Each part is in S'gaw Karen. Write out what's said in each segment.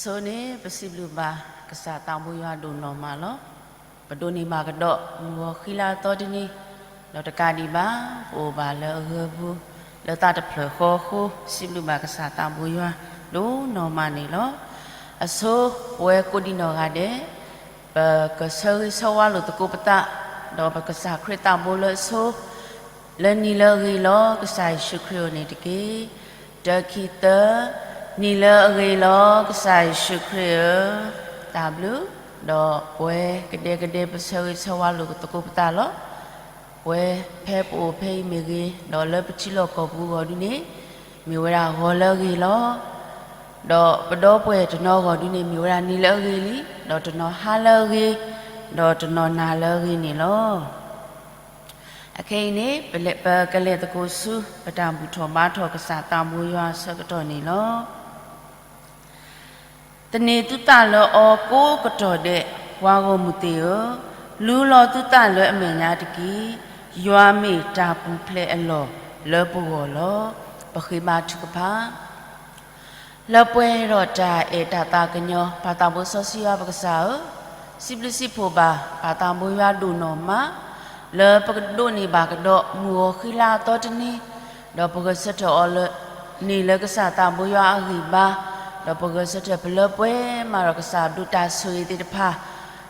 ဆိန့ၣ် ပစံးဘျုးဘၣ်ကစၢ်သးဘိယွၤဒိၣ်နီၢ်မးလီၤ. ပဒိးန့ၢ်ဘၣ်ကဒီးမုၢ်ဂီၤဃံလၤအသီတနံၤ, ဒီးတကးဒံးဘၣ် ပအိၣ်ဘၣ်လၢအဂၢၤပူၤ လၢသးတဖျၢၣ်ဃီအဃိ, စံးဘျုးဘၣ်ကစၢ်သးဘိယွၤဒိၣ်နီၢ်မးန့ၣ်လီၤ. အဆိပဝဲကိးဒံနီၢ်ဂၤဒဲး ပကဆၢဂ့ၤဆၢဝါလိာ်သကိးပသး, ဒီးပကစၢ်ခရံာ်သးဘိလၢအဆိ လၢနံၤလၢအဂ့ၤလီၤ ကစၢ်ယ့ၣ်ၡူးခရံာ်အအိၣ်န့ၣ်တက့ၢ်. တၢ ခံ သၢ, နံၤလၢအဂ့ၤလီၤ ကစၢ်ယ့ၣ်ၡူးခရံာ်ဧၢ, တၢ်ဘျုး, ဒီးပဝဲကဒဲကဒဲပဆၢဂ့ၤဆၢဝါလိာ်သကိးပသးလီၤ. ပဝဲဖဲပအိၣ်ဖဲအံၤမ့ၢ်ဂ့ၤ, ဒီးလၢပထံလီၢ်ကီၢ်ပူၤအဂီၢ်ဒုန့ၣ်, မ့ၢ်ဝဲဒၣ်ဂီၤလၢအဂ့ၤလီၤ. ဒီးပဒီပုၢ်ဝဲၢ်တနီၤအဂီၢ်ဒုန့ၣ် မ့ၢ်ဝဲဒၣ်နံၤလၢအဂ့ၤလံ, ဒီးတနီၤဟါလၢအဂ့ၤ, ဒီးတနီၤနၤလၢအဂ့ၤန့ၣ်လီၤ. အခဲအံၤန့ၣ် ပလဲၤ ပကလဲၤသကိးဆူ ပတၢ်ဘူၣ်ထီၣ်ဘါထီၣ်ကစၢ်သးဘိယွၤအဆၢကတီၢ်န့ၣ်လီၤ. သန့ၤသုသးလၢအီၤကိးကတီၢ်ဒဲး ပှၤဂီၢ်မုၢ်သ့ၣ်ဧၢ, လူလီၤသုသးလၢအမဲာ်ညါတက့ၢ်. ယွၤမ့ၢ်တၢ်ပူၤဖျဲးအလီၢ်လၢပဂီၢ်လီၤ. ပဃ့ဘါထုကဖၣ် လၢပှဲၤဒီးတၢ်အဲၣ်တၢ်သးကညီၤ ပၢ်သးဘိစီဆှံယွၤပကစၢ်ဧၢ, စံးဘျုးစံးဖှိၣ်ဘၣ် ပၢ်သးဘိယွၤဒိၣ်နီၢ်မး, လၢပကဒိးန့ၢ်ဘၣ်ကဒီးမုၢ်ဂီၤဃံလၤအသီတနံၤ, ဒီးပဂဲၤဆၢထၢၣ်အီၤလၢ န့ၢ်လၢကစၢ်သးဘိယွၤအဂံၢ်ဘါ, ဒီးပဂဲၤဆၢထၢၣ်ပလၢပှဲၤမးဒီးကစၢ်အဘျုးတၢ်ဆိၣ်ဂ့ၤသ့ၣ်တဖၣ်,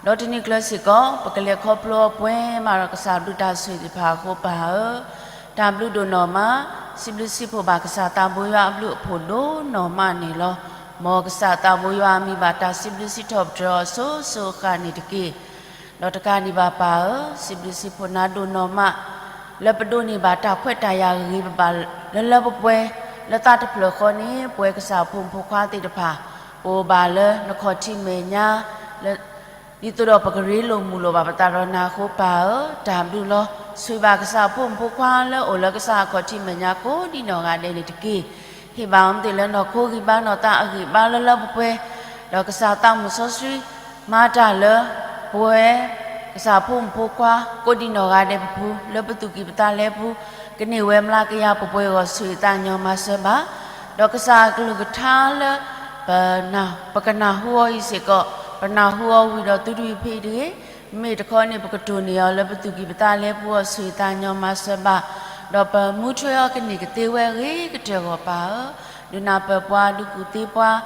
ဒီးတနံၤကျၢၤစ့ၢ်ကီး ပကလဲၤခီဖျိအီၤပှဲၤမးဒီးကစၢ်အဘျုးတၢ်ဆိၣ်ဂ့ၤသ့ၣ်တဖၣ်အဃိပၢ်ဧၢ, တၢ်ဘျုးဒိၣ်နီၢ်မး, စံးဘျုးစံးဖှိၣ်ဘၣ်ကစၢ်သးဘိယွၤအဘျုးအဖှိၣ်ဒိၣ်နီၢ်မးန့ၣ်လီၤ. မ်ကစၢ်သးဘိယွၤအမံၤဘၣ်တၢ်စံးဘျုးစံးထီၣ်ပတြၢၤအီၤအစိၤစိၤအဃၣ်န့ၣ်တက့ၢ်. ဒီးတကးဒံးဘၣ်ပၢ်ဧၢ, စံးဘျုးစံးဖှိၣ်နၤဒိၣ်နီၢ်မး, လၢပဒိးန့ၢ်ဘၣ်တၢ်ခွဲးတၢ်ယာ်ဂ့ၤဂ့ၤဘၣ်ဘၣ်လၢလၢပှဲၤပှဲၤ, လၢသးတဖျၢၣ်ဃီန့ၣ် ပဝဲကစၢ်အဖိမုၣ်ဖိခွါသ့ၣ်တဖၣ် ပအိၣ်ဘၣ်လၢနခီၣ်ထံးမဲာ်ညါ လၢ ဒ်သိးဒီးပကရ့လိာ်မုာ်လိာ်ဘၣ်ပသးဒီးနၤအဃိပၢ်ဧၢ, တၢ်ဘျုးလီၤ. ဆိၣ်ဂ့ၤဘၣ်ကစၢ်အဖိမုၣ်ဖိခွါလၢအအိၣ်လၢကစၢ်အခီၣ်ထံးမဲာ်ညါကိးဒံနီၢ်ဂၤဒဲးန့ၣ်တက့ၢ်. ဟ့ၣ်ဘၣ်အီၤမ့ၢ်သ့ၣ်လၢနီၢ်ခိဂံၢ်ဘါနီၢ်သးအဂံၢ်ဘါလၢလၢပှဲၤပှဲၤ, ဒီးကစၢ်သးမုၣ်စီဆှံ မၤတၢ်လၢ ပဝဲ ကစၢ်ဖိမုၣ်ဖိခွါ ကိးဒံနီၢ်ဂၤဒဲးပပူၤ လၢပသူၣ်ကံၢ်ပသးလဲပူၤ ကန့ၢ်ဝဲမျးကယၤပှဲၤပှဲၤအဂီၢ် ဆိၣ်ဂ့ၤသးကညီၤမၤစၢၤဘၣ်, ဒီးကစၢ်အကလုၢ်ကထါလၢ ပ ပကနၢ်ဟူအီၤအံၤစ့ၢ်ကီး ပနၢ်ဟူအီၤဝံၤဒီးသုတဝံၤဖဲအံၤတဂ့ၤ, မ့ၢ်တခီန့ၣ် ပကတိၢ်န့ၢ်အီၤလၢပသူၣ်ကံၢ်ပသးလဲပူၤအဂီၢ် ဆိၣ်ဂ့ၤသးကညီၤမၤစၢၤဘၣ်, ဒီးပမူထြဲအီၤကန့ၢ်ကသ့ဝဲအဂ့ၤကတၢၢ်အဂီၢ်ပၢ်ဧၢ, ဒုးနၢ်ပၢၢ်ပှၤ ဒုးကူၣ်သ့ပှၤ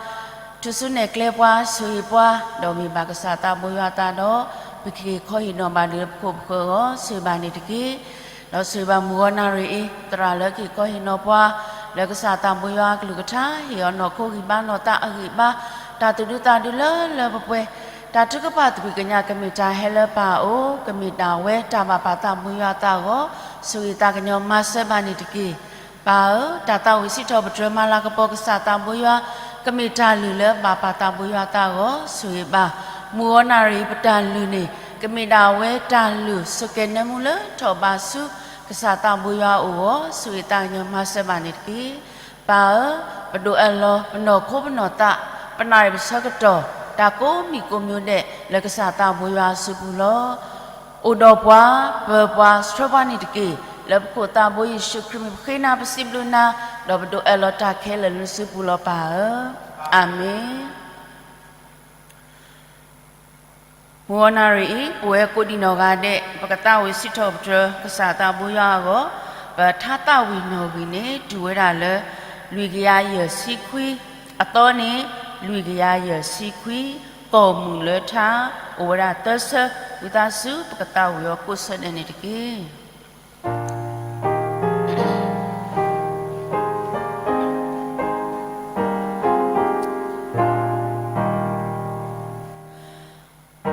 ထူၣ်စုနဲၣ်ကျဲပှၤ ဆိၣ်ဂ့ၤပှၤ ဒီးမ့ၢ်ဘၣ်ကစၢ်သးဘိယွၤအသးဒီး ပကဟ့ၣ်ခီဟ့ၣ်နီၤဘၣ်ဒံးလၢပခိၣ်ပဃၢၤအဂီၢ် ဆိၣ်ဂ့ၤဘၣ်န့ၣ်တက့ၢ်. ဒီးဆိၣ်ဂ့ၤဘၣ်မုၢ်ဂီၤနၣ်ရံၣ်အံၤ သရၣ်လၢကဟ့ၣ်ခီဟ့ၣ်နီၤပှၤ လၢကစၢ်သးဘိယွၤအကလုၢ်ကထါ ဟ့ၣ်အီၤနီၢ်ခိဂံၢ်ဘါနီၢ်သးအဂံၢ်ဘါ တၢ်သူၣ်ဒူသးဒူလၢလၢပှဲၤပှဲၤ တၢ်ထုကဖၣ်သကွံာ်ကညးကမ့ၢ်တၢ်ဟဲလၢပၢ်အအိၣ် ကမ့ၢ်ဒၣ်ဝဲတၢ်ဘၣ်ပၢ်သးဘိယွၤအသးအဂီၢ် ဆိၣ်ဂ့ၤသးကညီၤမၤစၢၤဘၣ်န့ၣ်တက့ၢ်. ပၢ်ဧၢ, တၢ်သးဝံၣ်စံးထီၣ်ပတြၢၤမၤလၤကပီၤကစၢ်သးဘိယွၤ ကမ့ၢ်တၢ်လုၢ်လၢဘၣ်ပၢ်သးဘိယွၤအသးအဂီၢ် ဆိၣ်ဂ့ၤဘၣ်. မုၢ်ဂီၤနၣ်ရံၣ်ပတၢ်လုၢ်န့ၣ် ကမ့ၢ်ဒၣ်ဝဲတၢ်လုၢ်ဆိၣ်ကဲၤနၢမူလၢထီၣ်ဘးဆူ ကစၢ်သးဘိယွၤအအိၣ်အဂီၢ် ဆိၣ်ဂ့ၤသးကညီၤမၤစၢၤဘၣ်န့ၣ်တက့ၢ်. ပၢ်ဧၢ, ပဒိးအၢၣ်လီၤ ပနီၢ်ခိပနီၢ်သး ပနၣ်ရံၣ်ပဆၢကတီၢ် တၢ်ကိးမံၤကိးမံၤဒဲး လၢကစၢ်သးဘိယွၤအစုပူၤလီၤ. အိၣ်ဒီးပှၤ ပၢၤပှၤ ဆှၢပှၤန့ၣ်တက့ၢ်. လၢပခိၣ်သးဘိယ့ၣ်ၡူးခရံာ်မံၤပဃ့နၤပစံးဘျုးနၤ ဒီးပဒိးအၢၣ်လီၤတၢ်ခဲလၢာ်လၢနစုပူၤလီၤပၢ်ဧၢ. အၤမ့ၣ်. မုၢ်ဂီၤနၣ်ရံၣ်အံၤ ပဝဲကိးဒံနီၢ်ဂၤဒဲး ပကသးဝံၣ်စံးထီၣ်ပတြၢၤကစၢ်သးဘိယွၤအဂီၢ် ပထါသးဝံၣ်နီၣ်ဂံၢ်န့ၣ် တုၤဝဲဒၣ်လၢ လွံၢ်ကယၤယဲၢ်ဆံခွံ အသီန့ၣ် လွံၢ်ကယၤယဲၢ်ဆံခွံ ကီၢ်မုၢ်လၢထါ အိၣ်ဝဲဒၣ်သၢဆၢ ဝံသးစူၤ ပကသးဝံၣ်အီၤကိးဆၢဒဲးန့ၣ်တက့ၢ်.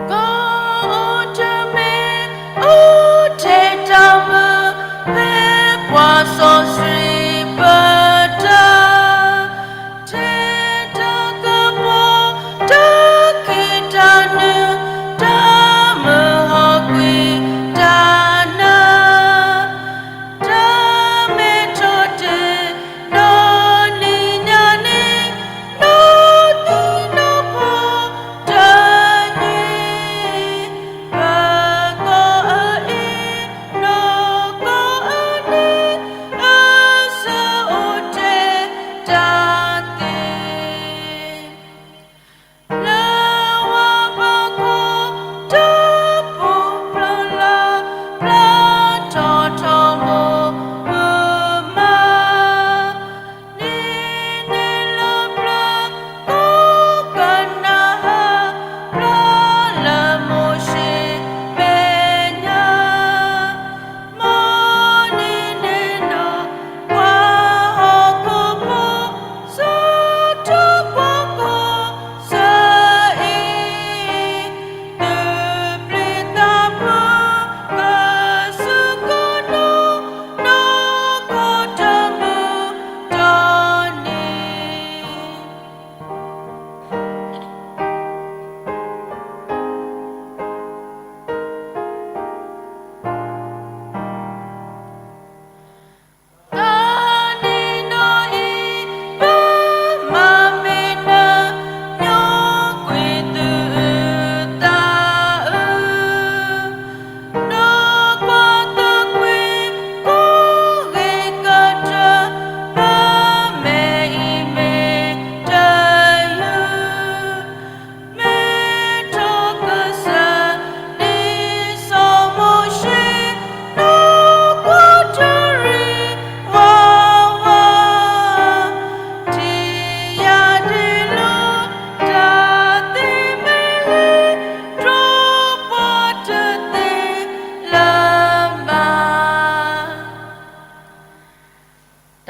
ကအိၣ်တမ့ၢ်အိၣ်ထဲတၢ်မုာ် ဖဲပှၤစီဆှံပတၢ် ထဲတၢ်ကပီၤ တၢ်ခံးတၢ်နုာ် တၢ်မုာ်ဟီၣ်ကွံာ်တၢ်နါ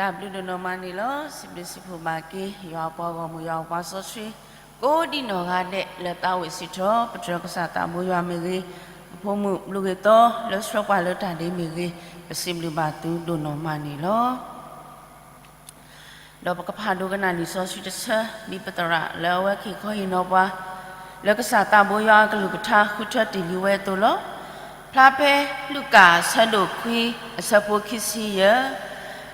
တၢ်ဘျုးဒိၣ်နီၢ်မးန့ၣ်လီၤ. စံးဘျုးစံးဖှိၣ်ဘၣ်က့ၤ ယွၤအပှၤဂီၢ်မုၢ် ယွၤအပှၤစီဆှံ ကိးဒံနီၢ်ဂၤဒဲး လၢသးဝံၣ်စံးထီၣ်ပတြၢၤကစၢ်သးဘိယွၤမ့ၢ်ဂ့ၤ, ပဖိမုၣ်ဘျုးဂ့ၤသီ လၢဆှၢပှၤလၢတၢ်ဒ့မ့ၢ်ဂ့ၤ, ပစံးဘျုးဘၣ်သုဒိၣ်နီၢ်မးန့ၣ်လီၤ. ဒီးပကဖးဒိကနၣ်လံာ်စီဆှံတဆၢ ဒ်ပသရၣ်လၢအဝဲက့ၤခီဟ့ၣ်နီၤပှၤ လၢကစၢ်သးဘိယွၤအကလုၢ်ကထါဃုထၢတ့ၢ်လံဝဲအသိးလီၤ. ဖျါဖဲလူၤကၣ်အဆၢဒိၣ်ခွံ အဆၢဖိခံဆံယဲၢ်,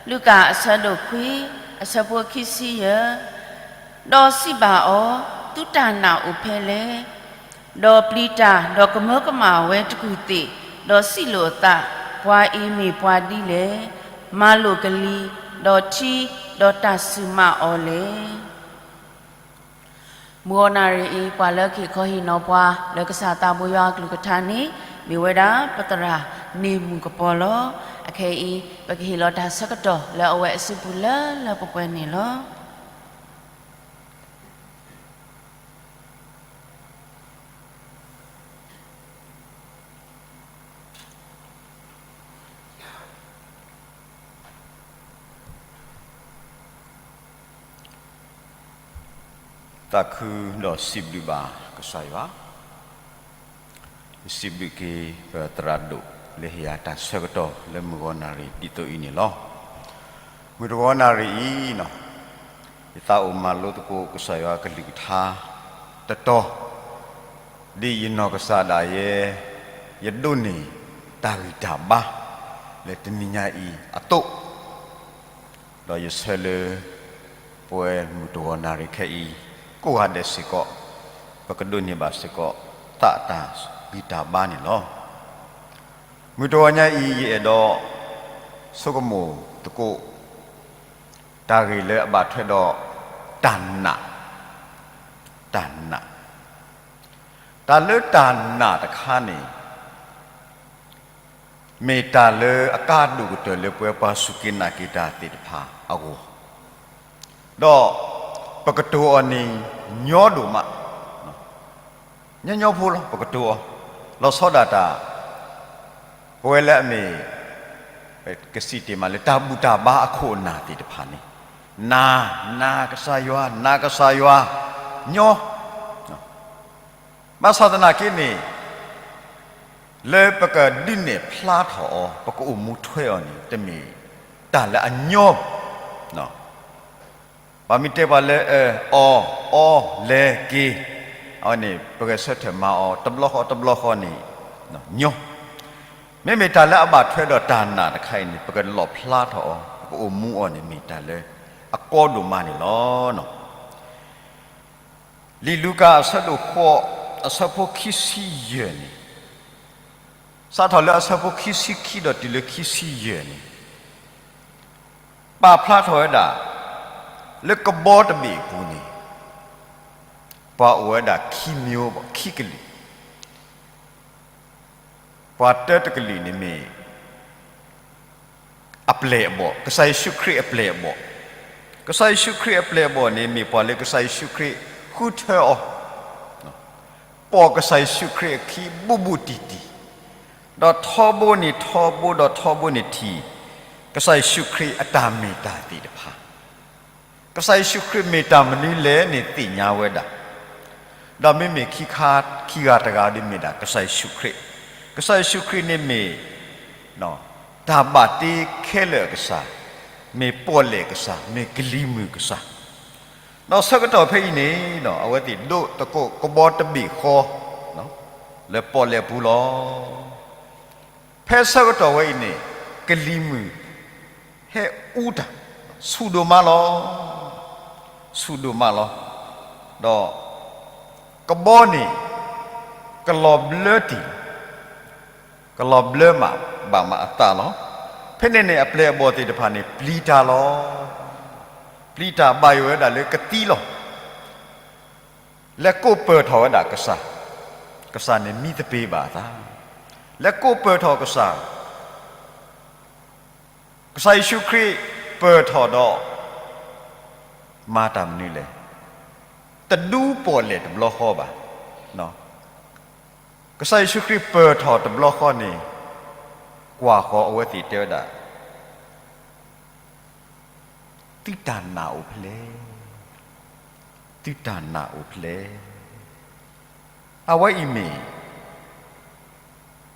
လူၤကၣ်အဆၢဒိၣ်ခွံ အဆၢဖိခံဆံယဲၢ်, ဒီးစံးဘၣ်အီၤ, သုတၢ်နာ်အိၣ်ဖဲလဲၣ်. ဒီးပျံၤတၢ် ဒီးကမၢကမၣ်ဝဲတကူၢ်သ့ၣ်, ဒီးစံးလိာ်အသး, ပှၤအံၤမ့ၢ်ပှၤဒ်လဲၣ်. မၤလိာ်ကလံၤ, ဒီးထံ, ဒီးတၢ်စူၢ်မၤအီၤလဲၣ်. မုၢ်ဂီၤနၣ်ရံၣ်အံၤ ပှၤလၢကဟ့ၣ်ခီဟ့ၣ်နီၤပှၤ လၢကစၢ်သးဘိယွၤအကလုၢ်ကထါန့ၣ် မ့ၢ်ဝဲဒၣ်ပသရၣ်န့ၢ်မုၢ်ကပီၤလီၤ. အခဲအံၤ ပကဟ့ၣ်လီၤတၢ်ဆၢကတီၢ်လၢအဝဲအစုပူၤလၢလၢပှဲၤပှဲၤန့ၣ်လီၤ. သးခုဒီးစံးဘျုးဘၣ်ကစၢ်ယွၤ, ယစံးဘျုးက့ၤပသရၣ်ဒိၣ်လၢဟ့ၣ်ယၤတၢ်ဆၢကတီၢ်လၢမုၢ်ဂီၤနၣ်ရံၣ်ဒ်သိးအံၤန့ၣ်လီၤ. မုၢ်တဂီၤနၣ်ရံၣ်အံၤ ယသးအိၣ်မၤလိသကိးကစၢ်ယွၤကလုၢ်ကထါတတီၤ, ဒ်ယနီၢ်ကစၢ်ဒၣ်ယဲ ယဒိးန့ၢ်တၢ်ဂံၢ်တၢ်ဘါ လၢတနံၤညါအံၤအသိး, ဒီးယဆၢလၢ ပဝဲမုၢ်တဂီၤနၣ်ရံၣ်ခဲအံၤ ကိးဂၤဒဲးစ့ၢ်ကီး ပကဒိးန့ၢ်ဘၣ်စ့ၢ်ကီး သးတၢ်ဂံၢ်တၢ်ဘါန့ၣ်လီၤ. မုၢ်တဂီၤညါအံၤ ယအဲၣ်ဒိးဆိကမိၣ်သကိး တၢ်ဂ့ၢ်လၢအဘၣ်ထွဲဒီး တၢ်နာ်, တၢ်နာ်, တၢ်လၢတၢ်နာ်တခါန့ၣ် မ့ၢ်တၢ်လၢအကါဒိၣ်ကတၢၢ်လၢပဝဲပှၤစူၢ်က့ၤနာ်က့ၤတၢ်သ့ၣ်တဖၣ်အဂီၢ်, ဒီးပကတိၤအီၤန့ၣ်ညီဒိၣ်မး, ညီညီဖိလီၤ ပကတိၤအီၤ, လီၤဆီဒၣ်တၢ် ပဝဲလၢအမ့ၢ် ကစံးတ့ၢ်မးလၢ တၢ်ဘူၣ်တၢ်ဘါအခိၣ်အနၢ်သ့ၣ်တဖၣ်န့ၣ်, နာ်, နာ်ကစၢ်ယွၤ, နာ်ကစၢ်ယွၤ, ညီ ဘၣ်ဆၣ်သနာ်က့န့ၣ် လၢပကဒုးနဲၣ်ဖျါထီၣ်အီၤ ပကအိၣ်မူထွဲအီၤန့ၣ် တမ့ၢ်တၢ်လၢအညီ, ပှၤမ့ၢ်တဲပှၤလၢ အၢ အီ အီ လဲၤ က့ၤ, အဝဲန့ၣ် ပဂဲၤဆၢထၢၣ်မၤအီၤ တဘျီဃီတဘျီဃီန့ၣ် ညီ, မ့မ့ၢ်တၢ်လၢအဘၣ်ထွဲဒီးတၢ်နာ်တခါအံၤန့ၣ် ပကလီၣ်ဖျါထီၣ်အီၤ ပကအိၣ်မူအီၤန့ၣ် မ့ၢ်တၢ်လၢအကီဒိၣ်မးန့ၣ်လီၤ. လံာ်လူၤကၣ်အဆၢဒိၣ်ဃိး အဆၢဖိခံဆံယဲၢ်န့ၣ်, စးထီၣ်လၢအဆၢဖိခံဆံခံဒီးတုၤလၢခံဆံယဲၢ်န့ၣ်, ပာ်ဖျါထီၣ်ဝဲဒၣ် လၢကဘီတဘ့ၣ်အပူၤန့ၣ် ပှၤအိၣ်ဝဲဒၣ်ခံမျိုးဘၣ် ခံကလုာ်, ပှၤတၢတကလုာ်န့ၣ်မ့ၢ် အပျဲၢ်အဘီၣ်, ကစၢ်ယ့ၣ်ၡူးခရံာ်အပျဲၢ်အဘီၣ်, ကစၢ်ယ့ၣ်ၡူးခရံာ်အပျဲၢ်အဘီၣ်န့ၣ် မ့ၢ်ပှၤလၢကစၢ်ယ့ၣ်ၡူးခရံာ်ဃုထၢအီၤ, ပိာ်ကစၢ်ယ့ၣ်ၡူးခရံာ်အခံဘူးဘူးတံၢ်တံၢ်, ဒီးထီဘိန့ၣ်ထီဘိ ဒီးထီဘိန့ၣ်ထံၣ် ကစၢ်ယ့ၣ်ၡူးခရံာ်အတၢ်မ့ၢ်တၢ်သ့ၣ်တဖၣ်, ကစၢ်ယ့ၣ်ၡူးခရံာ်မ့ၢ်တၢ်မနုၤလဲၣ်န့ၣ်သ့ၣ်ညါဝဲဒၣ်, ဒီးမ့မ့ၢ်ခံခါခံဂၤတဂၤဒီးမ့ၢ်ဒၣ်ကစၢ်ယ့ၣ်ၡူးခရံာ်, ကစၢ်ယ့ၣ်ၡူးခရံာ်န့ၣ်မ့ၢ် တၢ်ဘၣ်တ့ခဲလၢာ်အကစၢ်, မ့ၢ်ပီၣ်လဲၣ်ကစၢ်, မ့ၢ်ကလံၤမုၢ်ကစၢ်, ဒီးဆၢကတီၢ်ဖဲအံၤန့ၣ် အဝဲသ့ၣ်ဒိးသကိးကဘီတဘ့ၣ်ဃီ လၢပီၣ်လဲၣ်ပူၤလီၤ. ဖဲဆၢကတီၢ်ဝဲအံၤန့ၣ် ကလံၤမုၢ်ဟဲအူတၢ် ဆူၣ်ဒိၣ်မးလီၤ. ဆူၣ်ဒိၣ်မးလီၤ. ဒီးကဘီန့ၣ် ကလီၤဘျၢတံၢ်, ကလီၤဘျၢမးဘၣ်မးအသးလီၤ. ဖဲန့ၣ်န့ၣ် အပျဲၢ်အဘီၣ်သ့ၣ်တဖၣ်န့ၣ် ပျံၤတၢ်လီၤ. ပျံၤတၢ်ဘၣ်ယိၣ်ဝဲဒၣ်လၢကသံလီၤ. လဲၤကိးပၢၢ်ထီၣ်ဝဲဒၣ်ကစၢ်, ကစၢ်န့ၣ်မံသပ့ၤဘၣ်အသး, လဲၤကိးပၢၢ်ထီၣ်ကစၢ်, ကစၢ်ယ့ၣ်ၡူးခရံာ်ပၢၢ်ထီၣ်ဒီး မၤတၢ်မနုၤလဲၣ်, တဒူပီၣ်လဲၣ်တဘျီဃီဘၣ်. ကစၢ်ယ့ၣ်ၡူးခရံာ်ပၢၢ်ထီၣ်တဘျီဃီန့ၣ် ကွၢ်ဃီၤအဝဲသ့ၣ်တဲဝဲဒၣ် သုတၢ်နာ်အိၣ်ဖဲလဲၣ်. သုတၢ်နာ်အိၣ်ဖဲလဲၣ်. အဝဲအံၤမ့ၢ်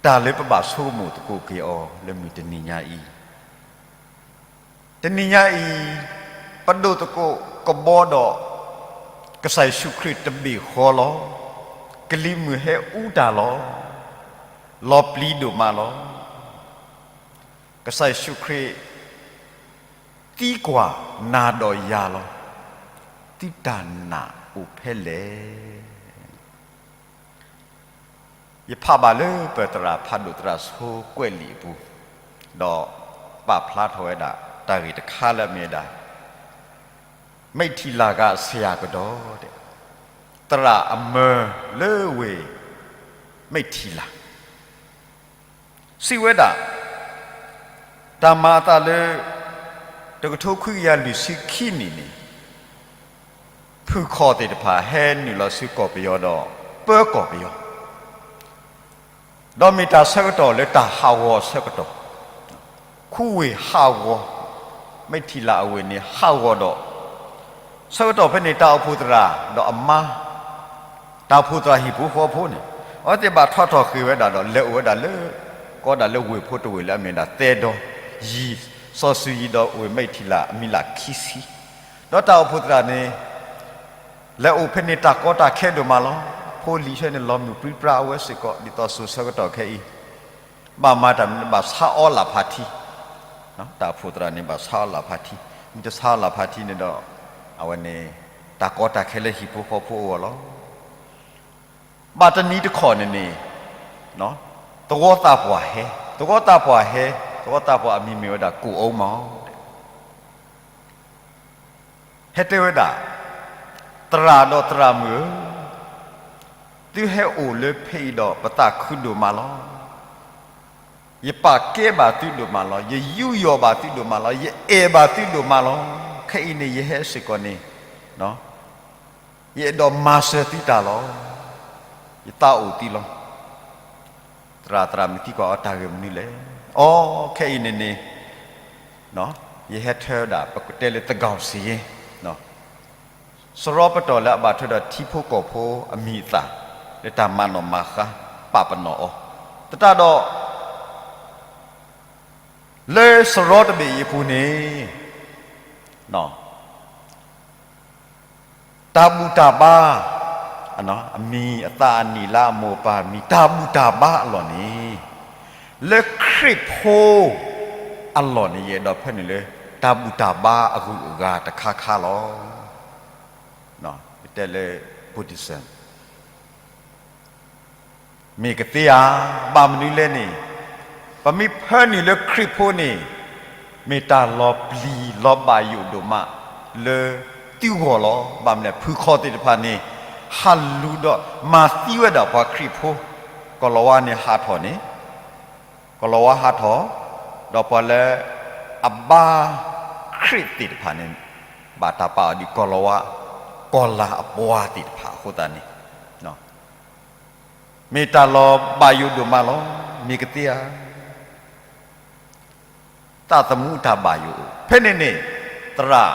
တၢ်လၢပဘၣ်ဆိကမိၣ်သကိးက့ၤအီၤလၢမုၢ်တနံၤညါအံၤ, တနံၤညါအံၤ ပဒိၣ်သကိးကဘီဒီး ကစၢ်ယ့ၣ်ၡူးခရံာ်တဘ့ၣ်ဃီလီၤ. ကလံၤမုၢ်ဟဲအူတၢ်လီၤ. လီၤပျံၤဒိၣ်မးလီၤ. ကစၢ်ယ့ၣ်ၡူးခရံာ် သံကွၢ်နၤဒီးယၤလီၤ. သုတၢ်နာ်အိၣ်ဖဲလဲၣ်. ယဖးဘၣ်လၢပသရၣ်ဖးဒိၣ်သရၣ်ဆိကွဲးလံာ်အပူၤ, ဒီးပာ်ဖျါထီၣ်ဝဲဒၣ် တၢ်ဂ့ၢ်တခါလၢအမ့ၢ်ဝဲဒၣ် မိထံလၤကဆရာကတော် သရၣ်အမၢလၢဝ့ၢ်မိထံလၤ စံးဝဲဒၣ်, တၢ်မၤအသးလၢ တကထိခွံကယၤလွံၢ်ဆံခံနံၣ်န့ၣ် ဖုၣ်ခီၣ်သ့ၣ်တဖၣ်ဟဲနုာ်လီၤဆူကီၢ်ပယီၤဒီး ပၢကီၢ်ပယီၤ ဒီးမ့ၢ်တၢ်ဆၢကတီၢ်လၢတၢ်ဟးဂီၤအဆၢကတီၢ်, ခူဝ့ၢ်ဟးဂီၤ, မိထံလၤအဝ့ၢ်န့ၣ်ဟးဂီၤဒီး ဆၢကတီၢ်ဖဲန့ၣ် တၢ်အိၣ်ဖှိၣ်သရၣ်ဒီးအမါ, တၢ်အိၣ်ဖှိၣ်သရၣ်ဟံၣ်ဖိဃီဖိန့ၣ် အဝဲသ့ၣ်ဘၣ်ထီၣ်ထီၣ်ဃ့ၢ်ဝဲဒၣ်ဒီး လဲၤအိၣ်ဝဲဒၣ်လၢ ကီးဒၣ်လၢဝ့ၢ်ဖိတဝ့ၢ်လၢအမ့ၢ်ဒၣ်သဲဒီယံၤ, စီၤစုၤယံၤဒီးဝ့ၢ်မိထံလၤအမံၤလၢ်ခံဆံ, ဒီးတၢ်အိၣ်ဖှိၣ်သရၣ်န့ၣ် လဲၤအိၣ်ဖဲန့ၣ်တၢ်ကီတၢ်ခဲဒိၣ်မးလီၤ. ဖိလံၤဆၢန့ၣ်လီၤမုၢ်ပြံပြါအဝဲစ့ၢ်ကီး ဒ်သိးစိၤဆၢကတီၢ်ခဲအံၤ ဘၣ်မၤတၢ်မနုၤဘၣ်ဆါအီလၣ်ဖးထံ, တၢ်အိၣ်ဖှိၣ်သရၣ်န့ၣ်ဘၣ်ဆါအီလၣ်ဖးထံ, မ့ၢ်တဆါအီလၣ်ဖးထံန့ၣ်ဒီး အဝဲန့ၣ် တၢ်ကီတၢ်ခဲလၢဟံၣ်ဖိဃီဖိအဂီၢ်လီၤ. ဘၣ်တနံၤတခီၣ်န့ၣ်န့ၣ် သဝီသးပှၢ်ဟဲ, သဝီသးပှၢ်ဟဲ, သဝီသးပှၢ်အမံၤမ့ၢ်ဝဲဒၣ်ကိၣ်အူမး ဟဲတဲဝဲဒၣ်, သရၣ်ဒီးသရၣ်မုၣ်ဧၢ, သုဟဲအိၣ်လၢဖဲအံၤဒီးပသးခုဒိၣ်မးလီၤ. ယပာ်ကဲဘၣ်သုဒိၣ်မးလီၤ. ယယူးယီၣ်ဘၣ်သုဒိၣ်မးလီၤ. ယအဲၣ်ဘၣ်သုဒိၣ်မးလီၤ. ခဲအံၤန့ၣ် ယဟဲစ့ၢ်ကီးန့ၣ် ယအဲၣ်ဒိးမၤစၢၤသုတၢ်လီၤ. ယသးအိၣ်သုလီၤ. သရၣ်သရၣ်မုၣ်သံကွၢ်အီၤတၢ်ဂ့ၢ်မနုၤလဲၣ်. အိ ခဲအံၤန့ၣ်န့ၣ် ယဟဲထၢဝဲဒၣ် ပကတဲလၢသးကီၢ်စံယ့ စရီပတီၢ်လၢအဘၣ်ထွဲဒီးထံဖိကီၢ်ဖိအမံၤအသၣ် လၢတၢ်မၤနီၣ်မၤဃါ ပာ်ပနီၣ်အီၤ သတးဒီး လၢစရီတဘ့ၣ်အံၤအပူၤန့ၣ် တၢ်ဘူၣ်တၢ်ဘါ အမံၤအသၣ်အနံၣ်လါအမိၢ်အပၢ်အမံၤ တၢ်ဘူၣ်တၢ်ဘါအလီၢ်န့ၣ် လၢခရံာ်ဖိအလီၢ်န့ၣ် ယအဲၣ်ဒိးဖၢနုာ်လၢ တၢ်ဘူၣ်တၢ်ဘါအဂုၤအဂၤတခါခါလီၤ. တဲလၢ Buddhism မ့ၢ်ကသ့ဧါ. ဘၣ်မနုၤလဲၣ်န့ၣ် ပမ့ၢ်ဖၢနုာ်လၢခရံာ်ဖိန့ၣ် မ့ၢ်တၢ်လီၤပျံၤလီၤဘၣ်ယိၣ်ဒိၣ်မးလၢသုဂီၢ်လီၤ. ဘၣ်မနုၤလဲၣ် ဖုၣ်ခီၣ်သ့ၣ်တဖၣ်န့ၣ် ဟးလူၤဒီးမၤသံဝဲဒၣ်ပှၤခရံာ်ဖိ, ကီၢ်လီၤဝါန့ၣ်ဟးထီၣ်န့ၣ် ကီၢ်လီၤဝါဟးထီၣ်, ဒီးပှၤလၢအဘါခရံာ်သ့ၣ်တဖၣ်န့ၣ် ဘၣ်တၢ်ပာ်အီၤဒ်ကီၢ်လီၤဝါ, ကီၢ်လၤအပှၤသ့ၣ်တဖၣ်အဃိသတးန့ၣ် မ့ၢ်တၢ်လီၤဘၣ်ယိၣ်ဒိၣ်မးလီၤ. မ့ၢ်ကသ့ဧါ. သးသမူတၢ်ဘၣ်ယိၣ်အိၣ် ဖဲန့ၣ်န့ၣ် သရၣ်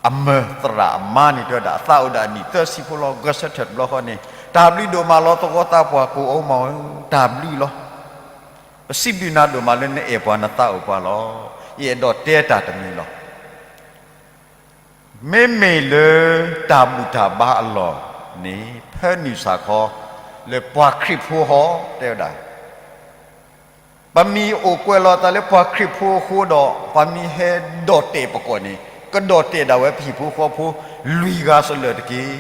အမၢသရၣ်အမါန့ၣ် တဲဝဲဒၣ် အသးအိၣ်ဒၣ်နံၣ်သၢဆံဖိလီၤ. ဂဲၤဆၢထၢၣ်တဘျီဃီန့ၣ် တၢ်ဘျုးဒိၣ်မးလီၤ သဝီသးပှၢ်ကိၣ်အူမးဧၢ, တၢ်ဘျုးလီၤ. ပစံးဘျုးနၤဒိၣ်မးလၢနအဲၣ်ပှၤနသးအိၣ်ပှၤလီၤ. ယအဲၣ်ဒိးတဲတၢ်တမံၤလီၤ. မ့မ့ၢ်လၢတၢ်ဘူၣ်တၢ်ဘါအလီၢ်န့ၣ် ဖၢနုာ်စ့ၢ်ကီးလၢပှၤခရံာ်ဖိဟီ တဲဝဲဒၣ် ပမ့ၢ်အိၣ်ကွဲးလီၤသးလၢပှၤခရံာ်ဖိအဃိဒီး ပှၤမ့ၢ်ဟဲဒိးတဲာ်ပကိးန့ၣ် ကဒိးတဲာ်ဒၣ်ဝဲပဟံၣ်ဖိဃီဖိ လွံၢ်ဂၤစလၢာ်တက့ၢ်.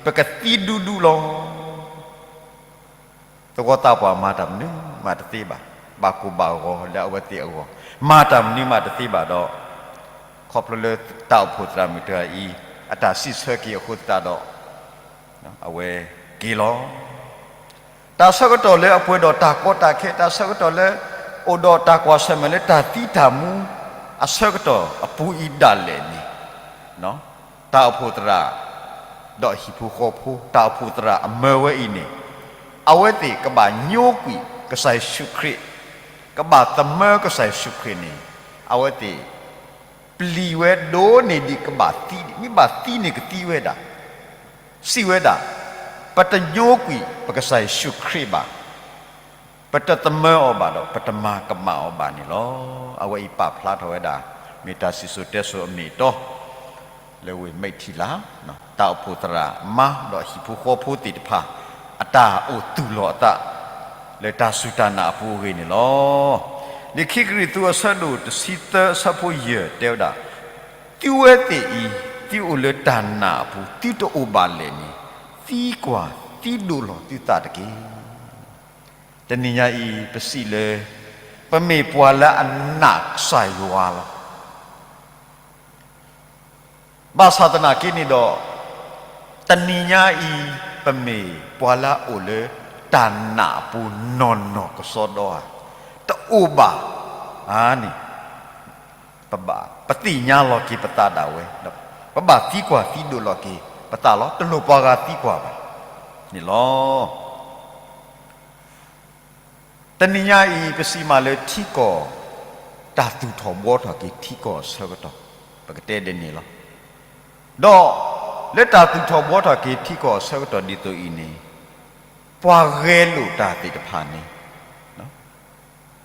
ပကသံဒူဒူလီၤ. သဝီသးပှၢ်မၤတၢ်မနုၤမးတသ့ဘၣ်. ဘၣ်ကိၢ်ဘၣ်ဂီၤလၢအဝဲသ့ၣ်အဂီၢ် မၤတၢ်မနုၤမးတသ့ဘၣ်ဒီး ခီဖျိလၢတၢ်အိၣ်ဖှိၣ်သရၣ်မုၣ်တဂၤအံၤ အတၢ်စံးဆၢက့ၤအဃိသတးဒီး အဝဲက့ၤလီၤ. တၢ်ဆၢကတီၢ်လၢအပှဲၤဒီးတၢ်ကီတၢ်ခဲ တၢ်ဆၢကတီၢ်လၢ အိၣ်ဒီးတၢ်ကွၢ်ဆၢၣ်မဲာ်လၢတၢ်သံတၢ်မူအဆၢကတီၢ်အပူၤအံၤဒၣ်လဲာ်န့ၣ် တၢ်အိၣ်ဖှိၣ်သရၣ် ဒီးဟံၣ်ဖိဃီဖိ တၢ်အိၣ်ဖှိၣ်သရၣ်အမၢဝဲအံၤန့ၣ် အဝဲသ့ၣ်ကဘၣ်ညိကွံာ်ကစၢ်ယ့ၣ်ၡူးခရံာ် ကဘၣ်သမၢကစၢ်ယ့ၣ်ၡူးခရံာ်န့ၣ် အဝဲသ့ၣ် ပျံၤဝဲဒိၣ်န့ၢ်ဒံးကဘၣ်သံ, မ့ၢ်ဘၣ်သံန့ၣ်ကသံဝဲဒၣ်, စံးဝဲဒၣ်, ပတညိကွံာ်ပကစၢ်ယ့ၣ်ၡူးခရံာ်ဘၣ်, ပတသမၢအီၤဘၣ်ဒီး ပတမၤကမၣ်အီၤဘၣ်န့ၣ်လီၤ. အဝဲအံၤပာ်ဖျါထီၣ်ဝဲဒၣ် မ့ၢ်တၢ်စံၣ်စိၤတဲစိၤအမ့ၢ်အတီ လၢဝ့ၢ်မိတ္ထီလာ, တၢ်အိၣ်ဖှိၣ်သရၣ်မါဒီးဟံၣ်ဖိဃီဖိသ့ၣ်တဖၣ် အတၢ်အိၣ်သူၣ်လီၤအသး လၢတၢ်စူၢ်တၢ်နာ်အပူၤအဂ့ၢ်န့ၣ်လီၤ. လံာ်ခံကရံၣ်သူးအဆၢဒိၣ်တဆံသၢအဆၢဖိယဲၢ်တဲဝဲဒၣ်, သုဝဲသ့ၣ်အံၤ သုအိၣ်လၢတၢ်နာ်အပူၤ သုတအိၣ်ဘၣ်လဲၣ်န့ၣ်, သံကွၢ်သံဒိးလီၤသုသးတက့ၢ်. တနံၤညါအံၤ ပစံးလၢ ပမ့ၢ်ပှၤလၢအနာ်ကစၢ်ယွၤလီၤ. ဘၣ်ဆၣ်သနာ်က့န့ၣ်ဒီး တနံၤညါအံၤ ပမ့ၢ်ပှၤလၢအအိၣ်လၢတၢ်နာ်အပူၤနီၢ်နီၢ်ကစီဒီဧါ, တအိၣ်ဘၣ်န့ၣ် ပဘၣ် ပသ့ၣ်ညါလီၤက့ၤပသးဒၣ်ဝဲ, ပဘၣ်သံကွၢ်သံဒိးလီၤက့ၤပသးလီၤ. တလိၣ်ပှၤဂၤသံကွၢ်ဘၣ်န့ၣ်လီၤ. တနံၤညါအံၤ ပစံးမးလၢထံကီၢ် တၢ်သူၣ်ထီၣ်ဘှီထီၣ်က့ၤထံကီၢ်အဆၢကတီၢ်, ပကတဲဒ်န့ၣ်လီၤ. ဒီးလၢတၢ်သူၣ်ထီၣ်ဘှီထီၣ်က့ၤထံကီၢ်အဆၢကတီၢ်ဒ်သိးအံၤန့ၣ်, ပှၤဂဲၤလိာ်တၢ်သ့ၣ်တဖၣ်န့ၣ်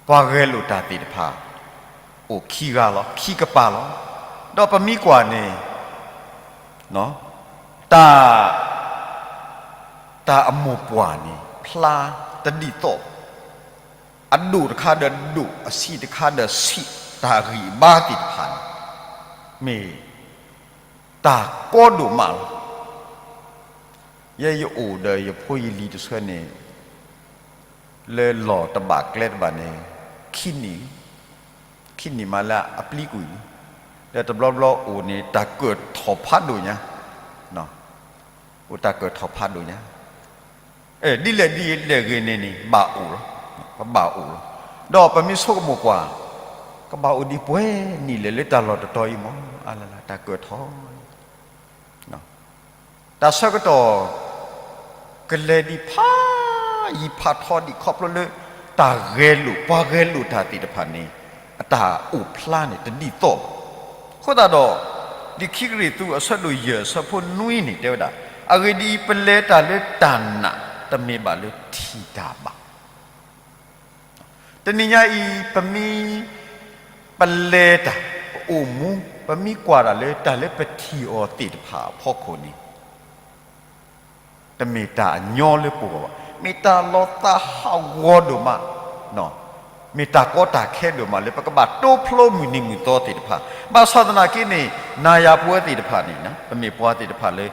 ပှၤဂဲၤလိာ်တၢ်သ့ၣ်တဖၣ် အိၣ်ခံဂၤလီၤ, ခံကပၤလီၤ. ဒီးပမ့ၢ်ကွၢ်န့ၣ် တၢ် တၢ်အမိၢ်ပှၢ်န့ၣ် ဖျါတဒ်သိး, အဒိၣ်တခါဒီးဒိၣ်, အဆံးတခါဒီးဆံး, တၢ်အဂံၢ်အဘါသ့ၣ်တဖၣ်န့ၣ် မ့ၢ်တၢ်ကီဒိၣ်မးလီၤ. ယဲယအိၣ်ဒီးယဖိယလံၤတဆၢန့ၣ် လၢလီၢ်တဘၣ်ကျဲတဘၣ်န့ၣ် ခံနံၣ်, ခံနံၣ်မးလၢအပျံၤကွံာ်လံ, ဒီးတဘျီဘျီအိၣ်န့ၣ် တၢ်ကၢၣ်ထီၣ်ဖးဒိၣ်ညါ, အိၣ်တၢ်ကၢၣ်ထီၣ်ဖးဒိၣ်ညါ, ဒ်လဲၣ်ဒ်လဲၣ်ဂ့ၤန့ၣ်န့ၣ် ဘၣ်အိၣ်လီၤ, ပဘၣ်အိၣ်လီၤ. ဒီးပမ့ၢ်ဆိကမိၣ်ကွၢ်, ကဘၣ်အိၣ်ဒံးပှဲၤနံၣ်လဲၣ်လၢတၢ်လီၢ်တတီၤအံၤမး, အါလၢ်လၢ်တၢ်ကၢၣ်ထီၣ် တၢ်ဆၢကတီၢ် ကလဲၤဒံးဖးယံၤဖးထီဒံးခီဖျိလၢ တၢ်ဂဲၤလိာ် ပှၤဂဲၤလိာ်တၢ်သ့ၣ်တဖၣ်န့ၣ် အတၢ်အိၣ်ဖျါန့ၣ်တဒ်သိးဘၣ်. အဃိသတးဒီး လံာ်ခံကရံၣ်သူးအဆၢဒိၣ်ယဲၢ်အဆၢဖိနွံန့ၣ်တဲဝဲဒၣ်, အဂ့ၢ်ဒ်အံၤ, ပလဲၤတၢ်လၢတၢ်နာ် တမ့ၢ်ဘၣ်လၢထံၣ်တၢ်ဘၣ်. တနံၤညါအံၤ ပမ့ၢ် ပလဲၤတၢ် ပအိၣ်မူ ပမ့ၢ်ကွၢ်တၢ်လၢတၢ်လၢပထံၣ်အီၤသ့ၣ်တဖၣ်အဖီခိၣ်န့ၣ် တမ့ၢ်တၢ်အညီလၢပဂီၢ်ဘၣ်. မ့ၢ်တၢ်လီၤသးဟးဂီၤဒိၣ်မး, မ့ၢ်တၢ်ကီတၢ်ခဲဒိၣ်မးလၢပကဘၣ်တိဖျိမုၢ်နံၤမုၢ်သီသ့ၣ်တဖၣ်. ဘၣ်ဆၣ်သနာ်က့န့ၣ် နၤယၤပဝဲသ့ၣ်တဖၣ်န့ၣ် ပမ့ၢ်ပှၤသ့ၣ်တဖၣ်လၢ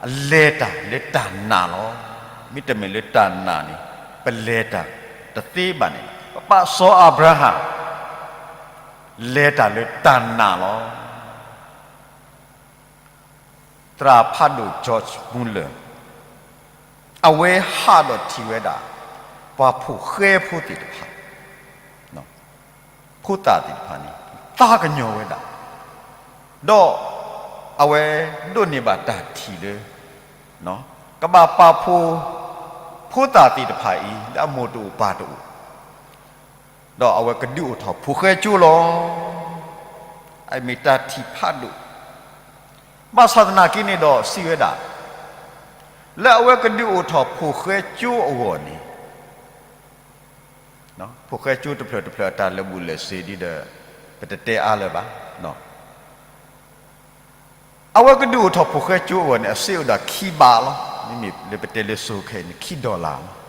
အလဲၤတၢ်လၢတၢ်နာ်လီၤ. မ့တမ့ၢ်လၢတၢ်နာ်န့ၣ် ပလဲၤတၢ်တသ့ဘၣ်န့ၣ်လီၤ. ပပၢ်စီၤအၤဘြၤဟၣ် လဲၤတၢ်လၢတၢ်နာ်လီၤ. သရၣ်ဖးဒိၣ် George Muller အဝဲဟးဒီးထံၣ်ဝဲဒၣ် ပှၤဖိၣ်ဃဲဖိသ့ၣ်တဖၣ် ဖိသၣ်သ့ၣ်တဖၣ်န့ၣ် သးကညီၤဝဲဒၣ်, ဒီးအဝဲဒိးန့ၢ်ဘၣ်တၢ်ထံၣ်လၢ ကဘၣ်ပာ်ဖှိၣ် ဖိသၣ်သ့ၣ်တဖၣ်အံၤ လၢအမိၢ်တအိၣ်ပၢ်တအိၣ်, ဒီးအဝဲကဒုးအိၣ်ထီၣ်ဖိၣ်ဃဲကၠိလီၤ. အမ့ၢ်တၢ်ထံၣ်ဖးဒိၣ်, ဘၣ်ဆၣ်သနာ်က့န့ၣ်ဒီးစံးဝဲဒၣ်, လၢအဝဲကဒုးအိၣ်ထီၣ်ဖိၣ်ဃဲကၠိအဂီၢ်န့ၣ် ဖိၣ်ဃဲကၠိတဖျၢၣ်တဖျၢၣ်အတၢ်လၢာ်ဘူၣ်လၢာ်စ့ၤဒ်ဒီး ပတတဲအါလၢၤဘၣ်. အဝဲကဒုးအိၣ်ထီၣ်ဖိၣ်ဃဲကၠိအဂီၢ်န့ၣ် အစ့အိၣ်ဒၣ်ခံဘးလီၤ. မ့မ့ၢ်လၢပတဲလၢစိၤခဲအံၤန့ၣ် ခံ dollar လီၤ.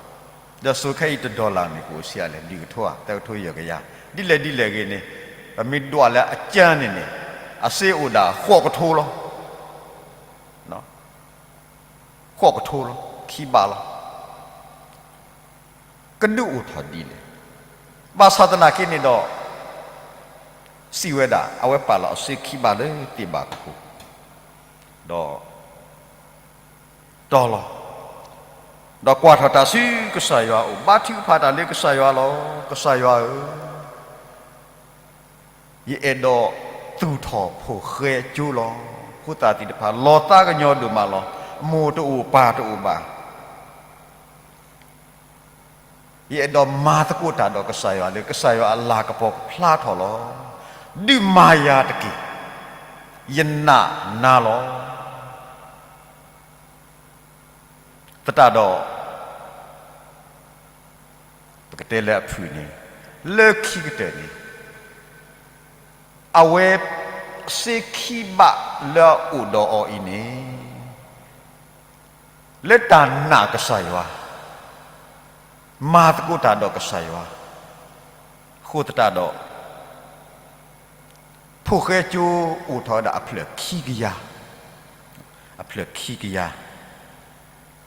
ဒီးစိၤခဲအံၤ တ dollar န့ၣ်ကအိၣ်ဆံးအါလဲၣ် လွံၢ်ကထိဧါ သၢကထိယဲၢ်ကယၤ, ဒ်လဲၣ်ဒ်လဲၣ်ဂ့ၤန့ၣ် ပမ့ၢ်ဒွးလၢအကၠၢန့ၣ်န့ၣ် အစ့အိၣ်ဒၣ်ဃိးကထိလီၤ. ဃိးကထိလီၤ, ခံဘးလီၤ. ကဒုးအိၣ်ထီၣ်ဒ်လဲၣ်. ဘၣ်ဆၣ်သနာ်က့န့ၣ်ဒီး စံးဝဲဒၣ် အဝဲပာ်လီၤအစ့ခံဘးလၢသ့ၣ်ဘၣ်ခိၣ်, ဒီးတီလီၤ, ဒီးကွၢ်ထီၣ်တၢ်ဆူကစၢ်ယွၤအအိၣ်, ဘါထုကဖၣ်တၢ်လၢကစၢ်ယွၤလီၤ. ကစၢ်ယွၤဧၢ, ယအဲၣ်ဒိးသူၣ်ထီၣ်ဖိၣ်ဃဲကၠိလီၤ. ဖိသၣ်သ့ၣ်တဖၣ် လီၤသးကညီၤဒိၣ်မးလီၤ. အမိၢ်တအိၣ်ပၢ်တအိၣ်ဘၣ်. ယအဲၣ်ဒိးမၤသကိးတၢ်ဒီးကစၢ်ယွၤလၢ ကစၢ်ယွၤအလၤကပီၤကဖျါထီၣ်လီၤ. ဒုးမၤယၤတက့ၢ်. ယနာ်နၤလီၤ. သတးဒီး ပကတဲလၢအဖုၣ်န့ၣ်, လၢခံကတၢၢ်န့ၣ်, အဝဲစ့ခံဘးလၢအအိၣ်ဒီးအီၤအံၤန့ၣ်, လၢတၢ်နာ်ကစၢ်ယွၤ, မၤသကိးတၢ်ဒီးကစၢ်ယွၤ, အဃိသတးဒီး ဖိၣ်ဃဲကၠိအိၣ်ထီၣ်ဝဲဒၣ်အဖျၢၣ်ခံကယၤ, အဖျၢၣ်ခံကယၤ,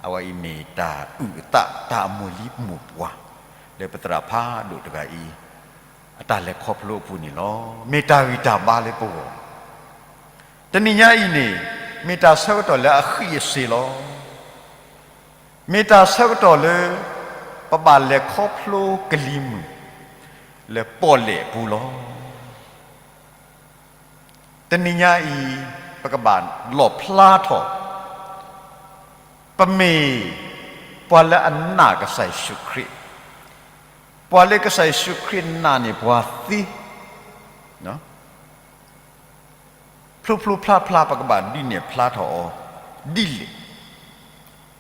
အဝဲအံၤမ့ၢ်တၢ်အုၣ်အသးတၢ်အမိၢ်လံမိၢ်ပှၢ် လၢပသရၣ်ဖးဒိၣ်တဂၤအံၤ အတၢ်လဲၤခီဖျိအပူၤန့ၣ်လီၤ. မ့ၢ်တၢ်ဂံၢ်တၢ်ဘါလၢပဂီၢ်, တနံၤညါအံၤန့ၣ် မ့ၢ်တၢ်ဆၢကတီၢ်လၢအဃံအစ့ၤလီၤ. မ့ၢ်တၢ်ဆၢကတီၢ်လၢ ပဘၣ်လဲၤခီဖျိကလံၤမုၢ် လၢပီၣ်လဲၣ်အပူၤလီၤ. တနံၤညါအံၤ ပကဘၣ်လီၣ်ဖျါထီၣ်, ပမ့ၢ်ပှၤလၢအနာ်ကစၢ်ယ့ၣ်ၡူးခရံာ်, ပှၤလၢကစၢ်ယ့ၣ်ၡူးခရံာ်နာ်န့ၢ်ပှၤသ့ ဖျိဖျိဖျါဖျါ ပကဘၣ်ဒုးနဲၣ်ဖျါထီၣ်အီၤ ဒ်လဲၣ်,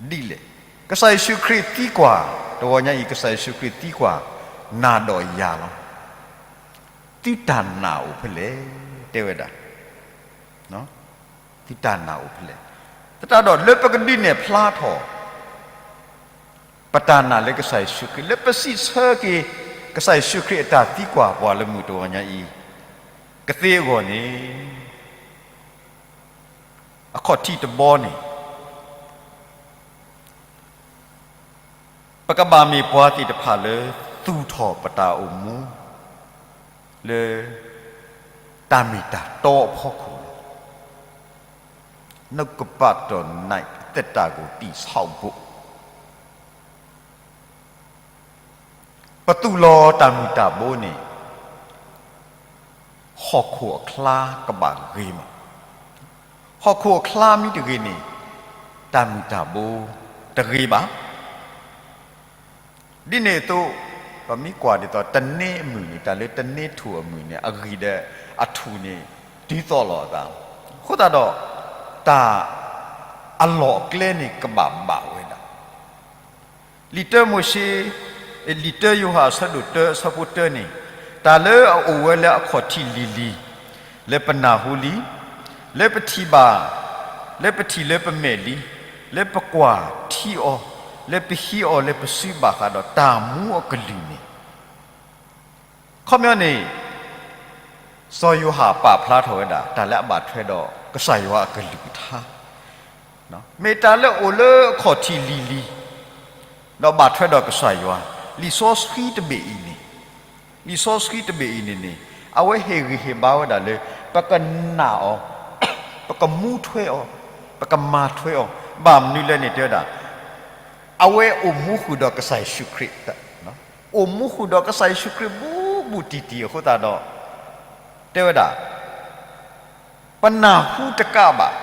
ဒ်လဲၣ်. ကစၢ်ယ့ၣ်ၡူးခရံာ်သံကွၢ်, တဂီၤညါအံၤ ကစၢ်ယ့ၣ်ၡူးခရံာ်သံကွၢ် နၤဒီးယၤလီၤ. သုတၢ်နာ်အိၣ်ဖဲလဲၣ်, တဲဝဲဒၣ်, သုတၢ်နာ်အိၣ်ဖဲလဲၣ်. သတးဒီးလၢပကဒုးနဲၣ်ဖျါထီၣ် ပတၢ်နာ်လၢကစၢ်ယ့ၣ်ၡူးခရံာ် လၢပစံးဆၢက့ၤ ကစၢ်ယ့ၣ်ၡူးခရံာ်အတၢ်သံကွၢ်ပှၤလၢမုၢ်တဂီၤညါအံၤ ကသ့အဂီၢ်န့ၣ်, အခီၣ်ထံးတဘီန့ၣ် ပကဘၣ်မ့ၢ်ပှၤသ့ၣ်တဖၣ်လၢ သူၣ်ထီၣ်ပတၢ်အိၣ်မူ လၢတၢ်မ့ၢ်တၢ်တီအဖီခိၣ်လီၤ. နကပာ်တီၢ်နံၣ်အသက်တာကိုတည်ဆောက်ဖို့ ပသူၣ်လီၤတၢ်မုၢ်တၢ်ဘိန့ၣ် ဟီၣ်ခိၣ်အချါကဘၣ်ဂ့ၤမး. ဟီၣ်ခိၣ်အချါမ့ၢ်တဂ့ၤန့ၣ် တၢ်မုၢ်တၢ်ဘိတဂ့ၤဘၣ်. ဒ်န့ၣ်အသိး ပမ့ၢ်ကွၢ်ဒ်သိး တန့အမုၢ်န့ၣ် တၢ်လၢတန့ထူၣ်အမုၢ်န့ၣ် အဂံၢ်ဒီးအထူၣ်န့ၣ် တုၤသိးလီၤအသး. အဃိသတးဒီး တၢ်အလီၢ်အကျဲန့ၣ် ကဘၣ်ဘၣ်ဝဲဒၣ် လံာ်တၢမိၤၡ့, လံာ်တၢယိၤဟၣ်အဆၢဒိၣ်တၢ အဆၢဖိတၢန့ၣ်, တၢ်လၢအအိၣ်ဝဲလၢအခီၣ်ထံးလံၤလံၤ, လၢပနၢ်ဟူလံ, လၢပထံၣ်ဘၣ်, လၢပထံၣ်လၢပမဲာ်လံ, လၢပကွၢ်ထံအီၤ, လၢပဟံးအီၤလၢပစုဘၣ်ဃးဒီးတၢ်မူအကလုၢ်န့ၣ် ခီပညီန့ၣ် စီၤယိၤဟၣ်ပာ်ဖျါထီၣ်ဝဲဒၣ် တၢ်လၢအဘၣ်ထွဲဒီးကစၢ်ယွၤအကလုၢ်ကထါ, မ့ၢ်တၢ်လၢအိၣ်လၢအခီၣ်ထံးလံၤလံၤ, ဒီးဘၣ်ထွဲဒီးကစၢ်ယွၤ, လံာ်စီဆှံတဘ့ၣ်အံၤန့ၣ်, လံာ်စီဆှံတဘ့ၣ်အံၤန့ၣ်န့ၣ် အဝဲဟ့ၣ်ဂံၢ်ဟ့ၣ်ဘါဝဲဒၣ်လၢ ပကနာ်အီၤ, ပကမူထွဲအီၤ, ပကမၤထွဲအီၤ, ဘၣ်မနုၤလဲၣ်န့ၣ်တဲဝဲဒၣ် အဝဲအိၣ်မူဃုာ်ဒီးကစၢ်ယ့ၣ်ၡူးခရံာ်, အိၣ်မူဃုာ်ဒီးကစၢ်ယ့ၣ်ၡူးခရံာ်ဘူးဘူးတံၢ်တံၢ်အဃိသတးဒီး တဲဝဲဒၣ် ပနၢ်ဟူတကးဘၣ်,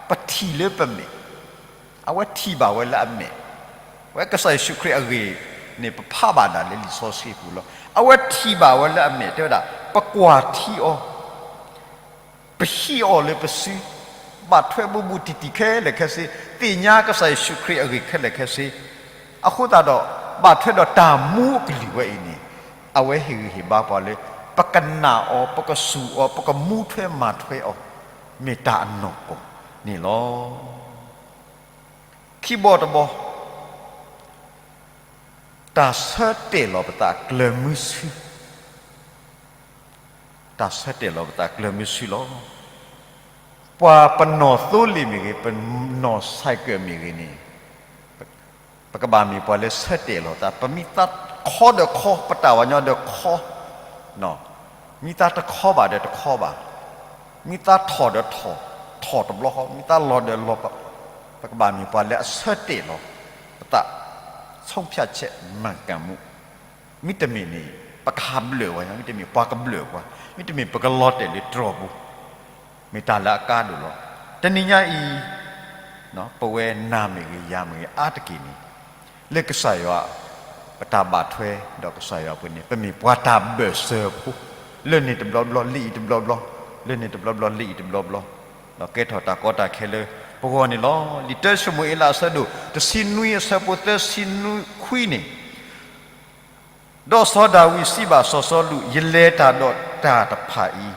ပထံၣ်လၢပမဲာ်, အဝဲထံၣ်ဘၣ်ဝဲလၢအမဲာ်, အဝဲကစၢ်ယ့ၣ်ၡူးခရံာ်အဂ့ၢ်န့ၣ် ပဖးဘၣ်ဒၣ်လၢလံာ်စီဆှံပူၤလီၤ. အဝဲထံၣ်ဘၣ်ဝဲလၢအမဲာ် တဲဝဲဒၣ် ပကွၢ်ထံအီၤ ပဟံးအီၤလၢပစု, ဘၣ်ထွဲဘူးဘူးတံၢ်တံၢ်ခဲလၢာ်ခဲဆ့, သ့ၣ်ညါကစၢ်ယ့ၣ်ၡူးခရံာ်အဂ့ၢ်ခဲလၢာ်ခဲဆ့, အဃိသတးဒီး ဘၣ်ထွဲဒီးတၢ်မူအကလုၢ်ဝဲအံၤန့ၣ် အဝဲဟ့ၣ်ဂံၢ်ဟ့ၣ်ဘါပှၤလၢ ပကနာ်အီၤ, ပကစူၢ်အီၤ, ပကမူထွဲမၤထွဲအီၤ, မ့ၢ်တၢ်အနီၢ်ကီၢ်န့ၣ်လီၤ. ခံဘီတဘီ, တၢ်ဆၢတဲာ်လီၤပသးကျၢၤမုဆူ, တၢ်ဆၢတဲာ်လီၤပသးကျၢၤမုဆူလီၤ. ပှၤပနီၢ်သိလ့ၣ်မ့ၢ်ဂ့ၤ, ပနီၢ်ဆဲးကၢးမ့ၢ်ဂ့ၤန့ၣ် ပကဘၣ်မ့ၢ်ပှၤလၢဆၢတဲာ်လီၤသး, ပမ့ၢ်သါခီဒီးခီ, ပတၢ်ဝၤညီဒီးခီ, မ့ၢ်သါတခီဘၣ်ဒီးတခီဘၣ်, မ့ၢ်သါထီၣ်ဒီးထီၣ်, ထီၣ်တဘျီဃီ, မ့ၢ်သါလီၤဒီးလီၤ, ပကဘၣ်မ့ၢ်ပှၤလၢအဆၢတဲာ်လီၤပသး, ဆုံးဖြတ်ချက်မှန်ကန်မှု, မ့တမ့ၢ်န့ၣ် ပကဟးဘျၢၣ်ဝဲ, မ့တမ့ၢ်ပှၤကဘျၢၣ်ပှၤ, မ့တမ့ၢ်ပကလီၤတဲာ်လၢတြီၤပူၤ, မ့ၢ်တၢ်လၢအကါဒိၣ်လီၤ. တနံၤညါအံၤ ပဝဲနၤမ့ၢ်ဂ့ၤ, ယၤမ့ၢ်ဂ့ၤ အါတက့ၢ်န့ၣ် လၢကစၢ်ယွၤ ပတၢ်ဘၣ်ထွဲဒီးကစၢ်ယွၤအပူၤန့ၣ် ပမ့ၢ်ပှၤတၢ်ဘၢၣ်စၢၤဖိ, လၢန့ၣ်တဘျီဘျီ, လၢအံၤတဘျီဘျီ, လၢန့ၣ်တဘျီဘျီ လၢအံၤတဘျီဘျီ, ဒီးကဲထီၣ်တၢ်ကီတၢ်ခဲလၢပဂီၢ်န့ၣ်လီၤ. လံာ်တၢၡမူၤအ့လးအဆၢဒိၣ်တဆံနွံအဆၢဖိသၢဆံခွံန့ၣ်, ဒီးစီၤဒၤဝံးစံးဘၣ်စီၤစီလူး, ယလဲၤတၢ်ဒီးတၢ်တဖၣ်အံၤ,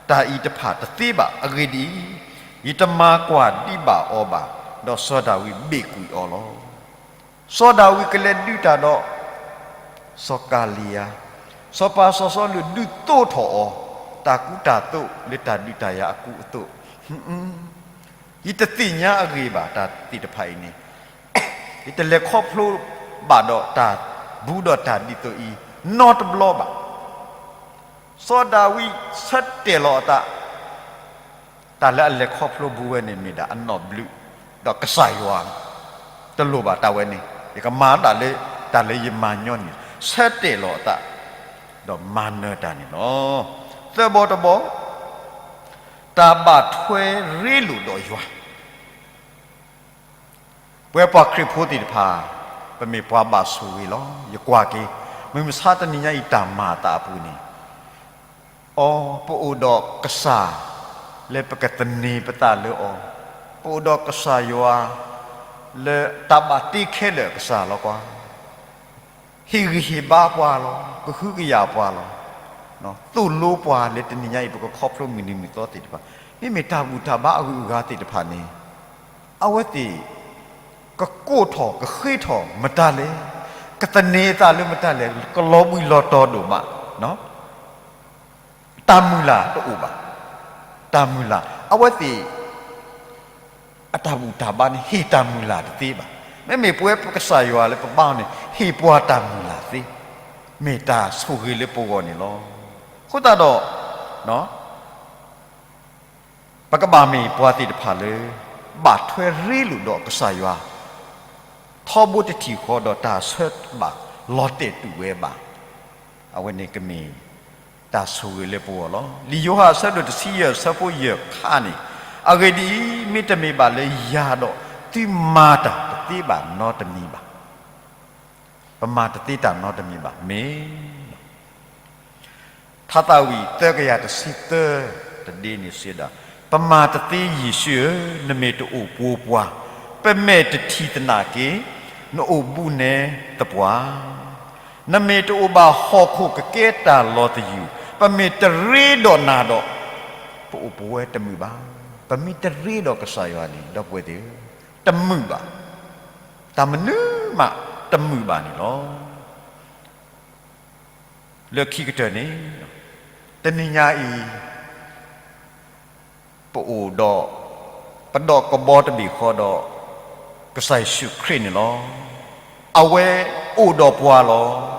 တၢ်အံၤတဖၣ်တသ့ဘၣ်. အဂ့ၢ်ဒ်အံၤ, ယတမၤကွၢ်ဒံးဘၣ်အီၤဘၣ်. ဒီးစီၤဒၤဝံးဘ့ၣ်ကွံာ်အီၤလီၤ. စီၤဒၤဝံးကလဲၤဒုးတၢ်ဒီး စီၤကၤလံယါ, စီၤပၤစီၤစီလူးဒုးသိးထီၣ်အီၤ, တၢ်ကူတၢ်သိးလၢတၢ်ဒုးတၢ်ယၤအကူအသိး, ယတသ့ၣ်ညါအဂ့ၢ်ဘၣ် တၢ်သ့ၣ်တဖၣ်အံၤန့ၣ်, ယတလဲၤခီဖျိဘၣ်ဒီးတၢ်ဘူးဒီးတၢ်ဒ်သိးအံၤ နီတဘျီဘၣ်. စီၤဒၤဝံးဆၢတဲာ်လီၤအသး တၢ်လၢအလဲၤခီဖျိဘူးဝဲန့ၣ် မ့ၢ်ဒၣ်အနီၣ်ဘျုး, ဒီးကစၢ်ယွၤ, တလိၣ်ဘၣ်တၢ်ဝဲန့ၣ်, ယကမၤတၢ်လၢ တၢ်လၢယမၤညီနုၢ်, ဆၢတဲာ်လီၤအသး, ဒီးမၤနၢၤတၢ်န့ၣ်လီၤ. သၢဘီတဘီ, တၢ်ဘၣ်ထွဲရ့လိာ်ဒီးယွၤ ပဝဲပှၤခရံာ်ဖိသ့ၣ်တဖၣ်, ပမ့ၢ်ပှၤဘၣ်ဆိၣ်ဂ့ၤလီၤ. ယကွၢ်က့ၤ, မုၢ်မဆါတနံၤညါအံၤတၢ်မၤအသးအပူၤန့ၣ်, အိ, ပအိၣ်ဒီးကစၢ်လၢပကသန့ၤပသးလၢအီၤ, ပအိၣ်ဒီးကစၢ်ယွၤ လၢတၢ်ဘၣ်တ့ခဲလၢာ်အကစၢ်လီၤကွၢ်. ဟ့ၣ်ဂံၢ်ဟ့ၣ်ဘါပှၤလီၤ, ကဟုကယာ်ပှၤလီၤ, သိၣ်လိပှၤလၢတနံၤညါအံၤ ပကခီဖျိမုၢ်နံၤမုၢ်သီသ့ၣ်တဖၣ်, မ့မ့ၢ်တၢ်ဘူၣ်တၢ်ဘါအဂုၤအဂၤသ့ၣ်တဖၣ်န့ၣ်, အဝဲသ့ၣ် ကကိးထီၣ်ကဃ့ထီၣ်မတၤလဲၣ်, ကသန့ၤအသးလၢမတၤလဲၣ်, ကလီၤဘှံးလီၤတီၤဒိၣ်မး, တၢ်မုၢ်လၢ်တအိၣ်ဘၣ်. တၢ်မုၢ်လၢ်, အဝဲသ့ၣ် အတၢ်ဘူၣ်တၢ်ဘါန့ၣ် ဟ့ၣ်တၢ်မုၢ်လၢ်တသ့ဘၣ်. မ့မ့ၢ်ပဝဲပကစၢ်ယွၤလၢပဘါအီၤန့ၣ် ဟ့ၣ်ပှၤတၢ်မုၢ်လၢ်သ့, မ့ၢ်တၢ်ဆိၣ်ဂ့ၤလၢပဂီၢ်န့ၣ်လီၤ. အဃိသတးဒီး ပကဘၣ်မ့ၢ်ပှၤသ့ၣ်တဖၣ်လၢ ဘၣ်ထွဲရ့လိာ်ဒီးကစၢ်ယွၤ ထီဘိတထံၣ်ဃီဒီးတၢ်ဆၢဘၣ်လီၤတဲာ်တူာ်ဝဲဘၣ်. အဝဲန့ၣ်ကမ့ၢ်တၢ်ဆိၣ်ဂ့ၤလၢပဂီၢ်လီၤ. လံာ်ယိၤဟၣ်အဆၢဒိၣ်တဆံယဲၢ်အဆၢဖိယဲၢ်ခါန့ၣ်, အဂ့ၢ်ဒ်အံၤ, မ့တမ့ၢ်ဘၣ်လၢယၤဒီး သုမၤတၢ်တသ့ဘၣ်နီတမံၤဘၣ်. ပမၤတသ့တၢ်နီတမံၤဘၣ်. မ့ၢ် ထါသးဝံၣ်သၢကယၤတဆံသၢ တဒ့န့ၣ်စံးဒၣ်, ပမၤတသ့ယ့ၣ်ၡူးဧၢ, နမ့ၢ်တအိၣ်ပှိၤပှၤ, ပမဲာ်တထံၣ်သနာ်က့, နအိၣ်ဘူးနဲသပှၢ်, နမ့ၢ်တအိၣ်ဘၣ်ဟီၣ်ခိၣ်ကကဲတၢ်လီၤတယုၢ်, ပမ့ၢ်တရ့ဒီးနၤဒီး ပအိၣ်ပဝဲတမုာ်ဘၣ်. ပမ့ၢ်တရ့ဒီးကစၢ်ယွၤန့ၣ် ဒီပုၢ်ဝဲၢ်သ့ၣ်ဧၢ, တမုာ်ဘၣ်. တၢ်မနုၤမးတမုာ်ဘၣ်န့ၣ်လီၤ. လၢခံကတၢၢ်န့ၣ်, တနံၤညါအံၤ ပအိၣ်ဒီး ပဒီးကဘီတဘ့ၣ်ဃီဒီး ကစၢ်ယ့ၣ်ၡူးခရံာ်န့ၣ်လီၤ. အဝဲအိၣ်ဒီးပှၤလီၤ.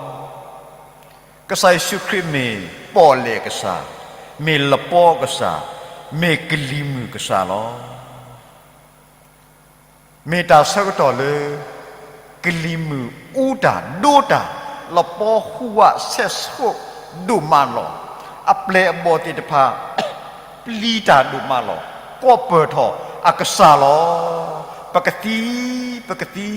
ကစၢ်ယ့ၣ်ၡူးခရံာ်မ့ၢ်ပီၣ်လဲၣ်ကစၢ်, မ့ၢ်လပီကစၢ်, မ့ၢ်ကလံၤမုၢ်ကစၢ်လီၤ. မ့ၢ်တၢ်ဆၢကတီၢ်လၢ ကလံၤမုၢ်အူတၢ်ဒိတၢ်, လပီဟူးဝးဆဲးဆိးဒိၣ်မးလီၤ. အပျဲၢ်အဘီၣ်သ့ၣ်တဖၣ် ပျံၤတၢ်ဒိၣ်မးလီၤ. ကိးပၢၢ်ထီၣ်အကစၢ်လီၤ. ပကသံ, ပကသံ,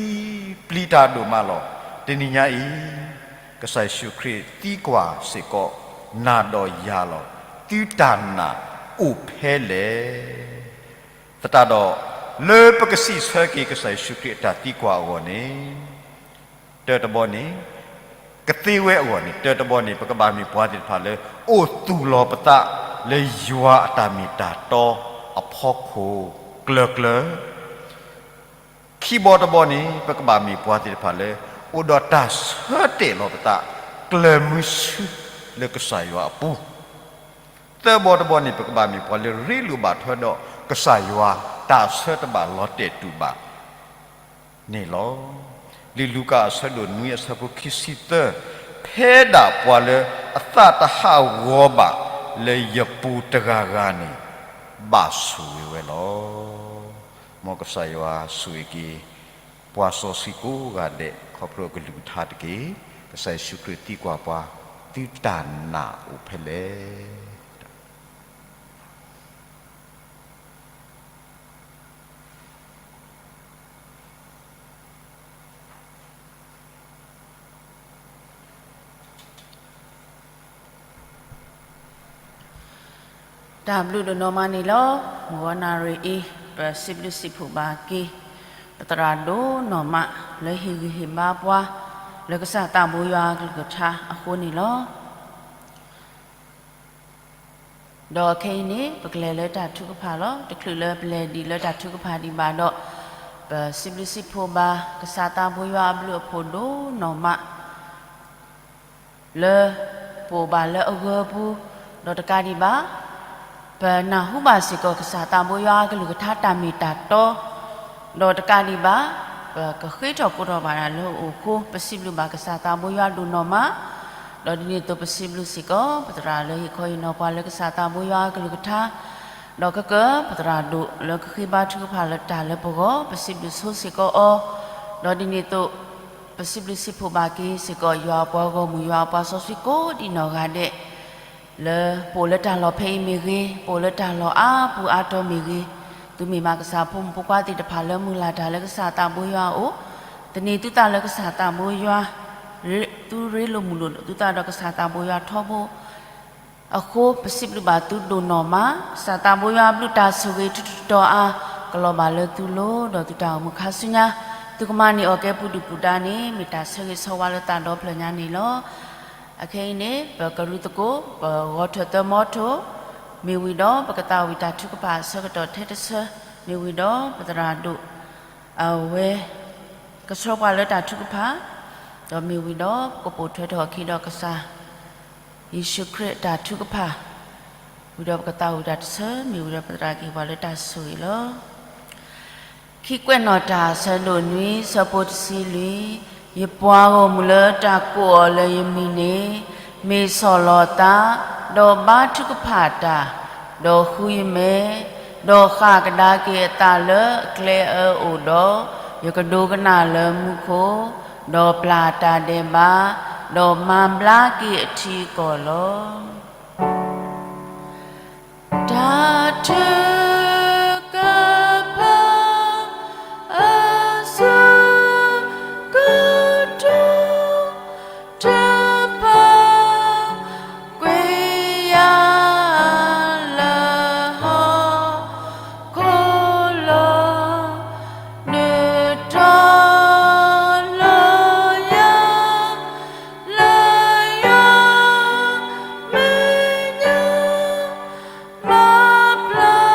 ပျံၤတၢ်ဒိၣ်မးလီၤ. တနံၤညါအံၤ ကစၢ်ယ့ၣ်ၡူးခရံာ်သံကွၢ်စ့ၢ်ကီး နၤဒီးယၤလီၤ. သုတၢ်နာ်အိၣ်ဖဲလဲၣ်. သတးဒီး လၢပကစံးဆၢက့ၤကစၢ်ယ့ၣ်ၡူးခရံာ်အတၢ်သံကွၢ်အဂီၢ်န့ၣ်, တၢတဘီန့ၣ်, ကသ့ဝဲအဂီၢ်န့ၣ်, တၢတဘီန့ၣ် ပကဘၣ်မ့ၢ်ပှၤသ့ၣ်တဖၣ်လၢ အိၣ်သူၣ်လီၤပသးလၢယွၤအတၢ်မ့ၢ်တၢ်တီအဖီခိၣ်ကျၢၤကျၢၤ ခံဘီတဘီန့ၣ် ပကဘၣ်မ့ၢ်ပှၤသ့ၣ်တဖၣ်လၢ အိၣ်ဒီးတၢ်ဆၢတဲာ်လီၤပသး ကျၢၤမုဆူလၢကစၢ်ယွၤအပူၤ, သၢဘီတဘီန့ၣ် ပကဘၣ်မ့ၢ်ပှၤလၢရ့လိာ်ဘၣ်ထွဲဒီးကစၢ်ယွၤတၢ်ဆၢတဘၣ်လီၤတဲာ်တူာ်ဘၣ်န့ၣ်လီၤ. လံာ်လူၤကၣ်အဆၢဒိၣ်နွံအဆၢဖိခံဆံသၢ, ဖဲဒၣ်ပှၤလၢအသးတဟးဂီၤဘၣ် လၢယပူၤတဂၤဂၤန့ၣ် ဘၣ်ဆိၣ်ဂ့ၤဝဲလီၤ. မ်ကစၢ်ယွၤဆိၣ်ဂ့ၤက့ၤ ပှၤစီဆှံကိးဂၤဒဲး ခီဖျိအကလုၢ်ကထါတက့ၢ်. ကစၢ်ယ့ၣ်ၡူးခရံာ်သံကွၢ်ပှၤ, သုတၢ်နာ်အိၣ်ဖဲလဲၣ်. တၢ်ဘျုးဒိၣ်နီၢ်မးန့ၣ်လီၤ. မုၢ်ဂီၤနၣ်ရံၣ်အံၤ ပစံးဘျုးစံးဖှိၣ်ဘၣ်က့ၤ ပသရၣ်ဒိၣ်နီၢ်မး လၢဟ့ၣ်ဂံၢ်ဟ့ၣ်ဘါပှၤ လၢကစၢ်သးဘိယွၤအကလုၢ်ကထါအဃိန့ၣ်လီၤ. ဒီးခဲအံၤန့ၣ် ပကလဲၤလၢတၢ်ထုကဖၣ်လီၤ. တချုးလၢပလဲၤဒံးလၢတၢ်ထုကဖၣ်ဒံးဘၣ်ဒီး ပစံးဘျုးစံးဖှိၣ်ဘၣ် ကစၢ်သးဘိယွၤအဘျုးအဖှိၣ်ဒိၣ်နီၢ်မး လၢပအိၣ်ဘၣ်လၢအဂၢၤပူၤ, ဒီးတကးဒံးဘၣ် ပနၢ်ဟူဘၣ်စ့ၢ်ကီး ကစၢ်သးဘိယွၤအကလုၢ်ကထါတၢ်မ့ၢ်တၢ်တီ, ဒီးတကးဒံးဘၣ် ပကဃ့ထီၣ်ကိးထီၣ်ဘၣ်တၢ်လၢအအိၣ်အဃိ ပစံးဘျုးဘၣ်ကစၢ်သးဘိယွၤဒိၣ်နီၢ်မး, ဒီးဒ်န့ၣ်အသိး ပစံးဘျုးစ့ၢ်ကီး ပသရၣ်လၢဟ့ၣ်ခီဟ့ၣ်နီၤပှၤလၢကစၢ်သးဘိယွၤအကလုၢ်ကထါ, ဒီးကက ပသရၣ်ဒိၣ်လၢကဃ့ဘါထုကဖၣ်လၢတၢ်လၢပဂီၢ် ပစံးဘျုးဆိစ့ၢ်ကီးအီၤ, ဒီးဒ်န့ၣ်အသိး ပစံးဘျုးစံးဖှိၣ်ဘၣ်က့ၤစ့ၢ်ကီး ယွၤအပှၤဂီၢ်မုၢ် ယွၤအပှၤစီဆှံကိးဒံးနီၢ်ဂၤဒဲး လၢပအိၣ်လၢတၢ်လီၢ်ဖဲအံၤမ့ၢ်ဂ့ၤ, ပအိၣ်လၢတၢ်လီၢ်အါပူၤအါတီၤမ့ၢ်ဂ့ၤ, သုမ့ၢ်မးကစၢ်ဖိမုၣ်ဖိခွါသ့ၣ်တဖၣ်လၢမုၢ်လၢ်တၢ်လၢကစၢ်သးဘိယွၤအအိၣ်, သန့ၤသုသးလၢကစၢ်သးဘိယွၤ, သုရ့လိာ်မုာ်လိာ်သုသးဒီးကစၢ်သးဘိယွၤထီဘိ အဃိ ပစံးဘျုးဘၣ်သုဒိၣ်နီၢ်မး, ကစၢ်သးဘိယွၤအဘျုးတၢ်ဆိၣ်ဂ့ၤထူးထူးတီၤတီၤအါ ကလီၤဘၣ်လၢသုလိၤ ဒီးသုတၢ်အိၣ်မူခါဆူညါ, သုကမၤန့ၢ်အီၣ်ကဲပူၤဒုၣ်ပူၤဒါန့ၣ် မ့ၢ်တၢ်ဆၢဂ့ၤဆၢဝါလၢသးဒီဖျၢၣ်ညါန့ၣ်လီၤ. အခဲအံၤန့ၣ် ပကရူၢ်သကိး ပဂီၤထၢၣ်သၢမီထိၣ် မ့ၢ်ဝံၤဒီး ပကသးဝံၣ်တၢ်ထုကဖၣ်အဆၢကတီၢ်ထဲတဆၢ မ့ၢ်ဝံၤဒီး ပသရၣ်ဒိၣ် အဝဲ ကဆှၢပှၤလၢတၢ်ထုကဖၣ်, ဒီးမ့ၢ်ဝံၤဒီး ပကပိာ်ထွဲထီၣ်အခံဒီးကစၢ် ယ့ၣ်ၡူးခရံာ်အတၢ်ထုကဖၣ်, ဝံၤဒီးပကသးဝံၣ်တၢ်တဆၢ မ့ၢ်ဝံၤဒီးပသရၣ်ကဟ့ၣ်ပှၤလၢတၢ်ဆိၣ်ဂ့ၤလီၤ. ခံကွဲးနီၣ်တၢ် ဆၢဒိၣ်နွံ ဆၢဖိတဆံလွံၢ်, ယပှၤဂီၢ်မုၢ်လၢတၢ်ကိးအီၤလၢယမံၤန့ၣ် မ့ၢ်ဆီၣ်လီၤသး, ဒီးဘါထုကဖၣ်တၢ်, ဒီးဃုယမဲာ်, ဒီးဃၣ်ကဒါက့ၤအသးလၢအကျဲအၢအိၣ်ဒီး, ယကဒိကနၣ်လၢမူခိၣ်, ဒီးပျၢ်တၢ်ဒဲးဘး, ဒီးမၤဘျါက့ၤအထံအကီၢ်လီၤ. တၢ်ထုကဖၣ် အဆၢကတီၢ် တဖၣ် ကွံာ်ယၤလၢဟီၣ်ခိၣ်လီၤ, နုာ်ထီၣ်လီၤယၤ လၢယွၤမဲာ်ညါ မၤ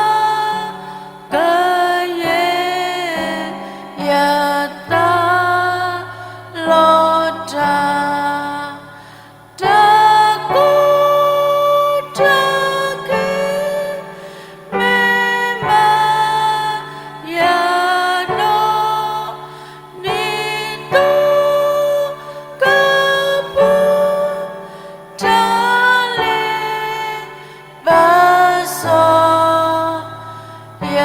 ပျၢ်ကယဲၢ် ယသးလီၤတၢ်, တၢ်ကူၣ်တၢ်က့ၤ မ့ၢ်မၤယၤနီၢ် ဒ်သိးကပူၤ တၢ်လဲၤ ဘၣ်စီၤ ယ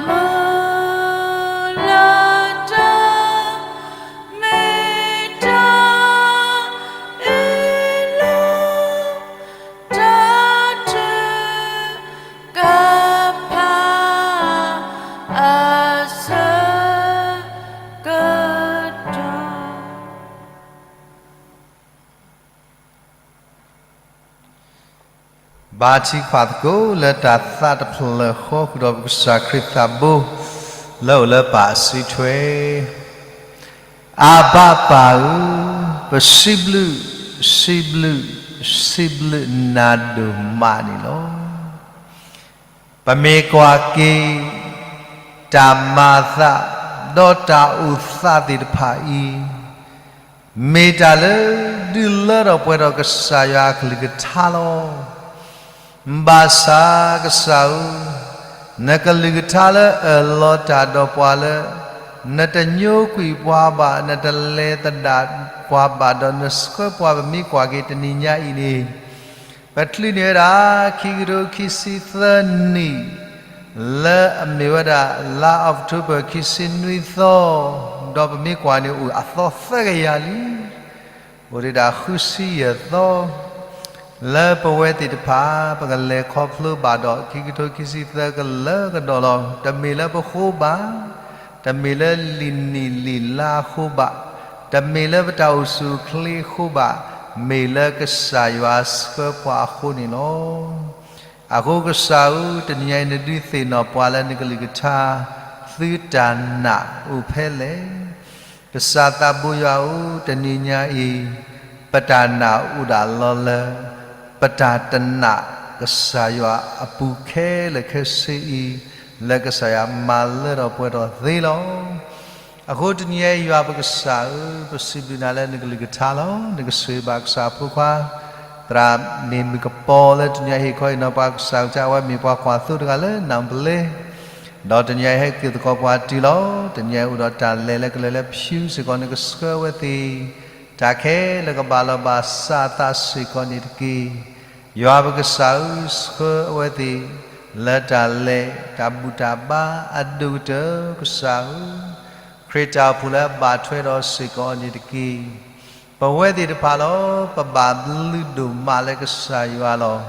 မုၢ်လၢ်တၢ် မ့ၢ်တၢ်အ့ၣ်လိာ် တၢ်ထုကဖၣ် အဆၢကတီၢ် ဘါထုကဖၣ်သကိးလၢတၢ်သးတဖျၢၣ်ဃီ ဃုာ်ဒီးပကစၢ်ခရံာ်သးဘိ လၢအအိၣ်လၢပၢ်အစုထွဲ, အဘၣ်ပၢ်ဧၢ, ပစံးဘျုး, စံးဘျုး, စံးဘျုးနၤဒိၣ်မးန့ၣ်လီၤ. ပမ့ၢ်ကွၢ်က့ၤ တၢ်မၤသး ဒီးတၢ်အိၣ်သးသ့ၣ်တဖၣ်အံၤ မ့ၢ်တၢ်လၢဒုးလၢထီၣ်ပှဲၤထီၣ်ကစၢ်ယွၤအကလုၢ်ကထါလီၤ. ဘၣ်ဆၣ်ကစၢ်ဧၢ, နကလုၢ်ကထါလၢအၢၣ်လီၤတၢ်ဒီးပှၤလၢ နတညိကွံာ်ပှၤဘၣ်, နတလဲၤသဒၣ်ပှၤဘၣ်, ဒီးနဆှၢပှၤ ပမ့ၢ်ကွၢ်က့ၤတနံၤညါအံၤန့ၣ် ပချုးန့ၢ်ဝဲဒၣ် ခံကထိခံဆံသၢနံၣ် လၢအမ့ၢ်ဝဲဒၣ် လါအီးကထိဘၢၣ် ခံဆံနွံသီ, ဒီးပမ့ၢ်ကွၢ်န့ၣ် အိၣ်အသီသၢကယၤလံ. အိၣ်ဒံးဒၣ်ဃုဆံယဲၢ်သီ လၢပဝဲသ့ၣ်တဖၣ် ပကလဲၤခီဖျိဘၣ်ဒီး ခံကထိခံဆံသၢကလၢကဒီးလီၤ. တမ့ၢ်လၢပဃိဘၣ်, တမ့ၢ်လၢလံာ်နံၣ်လံာ်လါအဃိဘၣ်, တမ့ၢ်လၢပတၢ်အိၣ်ဆူၣ်အိၣ်ချ့အဃိဘၣ်, မ့ၢ်လၢကစၢ်ယွၤဆှၢပှၤအဃိန့ၣ်လီၤ. အဃိကစၢ်ဧၢ, တနံၤညါအံၤ နဒုးသ့ၣ်နီၣ်ပှၤလၢနကလုၢ်ကထါ, သုတၢ်နာ်အိၣ်ဖဲလဲၣ်. ကစၢ်သးဘိယွၤဧၢ, တနံၤညါအံၤ ပတၢ်နာ်အိၣ်ဒၣ်လီၤလၢ ပတၢ်တနာ်ကစၢ်ယွၤအပူၤခဲလၢာ်ခဲဆ့အံၤ, လၢကစၢ်ယွၤမၤလၢထီၣ်ပှဲၤထီၣ်သ့လီၤ. အဃိတနံၤညါအံၤ ယွၤပကစၢ်ဧၢ, ပစံးဘျုးနၤလၢနကလုၢ်ကထါလီၤ. နကဆိၣ်ဂ့ၤဘၣ်ကစၢ်အဖိခွါ, သရၣ်မ့ၢ်မုၣ်ကပီၤလၢတနံၤညါဟ့ၣ်ခီဟ့ၣ်နီၤပှၤကစၢ်ကစၢ်, အဝဲမ့ၢ်ပှၤကွၢ်သိတဂၤလၢနၢ်ပလဲ, ဒီးတနံၤညါဟဲက့ၤသကိးပှၤတုၤလီၤ. တနံၤညါအိၣ်ဒီးတၢ်လဲၤလၢကလဲၤလၢဖၠူစ့ၢ်ကီး, နကဆှၢအဝဲသ့ၣ် တၢ်ခဲလၢာ်ကဘၣ်လီၤဘၣ်စးအသးစ့ၢ်ကီးန့ၣ်တက့ၢ်. ယွၤပကစၢ်ဧၢ, ဆှၢအဝဲသ့ၣ် လၢတၢ်လဲၤတၢ်ဘူၣ်တၢ်ဘါအဒိၣ်ကတၢၢ် ကစၢ်ဧၢ, ခရံာ်တၢ်အိၣ်ဖှိၣ်လၢအဘၣ်ထွဲဒီးစ့ၢ်ကီးန့ၣ်တက့ၢ်. ပဝဲသ့ၣ်တဖၣ်လီၤ, ပဘၣ်ဘျုးဒိၣ်မးလၢကစၢ်ယွၤလီၤ.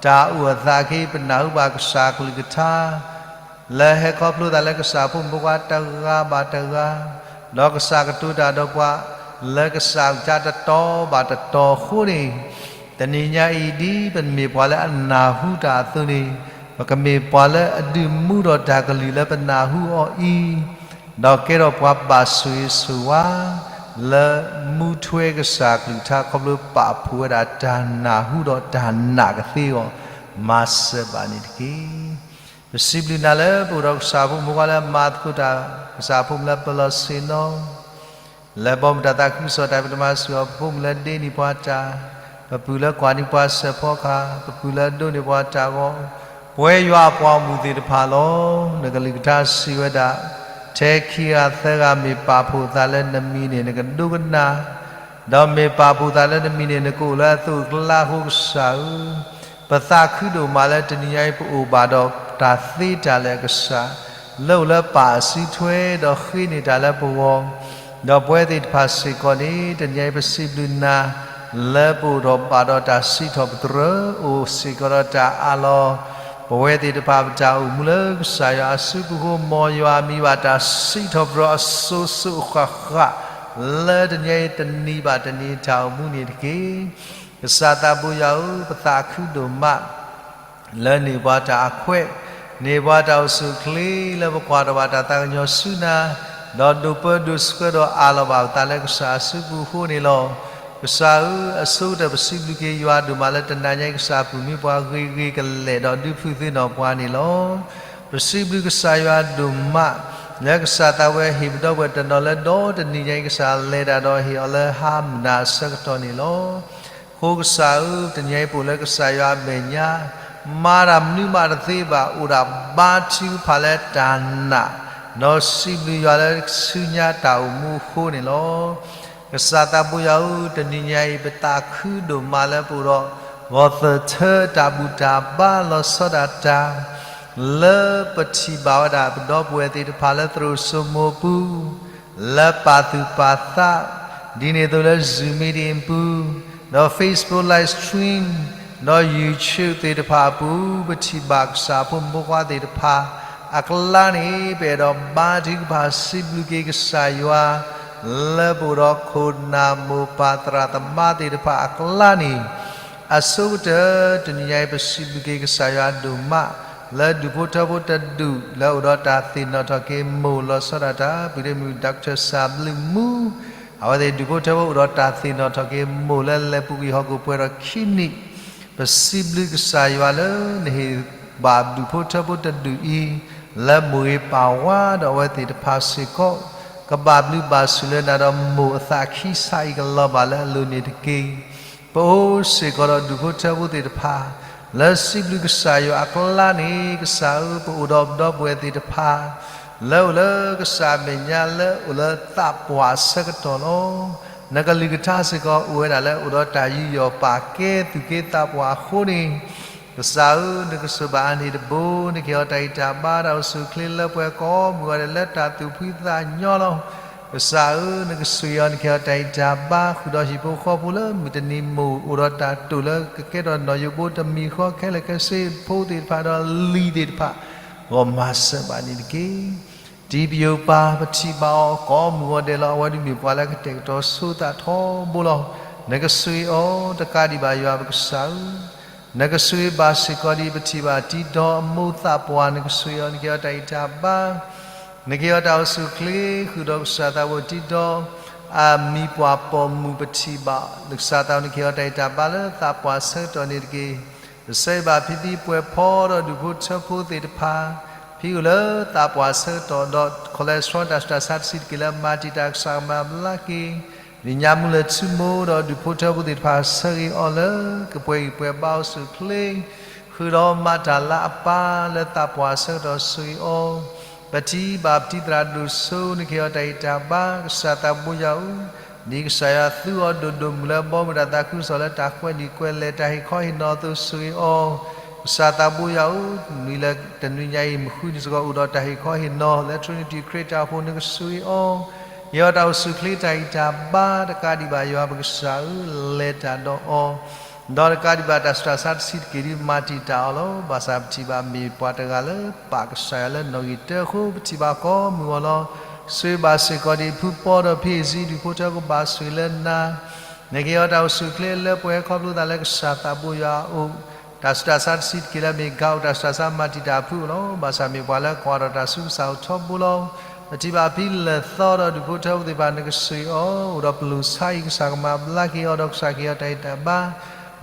တၢ်အိၣ်အသးက့ ပနၢ်ဟူဘၣ်ကစၢ်ကလုၢ်ကထါ လၢဟဲခီဖျိသးလၢကစၢ်အဖိမုၣ်ဖိခွါတဂၤဘၣ်တဂၤ, ဒီးကစၢ်ကတိၤတၢ်ဒီးပှၤ လၢကစၢ်ကလုၢ်ကထါတတီၤဘၣ်တတီၤအဃိန့ၣ်, တနံၤညါအံၤ ဒ်ပမ့ၢ်ပှၤလၢအနၢ်ဟူတၢ်အသိးန့ၣ်, ပကမ့ၢ်ပှၤလၢအဒုးမူဒီးတၢ်ကလုၢ်လၢပနၢ်ဟူအီၤအံၤ, ဒီးကဲထီၣ်ပှၤဘၣ်ဆိၣ်ဂ့ၤဆိၣ်ဝါ လၢမူထွဲကစၢ်ကလုၢ်ကထါ ခီဖျိပာ်ဖှိၣ်ဝဲဒၣ်တၢ်နၢ်ဟူဒီးတၢ်နာ်ကသ့အဂီၢ်, မၤစၢၤဘၣ်န့ၣ်တက့ၢ်. ပစံးဘျုးနၤလၢပအိၣ်ဒီးကစၢ်ဖိမုၣ်ဖိခွါလၢအမၤသကိးတၢ်, ကစၢ်ဖိမုၣ်လၢပလီၢ်ဆ့ၣ်နီၤ လၢဘီမုၢ်တၢ်သးခုကစီၣ်တၢ် ပတမၤစၢၤအီၤ, ပဖိမုၣ်လၢဒ့န့ၢ်ပှၤတၢ်, ပပုၢ်လၢကွၢ်န့ၢ်ပှၤစဲးဖီကဟၣ်, ပပုၢ်လၢဒိးန့ၢ်ပှၤတၢ်အဂီၢ်, ပဝဲယွၤအပှၤဂီၢ်မုၢ်သ့ၣ်တဖၣ်လီၤ. နကလုၢ်ကထါစံးဝဲဒၣ်, ထဲခံဂၤသၢဂၤမ့ၢ်ပာ်ဖှိၣ်သးလၢနမံၤန့ၣ် နကဒိကနၣ်, ဒီးမ့ၢ်ပာ်ဖှိၣ်သးလၢနမံၤန့ၣ် နကအိၣ်လၢအသိးအကျါအဃိကစၢ်ဧၢ, ပသးခုဒိၣ်မးလၢတနံၤညါအံၤ ပအိၣ်ဘၣ်ဒီးတၢ်သ့တၢ်လၢာ်အကစၢ်, လၢအိၣ်လၢပာ်အစုထွဲဒီးဃ့န့ၢ်တၢ်လၢပဂီၢ်, ဒီးပဝဲသ့ၣ်တဖၣ်စ့ၢ်ကီးန့ၣ် တနံၤညါအံၤပစံးဘျုးနၤ လၢပအိၣ်ဒီးဘၣ်ဒီးတၢ်စံးထီၣ်ပတြၢၤ အိၣ်စ့ၢ်ကီးဒီးတၢ်အးလီၤ, ပဝဲသ့ၣ်တဖၣ်ပတၢ်အိၣ်မူလၢကစၢ်ယွၤအစုပူၤအဃိ မ်ယွၤအမံၤဘၣ်တၢ်စံးထီၣ်ပတြၢၤအစိၤစိၤအဃၣ်ဃၣ် လၢတနံၤညါအံၤတနံၤဘၣ်တနံၤတၢ်အိၣ်မူန့ၣ်တက့ၢ်. ကစၢ်သးဘိယွၤဧၢ, ပသးခုဒိၣ်မး လၢန့ၢ်ပှၤတၢ်အခွဲး, န့ၢ်ပှၤတၢ်အိၣ်ဆူၣ်အိၣ်ချ့ လၢပကွၢ်ထီၣ်ဘၣ်တၢ်သးကညီၤဆူနၤ, ဒီးဒိးပၢဒိးဆှၢဒီးအးလီၤဘၣ်ပသးလၢကစၢ်အစုပူၤအဃိန့ၣ်လီၤ. ကစၢ်ဧၢ, အဆိကတၢၢ်ပစံးဘျုးက့ၤယွၤဒိၣ်မးလၢတနံၤညါအံၤ ကစၢ်အပူၤမ့ၢ်ပှၤဂ့ၤဂ့ၤကလဲာ်ဒီးဒုးဖုးသ့ၣ်နီၣ်ပှၤန့ၣ်လီၤ. ပစံးဘျုးကစၢ်ယွၤဒိၣ်မး လၢကစၢ်သးဝဲဟ့ၣ်ပဒီပုၢ်ဝဲၢ်တနီၤလၢဒီတနံၤညါအံၤ ကစၢ်လဲၤတၢ်ဒီးဟ့ၣ်အီၤလၢဟါမုၢ်နၤအဆၢကတီၢ်န့ၣ်လီၤ. အဃိကစၢ်ဧၢ, တနံၤညါအံၤပအိၣ်လၢကစၢ်ယွၤအမဲာ်ညါ, မၤတၢ်မနုၤမးတသ့ဘၣ်, အိၣ်ဒၣ်ဘါထုကဖၣ်လၢတၢ်နာ်, ဒီးစံးဘျုးယွၤလၢဆူညါတၢ်အိၣ်မူအဃိန့ၣ်လီၤ. ကစၢ်သးဘိယွၤဧၢ, တနံၤညါအံၤ ပသးခုဒိၣ်မးလၢပအိၣ်ဒီး ဂီၤသၢၣ်ထၢတၢ်ဘူၣ်တၢ်ဘါလီၤဆီဒၣ်တၢ် လၢပထံၣ်ဘၣ်ဝဲဒၣ်ပဒီပုၢ်ဝဲၢ်သ့ၣ်တဖၣ်လၢသရိာ်စိမိၤအပူၤ, လၢပာ်သူၣ်ပာ်သး, ဒ်န့ၣ်အသိးလၢ Zoom meeting အပူၤ, ဒီး Facebook live stream, ဒီး YouTube သ့ၣ်တဖၣ်အပူၤ, ပထံၣ်ဘၣ်ကစၢ်ဖိမုၣ်ဖိခွါသ့ၣ်တဖၣ် အကျါန့ၣ် ပအဲၣ်ဒိးဘါထုကဖၣ်စံးဘျုးက့ၤကစၢ်ယွၤ လၢပအိၣ်ဒီးခိၣ်နၢ်မိၢ်ပၢ်သရၣ်သမါသ့ၣ်တဖၣ်အကျါန့ၣ်, အဆိကတၢၢ် တနံၤညါအံၤ ပစံးဘျုးက့ၤကစၢ်ယွၤဒိၣ်မး လၢဒူၣ်ဖိထၢဖိတဒူၣ် လၢအိၣ်ဒီးတၢ်သ့ၣ်နီၣ်ထီၣ်က့ၤမိၢ်လီၤဆီဒၣ်တၢ် ပုၢ်ဒ့မုၣ် Doctor စၢ်ဘျုးမူ, အဝဲသ့ၣ်ဒူၣ်ဖိထၢဖိအိၣ်ဒီးတၢ်သ့ၣ်နီၣ်ထီၣ်က့ၤမိၢ်လၢလဲၤပူၤကွံာ်ဟီၣ်ခိၣ်ပှဲၤထီၣ်ခံနံၣ်, ပစံးဘျုးကစၢ်ယွၤလၢနဟ့ၣ်ဘၣ်ဒူၣ်ဖိထၢဖိတဒူၣ်အံၤ လၢမိၢ်ဂ့ၤပၢ်ဝါဒီးအဝဲသ့ၣ်တဖၣ်စ့ၢ်ကီး ကဘၣ်ဘျုးဘၣ်ဆိၣ်လၢနၤဒီးမိၢ်အသးခံဆးအံၤကလီၤဘၣ်လၢအလိၤန့ၣ်တက့ၢ်. ပအိၣ်စ့ၢ်ကီးဒီးဒူၣ်ဖိထၢဖိသ့ၣ်တဖၣ် လၢစံးဘျုးကစၢ်ယွၤအကျါန့ၣ် ကစၢ်ဧၢ ပအိၣ်ဒီးပဒီပုၢ်ဝဲၢ်သ့ၣ်တဖၣ် လၢအိၣ်လၢကစၢ်အမဲာ်ညါလၢအိၣ်လၢသးပှၢ်အဆၢကတီၢ်လီၤ. နကလုၢ်ကထါစ့ၢ်ကီးအိၣ်ဝဲဒၣ်လၢအိၣ်ဒီးတၢ်ယူးယီၣ်ပာ်ကဲသူၣ်က့သးပှၢ်အဃိန့ၣ်, ကစၢ်ဧၢ နကဆိၣ်ဘၣ်အန့ၣ်တဘိ, နကဟ့ၣ်အီၤတၢ်ဂံၢ်တၢ်ဘါ တၢ်အိၣ်ဆူၣ်အိၣ်ချ့လၢပှဲၤကိးမုၢ်ဂီၤဒဲးလၢတၢ်သူၣ်ဖှံသးညီလီၤ. ကစၢ်ဧၢ နကဆိၣ်ဂ့ၤအီၤ နကဟ့ၣ်အီၤတၢ်ဂံၢ်တၢ်ဘါ ဃုာ်ဒီးဟံၣ်ဖိဃီဖိလၢမုၢ်တနံၤမိၢ်အိၣ်ဒီးတၢ်တိာ်လၢကကဲထီၣ်နီၣ်ယိးဘိတမံၤဃီ ခဲလၢာ်ခဲဆ့ဖိသ့ၣ်တဖၣ်ဒီးလံၤသ့ၣ်တဖၣ် ဂီၢ်မၤစၢၤဘၣ်န့ၣ်တက့ၢ်. တံၤပယိၤပၢ် ပထံၣ်ဘၣ်အီၤကိးမုၢ်ဂီၤဒဲးလီၤ. အဝဲဒၣ်မ့ၢ်ပှၤလၢကတဲာ်ကတီၤဆိသးထီဘိလီၤ. နကဆိၣ်ဂ့ၤအီၤတကးဒံးဘၣ် ယွၤပကစၢ်ဧၢ နကဆိၣ်ဂ့ၤဘၣ်စ့ၢ်ကီးဒ်ပထံၣ်ဘၣ်တံၤဒီးအမိၢ်သးပှၢ် နကဆိၣ်ဂ့ၤအီၤ နကဟ့ၣ်အီၤတၢ်အံၣ်တၢ်ဘါ, နကဟ့ၣ်အီၤတၢ်အိၣ်ဆူၣ်အိၣ်ချ့ ဃုာ်ဒီးကစၢ်သးဘိတံၤဒီး အမံၤပှၢ်ပိာ်မုၣ်ပထံၣ်ဘၣ် လၢကစၢ်သးဘိ နကဟ့ၣ်အီၤတၢ်အံၣ်တၢ်ဘါလၢသးပှၢ်ဆၢကတီၢ်န့ၣ်တက့ၢ်. ပဆၢဂ့ၤဘၣ်ဖဲဒ်ပှဲၤဖီဒီးဒူၣ်ဖိထၢဖိသ့ၣ်တဖၣ် ဖဲအိၣ်လၢသးပှၢ်ဆၢကတီၢ်ဒီး cholesterol တၢ်ဆူးတၢ်ဆါတဆံးတက့ၢ်လၢမၤတံာ်တာ် ကစၢ်ကမၤဘျါက့ၤ လံာ်ညါမူလၢာ်ထူမိၢ်ဒီးဒူၣ်ဖိထၢဖိသ့ၣ်တဖၣ် ဆၢဂ့ၤအီၤလၢ ကပှဲၤဂံၢ်ပှဲၤဘါအိၣ်ဆူၣ်အိၣ်ချ့ ဃုာ်ဒီးမၤတၢ်လၢအပၢ်လၢသးပှၢ်ဆၢကတီၢ် ဆိၣ်ဂ့ၤအီၤ. ပထံၣ်ဘၣ်ပတံၤသရၣ်ဒိၣ်စိ နကဟ့ၣ်အီၤတၢ်အံၣ်တၢ်ဘါ ကစၢ်သးဘိယွၤဧၢ, ဒ်ကစၢ်ယွၤသူအီၤဒိၣ်ဒိၣ်မုၢ်လၢ ဘီမုၢ်တၢ်သးခုကစီၣ်လၢ တၢ်ကွဲးနံၣ်ကွဲးလဲၤ တၢ်ဟ့ၣ်ခီဟ့ၣ်နီၤအသိး ဆိၣ်ဂ့ၤအီၤ. ကစၢ်သးဘိယွၤဧၢ, နံၤလၢတနွံညါအံၤ မုၢ်ဃုနံၤစ့ၢ်ကီး အိၣ်ဒီးတၢ်ဟ့ၣ်ခီဟ့ၣ်နီၤလၢ Trinity ခရံာ်တၢ်အိၣ်ဖှိၣ် နကဆိၣ်ဂ့ၤအီၤ, ဟ့ၣ်အီၤတၢ်အိၣ်ဆူၣ်အိၣ်ချ့ တၢ်ဂံၢ်တၢ်ဘါ တကးဒံးဘၣ် ယွၤပကစၢ်ဧၢ, လဲၤတၢ်ဒီးအီၤ ဒီးတကးဒံးဘၣ်တၢ်ဆူးတၢ်ဆါတဆံးတက့ၢ် ဒ်မၤတံာ်တာ်အီၤလီၤ. ဘၣ်ဆၣ်ပထံၣ်ဘၣ်မ့ၢ်ပှၤတဂၤလၢပာ်ကစၢ်ယွၤလၢနီၣ်ဂံၢ်တၢအဃိ ပထံၣ်ဘၣ်ကိးမုၢ်ဂီၤလီၤ. ဆိၣ်ဂ့ၤဘၣ်စ့ၢ်ကီးဒ်ဖုပီဒီးဖံအ့ၣ်စံ ဒူၣ်ဖိထၢဖိဘၣ်ဆိၣ်ဂ့ၤလၢနၤ နကဟ့ၣ်အီၤတၢ်အိၣ်ဆူၣ်အိၣ်ချ့လၢပှဲၤ ခီဖျိသးလၢကစၢ်သးဘိယွၤအအိၣ်, တၢ်ဆူးတၢ်ဆါတဆံးတက့ၢ်လၢမ့ၢ်ကါအိၣ် တၢ်ဆူးတၢ်ဆါမၤတံာ်တာ်အဖုအအိၣ်လီၤ. ဘၣ်ဆၣ်မ့ၢ်ပှၤလၢကွၢ်ထီၣ်တၢ်ဆူကစၢ်အိၣ်ထီဘိလီၤ. ပထံၣ်ဘၣ်ဖံလၢၢ်သီဒီးဒူၣ်ဖိထၢဖိသ့ၣ်တဖၣ် နကဆိၣ်ဂ့ၤအီၤ, အိၣ်ဒီးပလိာ်ဆါအံၤ ကစၢ်ကမၤဘျါက့ၤအီၤ ဒီးကစၢ်ကဟ့ၣ်အီၤတၢ်ဂံၢ်တၢ်ဘါ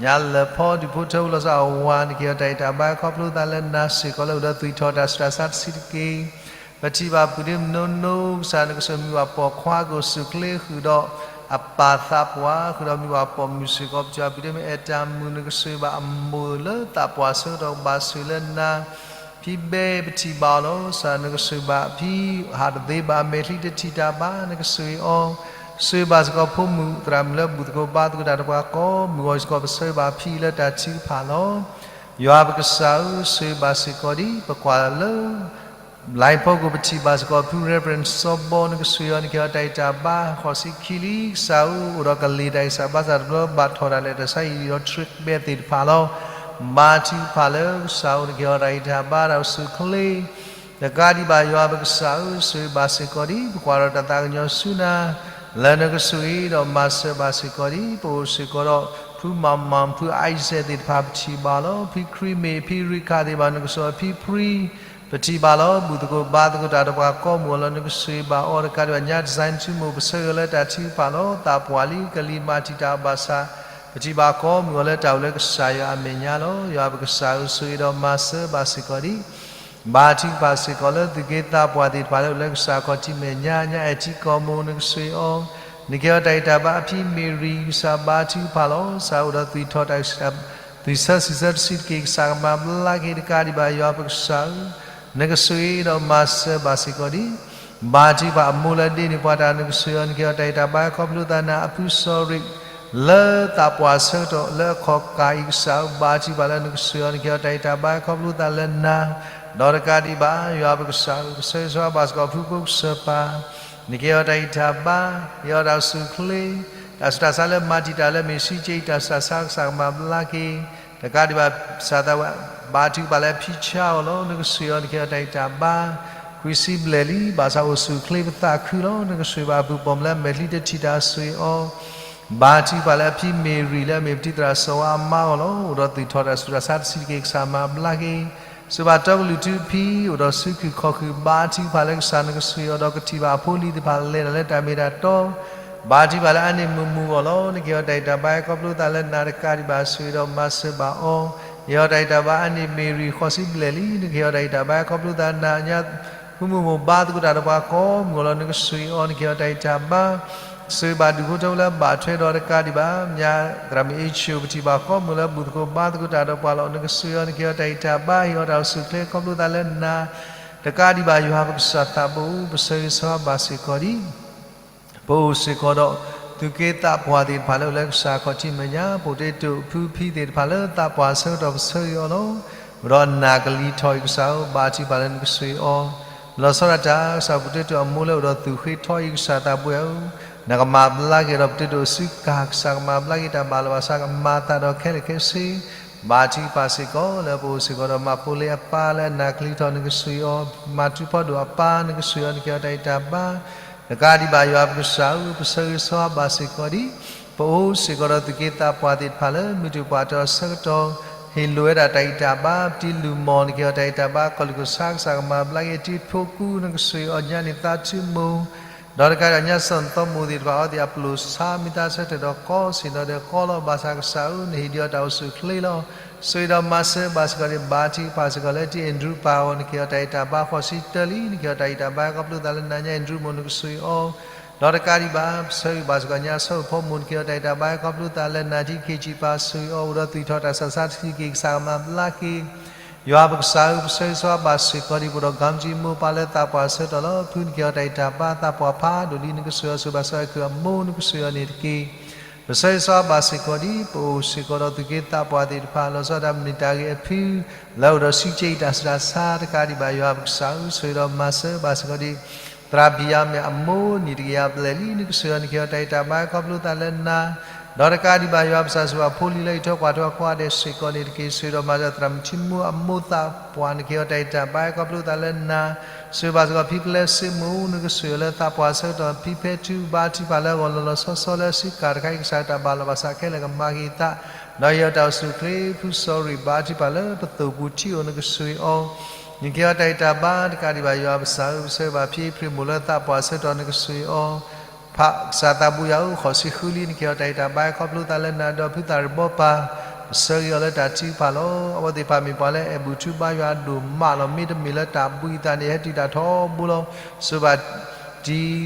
ညါလၢာ်ဖီ ဒူၣ်ဖိထၢဖိလီၤဆီအဝၤ နကဟ့ၣ်အီၤတၢ်ဂံၢ်တၢ်ဘါ ခီဖျိသးလၢနၤစ့ၢ်ကီးလၢအိၣ်ဒီးသွံၣ်ထီၣ်တၢ်ဆူးတၢ်ဆါတဆံးတက့ၢ် ပထံၣ်ဘၣ်ပုၢ်ဒ့မုၣ်နိနိ ကစၢ်နကဆိၣ်ဂ့ၤမုၢ်ဘၣ်ပိာ်ခွါ ကအိၣ်ဆူၣ်အိၣ်ချ့ဃုာ်ဒီး အပၢ်သးပှၢ် ဃုာ်ဒီးမုၢ်ဘၣ်ပိာ်မုၣ်စ့ၢ်ကီး ပထံၣ်ဘၣ်ပုၢ်ဒ့မုၣ်အဲၣ်တၢ်မုၣ် နကဆိၣ်ဂ့ၤဘၣ်အမိၢ်လၢသးပှၢ်ဆၢကတီၢ် ကဘၣ်ဆိၣ်ဂ့ၤလၢနၤ ဖံဘဲ ပထံၣ်ဘၣ်အီၤလီၤ. ကစၢ်နကဆိၣ်ဂ့ၤဘၣ်ဖံ ဟးတသ့ဘၣ် အမဲာ်ချံတထံၣ်တၢ်ဘၣ် နကဆိၣ်ဂ့ၤအီၤ, ဆိၣ်ဂ့ၤဘၣ်စ့ၢ်ကီးဖိမုၣ်သရၣ်မုၣ်လၢဘူၣ်သကိးဘါသကိးတၢ်ဒီးပှၤကိးမုၢ်ဂီၤစ့ၢ်ကီး ပဆၢဂ့ၤဘၣ်ဖံလၢတၢ်ထုကဖၣ်လီၤ. ယွၤပကစၢ်ဧၢ, ဆိၣ်ဂ့ၤဘၣ်စ့ၢ်ကီးဒ်ပကွၢ်လၢ လါဖီခိၣ် ပထံၣ်ဘၣ်စ့ၢ်ကီးဖု Reverend စီၤဘီ နကဆိၣ်ဂ့ၤအီၤ နကဟ့ၣ်အီၤတၢ်ဂံၢ်တၢ်ဘါ ဃိးဆံခံလံ ကစၢ်ဧၢ, အိၣ်ဒီးကလံၤတၢ်ဂံၢ်စၢ်ဘါစၢ်တဘျီ ဘၣ်ထီၣ်ဒၣ်လဲာ်တၢ်ဆါဟံၣ်ဒီး treatment သ့ၣ်တဖၣ်လီၤ. ဘါထုကဖၣ်လၢကစၢ်ဧၢ နကဟ့ၣ်အီၤတၢ်ဂံၢ်တၢ်ဘါ တၢ်အိၣ်ဆူၣ်အိၣ်ချ့ တကးဒံးဘၣ် ယွၤပကစၢ်ဧၢ, ဆိၣ်ဂ့ၤဘၣ်စ့ၢ်ကီးဒ်ပကွၢ်ဒီးတၢ်သးကညီၤဆူနၤ လၢနကဆိၣ်ဂ့ၤဒီးမၤစၢၤဘၣ်စ့ၢ်ကီးဒ် ပအိၣ်စ့ၢ်ကီးဒီး ဖုမၤမၤ ဖု Isaac သ့ၣ်တဖၣ် ပထံၣ်ဘၣ်လီၤ. ဖံခရံာ်မ့ၢ် ဖံရံခးသ့ၣ်တဖၣ် နကဆိၣ်ဂ့ၤအီၤ ဖံဖရံ ပထံၣ်ဘၣ်လီၤ. ဘူၣ်သကိးဘါသကိးတၢ်ဒီးပှၤကိးမုၢ်ဂီၤလီၤ နကဆိၣ်ဂ့ၤဘၣ်အီၤ တကးဒံးဘၣ် ညါ Design ထူမိၢ် ပဆၢဂ့ၤလၢတၢ်ထုကဖၣ်လီၤ. သးပှၢ်လံ ကလံၤမၤတံာ်တာ်ဘၣ်ဆၣ် ပထံၣ်ဘၣ်ကိးမုၢ်ဂီၤလၢတၢ်အိၣ်လၢကစၢ်ယွၤအမဲာ်ညါလီၤ. ယွၤပကစၢ်ဧၢ, ဆိၣ်ဂ့ၤဒီးမၤစၢၤဘၣ်စ့ၢ်ကီးဒ် ဘါထုကဖၣ်စ့ၢ်ကီးလၢသုးက့သးပှၢ်သ့ၣ်တဖၣ်လၢအိၣ်လၢကစၢ်ခီၣ်ထံးမဲာ်ညါ, ညါအဲၣ်ထံကီၢ်မိၢ် နကဆိၣ်ဂ့ၤအီၤ, နကဟ့ၣ်အီၤတၢ်ဂံၢ်တၢ်ဘါ အဖံမ့ၢ်ရံ ကစၢ်ဘါထုကဖၣ်လီၤ. ကစၢ်အိၣ်ဒီးသွံၣ်ထီၣ်တၢ် သွံၣ်ဆၢစံးဆၢတဆံးတက့ၢ် ကစၢ်ကမၤဘျါက့ၤ တကးဒံးဘၣ် ယွၤပကစၢ်ဧၢ, နကဆိၣ်ဂ့ၤဒီးမၤစၢၤဘၣ်စ့ၢ်ကီးဒ် ဘါထုကဖၣ်အမိၢ်လၢဒ့န့ၢ်ပှၤတၢ် နကဆိၣ်ဂ့ၤအီၤ နကဟ့ၣ်အီၤတၢ်ဂံၢ်တၢ်ဘါ ခီဖျိသးနၤ အဖုစီၤရ့း လၢသးပှၢ်ဆၢကတီၢ်လၢအခီၣ်ကၢ်အံၤ ကစၢ်ဧၢ ဘါထုကဖၣ်လၢနကဆိၣ်ဂ့ၤအီၤ နကဟ့ၣ်အီၤတၢ်ဂံၢ်တၢ်ဘါ ခီဖျိသးလၢနၤ, ဒီးတကးဒံးဘၣ် ယွၤပကစၢ်ဧၢ, ပဆၢဂ့ၤဆၢဝါဘၣ်စ့ၢ်ကီးဖုဖိကစၢၢ်ပၢ်, နကဟ့ၣ်အီၤတၢ်ဂံၢ်တၢ်ဘါ, ဟ့ၣ်အီၤတၢ်အိၣ်ဆူၣ်အိၣ်ချ့, တၢ်ဆူးတၢ်ဆါလၢမၤတံာ်တာ်လၢမ့ၢ်ဆံးကဲအံၤ တၢ်ဆူးတၢ်ဆါ ကစၢ်ကမၤဘျါက့ၤ တကးဒံးဘၣ် ကစၢ်သးဝဲ ဘါထုကဖၣ်လၢအဖံဆါအီၤလီၤ နကဆိၣ်ဂ့ၤအီၤ နကဟ့ၣ်အီၤတၢ်ဂံၢ်တၢ်ဘါ, ခွံဆံဘျဲၣ်လံ ဘၣ်ဆၣ်အိၣ်ဆူၣ်အိၣ်ချ့ပသးခုလီၤ နကဆိၣ်ဂ့ၤဘၣ်အပုၢ်ပိာ်မုၣ်လၢအမဲာ်ချံတထံၣ်တၢ် ဆိၣ်ဂ့ၤအီၤ, ဘါထုကဖၣ်လၢအဖံမ့ၢ်ရံလၢအမ့ၢ်ပတံၤသရၣ်စီၤဝါအမါအီၤလီၤ အိၣ်ဒီးသွံၣ်ထီၣ်တၢ်ဆူးတၢ်ဆါတဆံးတက့ၢ် ကစၢ်မၤဘျါက့ၤ ဆိၣ်ဂ့ၤဘၣ်တီကလုာ်ထူဖံ အိၣ်ဒီးစုခုၣ်ခီၣ်ခုၣ် ဘါထုကဖၣ်လၢကစၢ်နကဆိၣ်ဂ့ၤအီၤ ဒီးကထံၣ်ဘၣ်အဖိအလံၤသ့ၣ်တဖၣ်လဲၤတၢ်လၢတၢ်မ့ၢ်တၢ်တီ ဘါထုကဖၣ်လၢအန့ၢ်မုာ်မုာ်အဂီၢ်လီၤ နကဟ့ၣ်အီၤတၢ်ဂံၢ်တၢ်ဘါ ခီဖျိသးလၢနၤ တကးဒံးဘၣ် ဆိၣ်ဂ့ၤဒီးမၤစၢၤဘၣ်အီၤ, ဟ့ၣ်အီၤတၢ်ဂံၢ်တၢ်ဘါ အန့ၢ်မ့ၢ်ရံ ဃိးဆံဘျဲၣ်လံ နကဟ့ၣ်အီၤတၢ်ဂံၢ်တၢ်ဘါ ခီဖျိသးနၤ ညါ ဖုမုၢ်မိၢ်ဘါသကိးတၢ်ဒီးပှၤကိးမုၢ်အဂီၢ်လီၤ နကဆိၣ်ဂ့ၤအီၤ နကဟ့ၣ်အီၤတၢ်ဂံၢ်တၢ်ဘါ ဆိၣ်ဂ့ၤဘၣ်ဒူၣ်ဖိထၢဖိလၢဘၣ်ထွဲဒီးတကးဒံးဘၣ် မ့ၢ်သရၣ်မုၣ်အ့ၣ်ဆူၣ် ပထံၣ်ဘၣ်ကိးမုၢ်လၢဘူၣ်သကိးဘါသကိးတၢ်ဒီးပှၤလီၤ နကဆိၣ်ဂ့ၤအီၤ နကဟ့ၣ်အီၤတၢ်ဂံၢ်တၢ်ဘါ ဟ့ၣ်အီၤတၢ်အိၣ်ဆူၣ်အိၣ်ချ့ ခီဖျိသးလၢနၤ တကးဒံးဘၣ် ယွၤပကစၢ်သးဘိ ပဆၢဂ့ၤဆၢဝါဘၣ်စ့ၢ်ကီးဒ် ပအိၣ်စ့ၢ်ကီးဒီး သုးက့သးပှၢ်သ့ၣ်တဖၣ်လၢအိၣ်လၢကစၢ်ခီၣ်ထံးမဲာ်ညါ ပိတဲတိၢ်ဖုဖံသ့ၣ်တဖၣ်လၢသးပှၢ်ဆၢကတီၢ် ပဆၢဂ့ၤအီၤလီၤ. အိၣ်ဒီးနၢ်ကလံၤထီၣ်အံၤ ကစၢ်ဧၢ ဘါထုကဖၣ်လၢနကဆိၣ်ဂ့ၤအီၤ လီၤဆီဒၣ်တၢ် ကစၢ်ပိတဲတိၢ်အမိၢ်လၢအိၣ်ဒီးသုးဃ့ထီအံၤ ကစၢ်သးဘိယွၤဧၢ, နကမၤဘျါက့ၤဒီးပိတဲတိၢ်အစုကၢ် ကစၢ်ကမၤဘျါက့ၤတၢ်ဘၣ်လီၤဘၣ်ဆၣ် ကမၤသးဒီးခဲလၢာ်ခဲဆ့ ဘါထုကဖၣ်စ့ၢ်ကီး လၢပအိၣ်စ့ၢ်ကီးဒီးမၤဖိလ့အပၢ်လၢအနၢ်ကလံၤထီၣ် နကဆိၣ်ဂ့ၤအီၤ, မၤထူဖီဒိၣ်အပၢ် နကဆိၣ်ဂ့ၤအီၤ နကဟ့ၣ်အီၤတၢ်ဂံၢ်တၢ်ဘါ တကးဒံးဘၣ် ယွၤပကစၢ်ဧၢ ပဆၢဂ့ၤဆၢဝါဘၣ်စ့ၢ်ကီးဒ် ပအိၣ်စ့ၢ်ကီးဒီးသုးက့သးပှၢ်သ့ၣ်တဖၣ်လၢ မုၢ်တပှၢ်တၢၢ်အဆၢကတီၢ် ဟ့ၣ်လိာ်ဝဲဒၣ်တၢ်ဂံၢ်တၢ်ဘါ, ပတံၤလုၢ်မီၢ်နကဟ့ၣ်အီၤတၢ်ဂံၢ်တၢ်ဘါ, ကီၢ်လူၢ်ကီၢ်ဆၣ်ကစၢ်ကမၤဘျါက့ၤ တံၤဖိကူ နကဆိၣ်ဂ့ၤအီၤညါန့ၣ်သးထူမိၢ်, ဒီးတကးဒံးဘၣ်ညါ စီၤနသီမိၢ်သ့ၣ်တဖၣ် အဝဲသ့ၣ်အပျိၢ်ဆါမ့ၢ်သးဆၢထၢၣ်ဒီးကီးဆ့ၣ်နီၤဒီးကီးလီၤ. ဘၣ်ဆၣ်ကစၢ်ဧၢ နဟ့ၣ်ဒံးအီၤတၢ်အိၣ်ဆူၣ်အိၣ်ချ့လီၤ. ဆိၣ်ဂ့ၤဒီးမၤစၢၤဘၣ်စ့ၢ်ကီးန့ၣ် ဘါထုကဖၣ်စ့ၢ်ကီးလၢ တံၤအဲၣ်ဒရူးပၢ်အဂီၢ် နကဟ့ၣ်အီၤတၢ်ဂံၢ်တၢ်ဘါ ဃိးဆံတၢလံ, နကဟ့ၣ်အီၤတၢ်ဂံၢ်တၢ်ဘါ ခီဖျိသးလၢနၤညါ အဲၣ်ဒရူးမိၢ် နကဆိၣ်ဂ့ၤအီၤ ဒီးတကးဒံးဘၣ် ပဆၢဂ့ၤဘၣ်စ့ၢ်ကီးညါ ဆၢဖိမိၢ် နကဟ့ၣ်အီၤတၢ်ဂံၢ်တၢ်ဘါ ခီဖျိသးလၢနၤ ထံက့ၤကံၣ်ပၤ ဆိၣ်ဂ့ၤအီၤ အိၣ်ဒီးသူၣ်ထီၣ်တၢ်ဆးဆါတဆံးက့ၤ ကစၢ်ကမၤဘျါက့ၤ ယွၤပကစၢ်ဧၢ ပဆၢဂ့ၤဆၢဝါဘၣ်စ့ၢ်ကီးဒံး ပအိၣ်ဒီး ကၠံကၠံမိၢ်ပၢ်လၢသးပှၢ်ဆၢကတီၢ်လီၤ. ဖု နကဟ့ၣ်အီၤတၢ်ဂံၢ်တၢ်ဘါ သးပှၢ်ဖးဒိၣ်လံ နကဆိၣ်ဂ့ၤအီၤ ဆိၣ်ဘၣ်စ့ၢ်ကီးအဲၣ်ကုၢ်အမိၢ် နကဆိၣ်ဂ့ၤအီၤန့ၣ်တက့ၢ်. ပဆၢဂ့ၤဆၢဝါဘၣ်စ့ၢ်ကီးဒံး ပအိၣ်စ့ၢ်ကီးဒီးသူၣ်က့သးပှၢ်သ့ၣ်တဖၣ် လီၤဆီဒၣ်တၢ်မနုၤတၢ်ဂ့ၤအဖု လၢအိၣ်ဒီးဆံးကဲအံၤတၢ်ဆူးတၢ်ဆါ တကးဒံးဘၣ် ယွၤပကစၢ်ဧၢ ဆိၣ်ဂ့ၤဒီးမၤစၢၤဘၣ်စ့ၢ်ကီးဒံး သရၣ်ဘံၣ်ယၤမဲာ်အမိၢ် နံၣ်တကယၤဘျဲၣ်လံ နကဆိၣ်ဂ့ၤအီၤ နကဟ့ၣ်အီၤတၢ်ဂံၢ်တၢ်ဘါ ခီဖျိသးလၢနၤ ဒီးတကးဒံးဘၣ် ယွၤပကစၢ် ဆိၣ်ဂ့ၤဘၣ်ဖိလံၤလၢ အံးထွဲကွၢ်ထွဲအကိးဂၤဒဲးစ့ၢ်ကီးန့ၣ်တက့ၢ်. ဆိၣ်ဂ့ၤဒီးမၤစၢၤသရၣ်မုၣ်ထံမူအမိၢ်သးပှၢ် နကဟ့ၣ်အီၤတၢ်ဂံၢ်တၢ်ဘါ ခီဖျိသးလၢနၤ ဆိၣ်ဂ့ၤဘၣ်စ့ၢ်ကီးဖံကလၢစ့မိၢ် နကဆိၣ်ဂ့ၤအီၤလၢသးပှၢ်ဆၢကတီၢ် ဖံဖဲထူ ဘါထုကဖၣ်လၢအဂီၢ်လီၤလီၤဆီဆီလၢအစုကၤတခါအံၤ ကစၢ်တၢ်ဘၣ်လီၤဘၣ်စးခဲလၢာ်ကမၤက့ၤအသး ဒီးဟ့ၣ်အီၤတၢ်အိၣ်ဆူၣ်အိၣ်ချ့ ဖုစီၤရ့ၣ် ဘါထုကဖၣ်လၢပသိၣ်ပူၤထံအိၣ် နကဆိၣ်ဂ့ၤအီၤ နကဟ့ၣ်အီၤတၢ်ဂံၢ်တၢ်ဘါ တကးဒံးဘၣ် ယွၤပကစၢ်ဧၢ ပဆၢဂ့ၤဘၣ်ဖံအ့ဖြ့ၣ်မိၢ်လၢသးပှၢ်ဆၢကတီၢ် နကဆိၣ်ဂ့ၤအီၤ ဖးကစၢ်သးဘိယွၤဧၢ ဃိးဆံဃုလံ နကဟ့ၣ်အီၤတၢ်ဂံၢ်တၢ်ဘါ ခီဖျိသးလၢနၤ ဒီးဖုသၣ်ရံၣ်ဘီပၢ် ပဆၢဂ့ၤအီၤလၢတၢ်ထုကဖၣ်လီၤ. အဝဲသ့ၣ်တဖၣ်မ့ၢ်ပှၤလၢအဲၣ်ဘူၣ်ထုဘါယွၤဒိၣ်မးလီၤ. မ့တမ့ၢ်လၢတၢ်ဘှံးအသးန့ၣ် ဟဲတုၤတၢ်ထီဘိလီၤ. ဆိၣ်ဂ့ၤဘၣ်တံ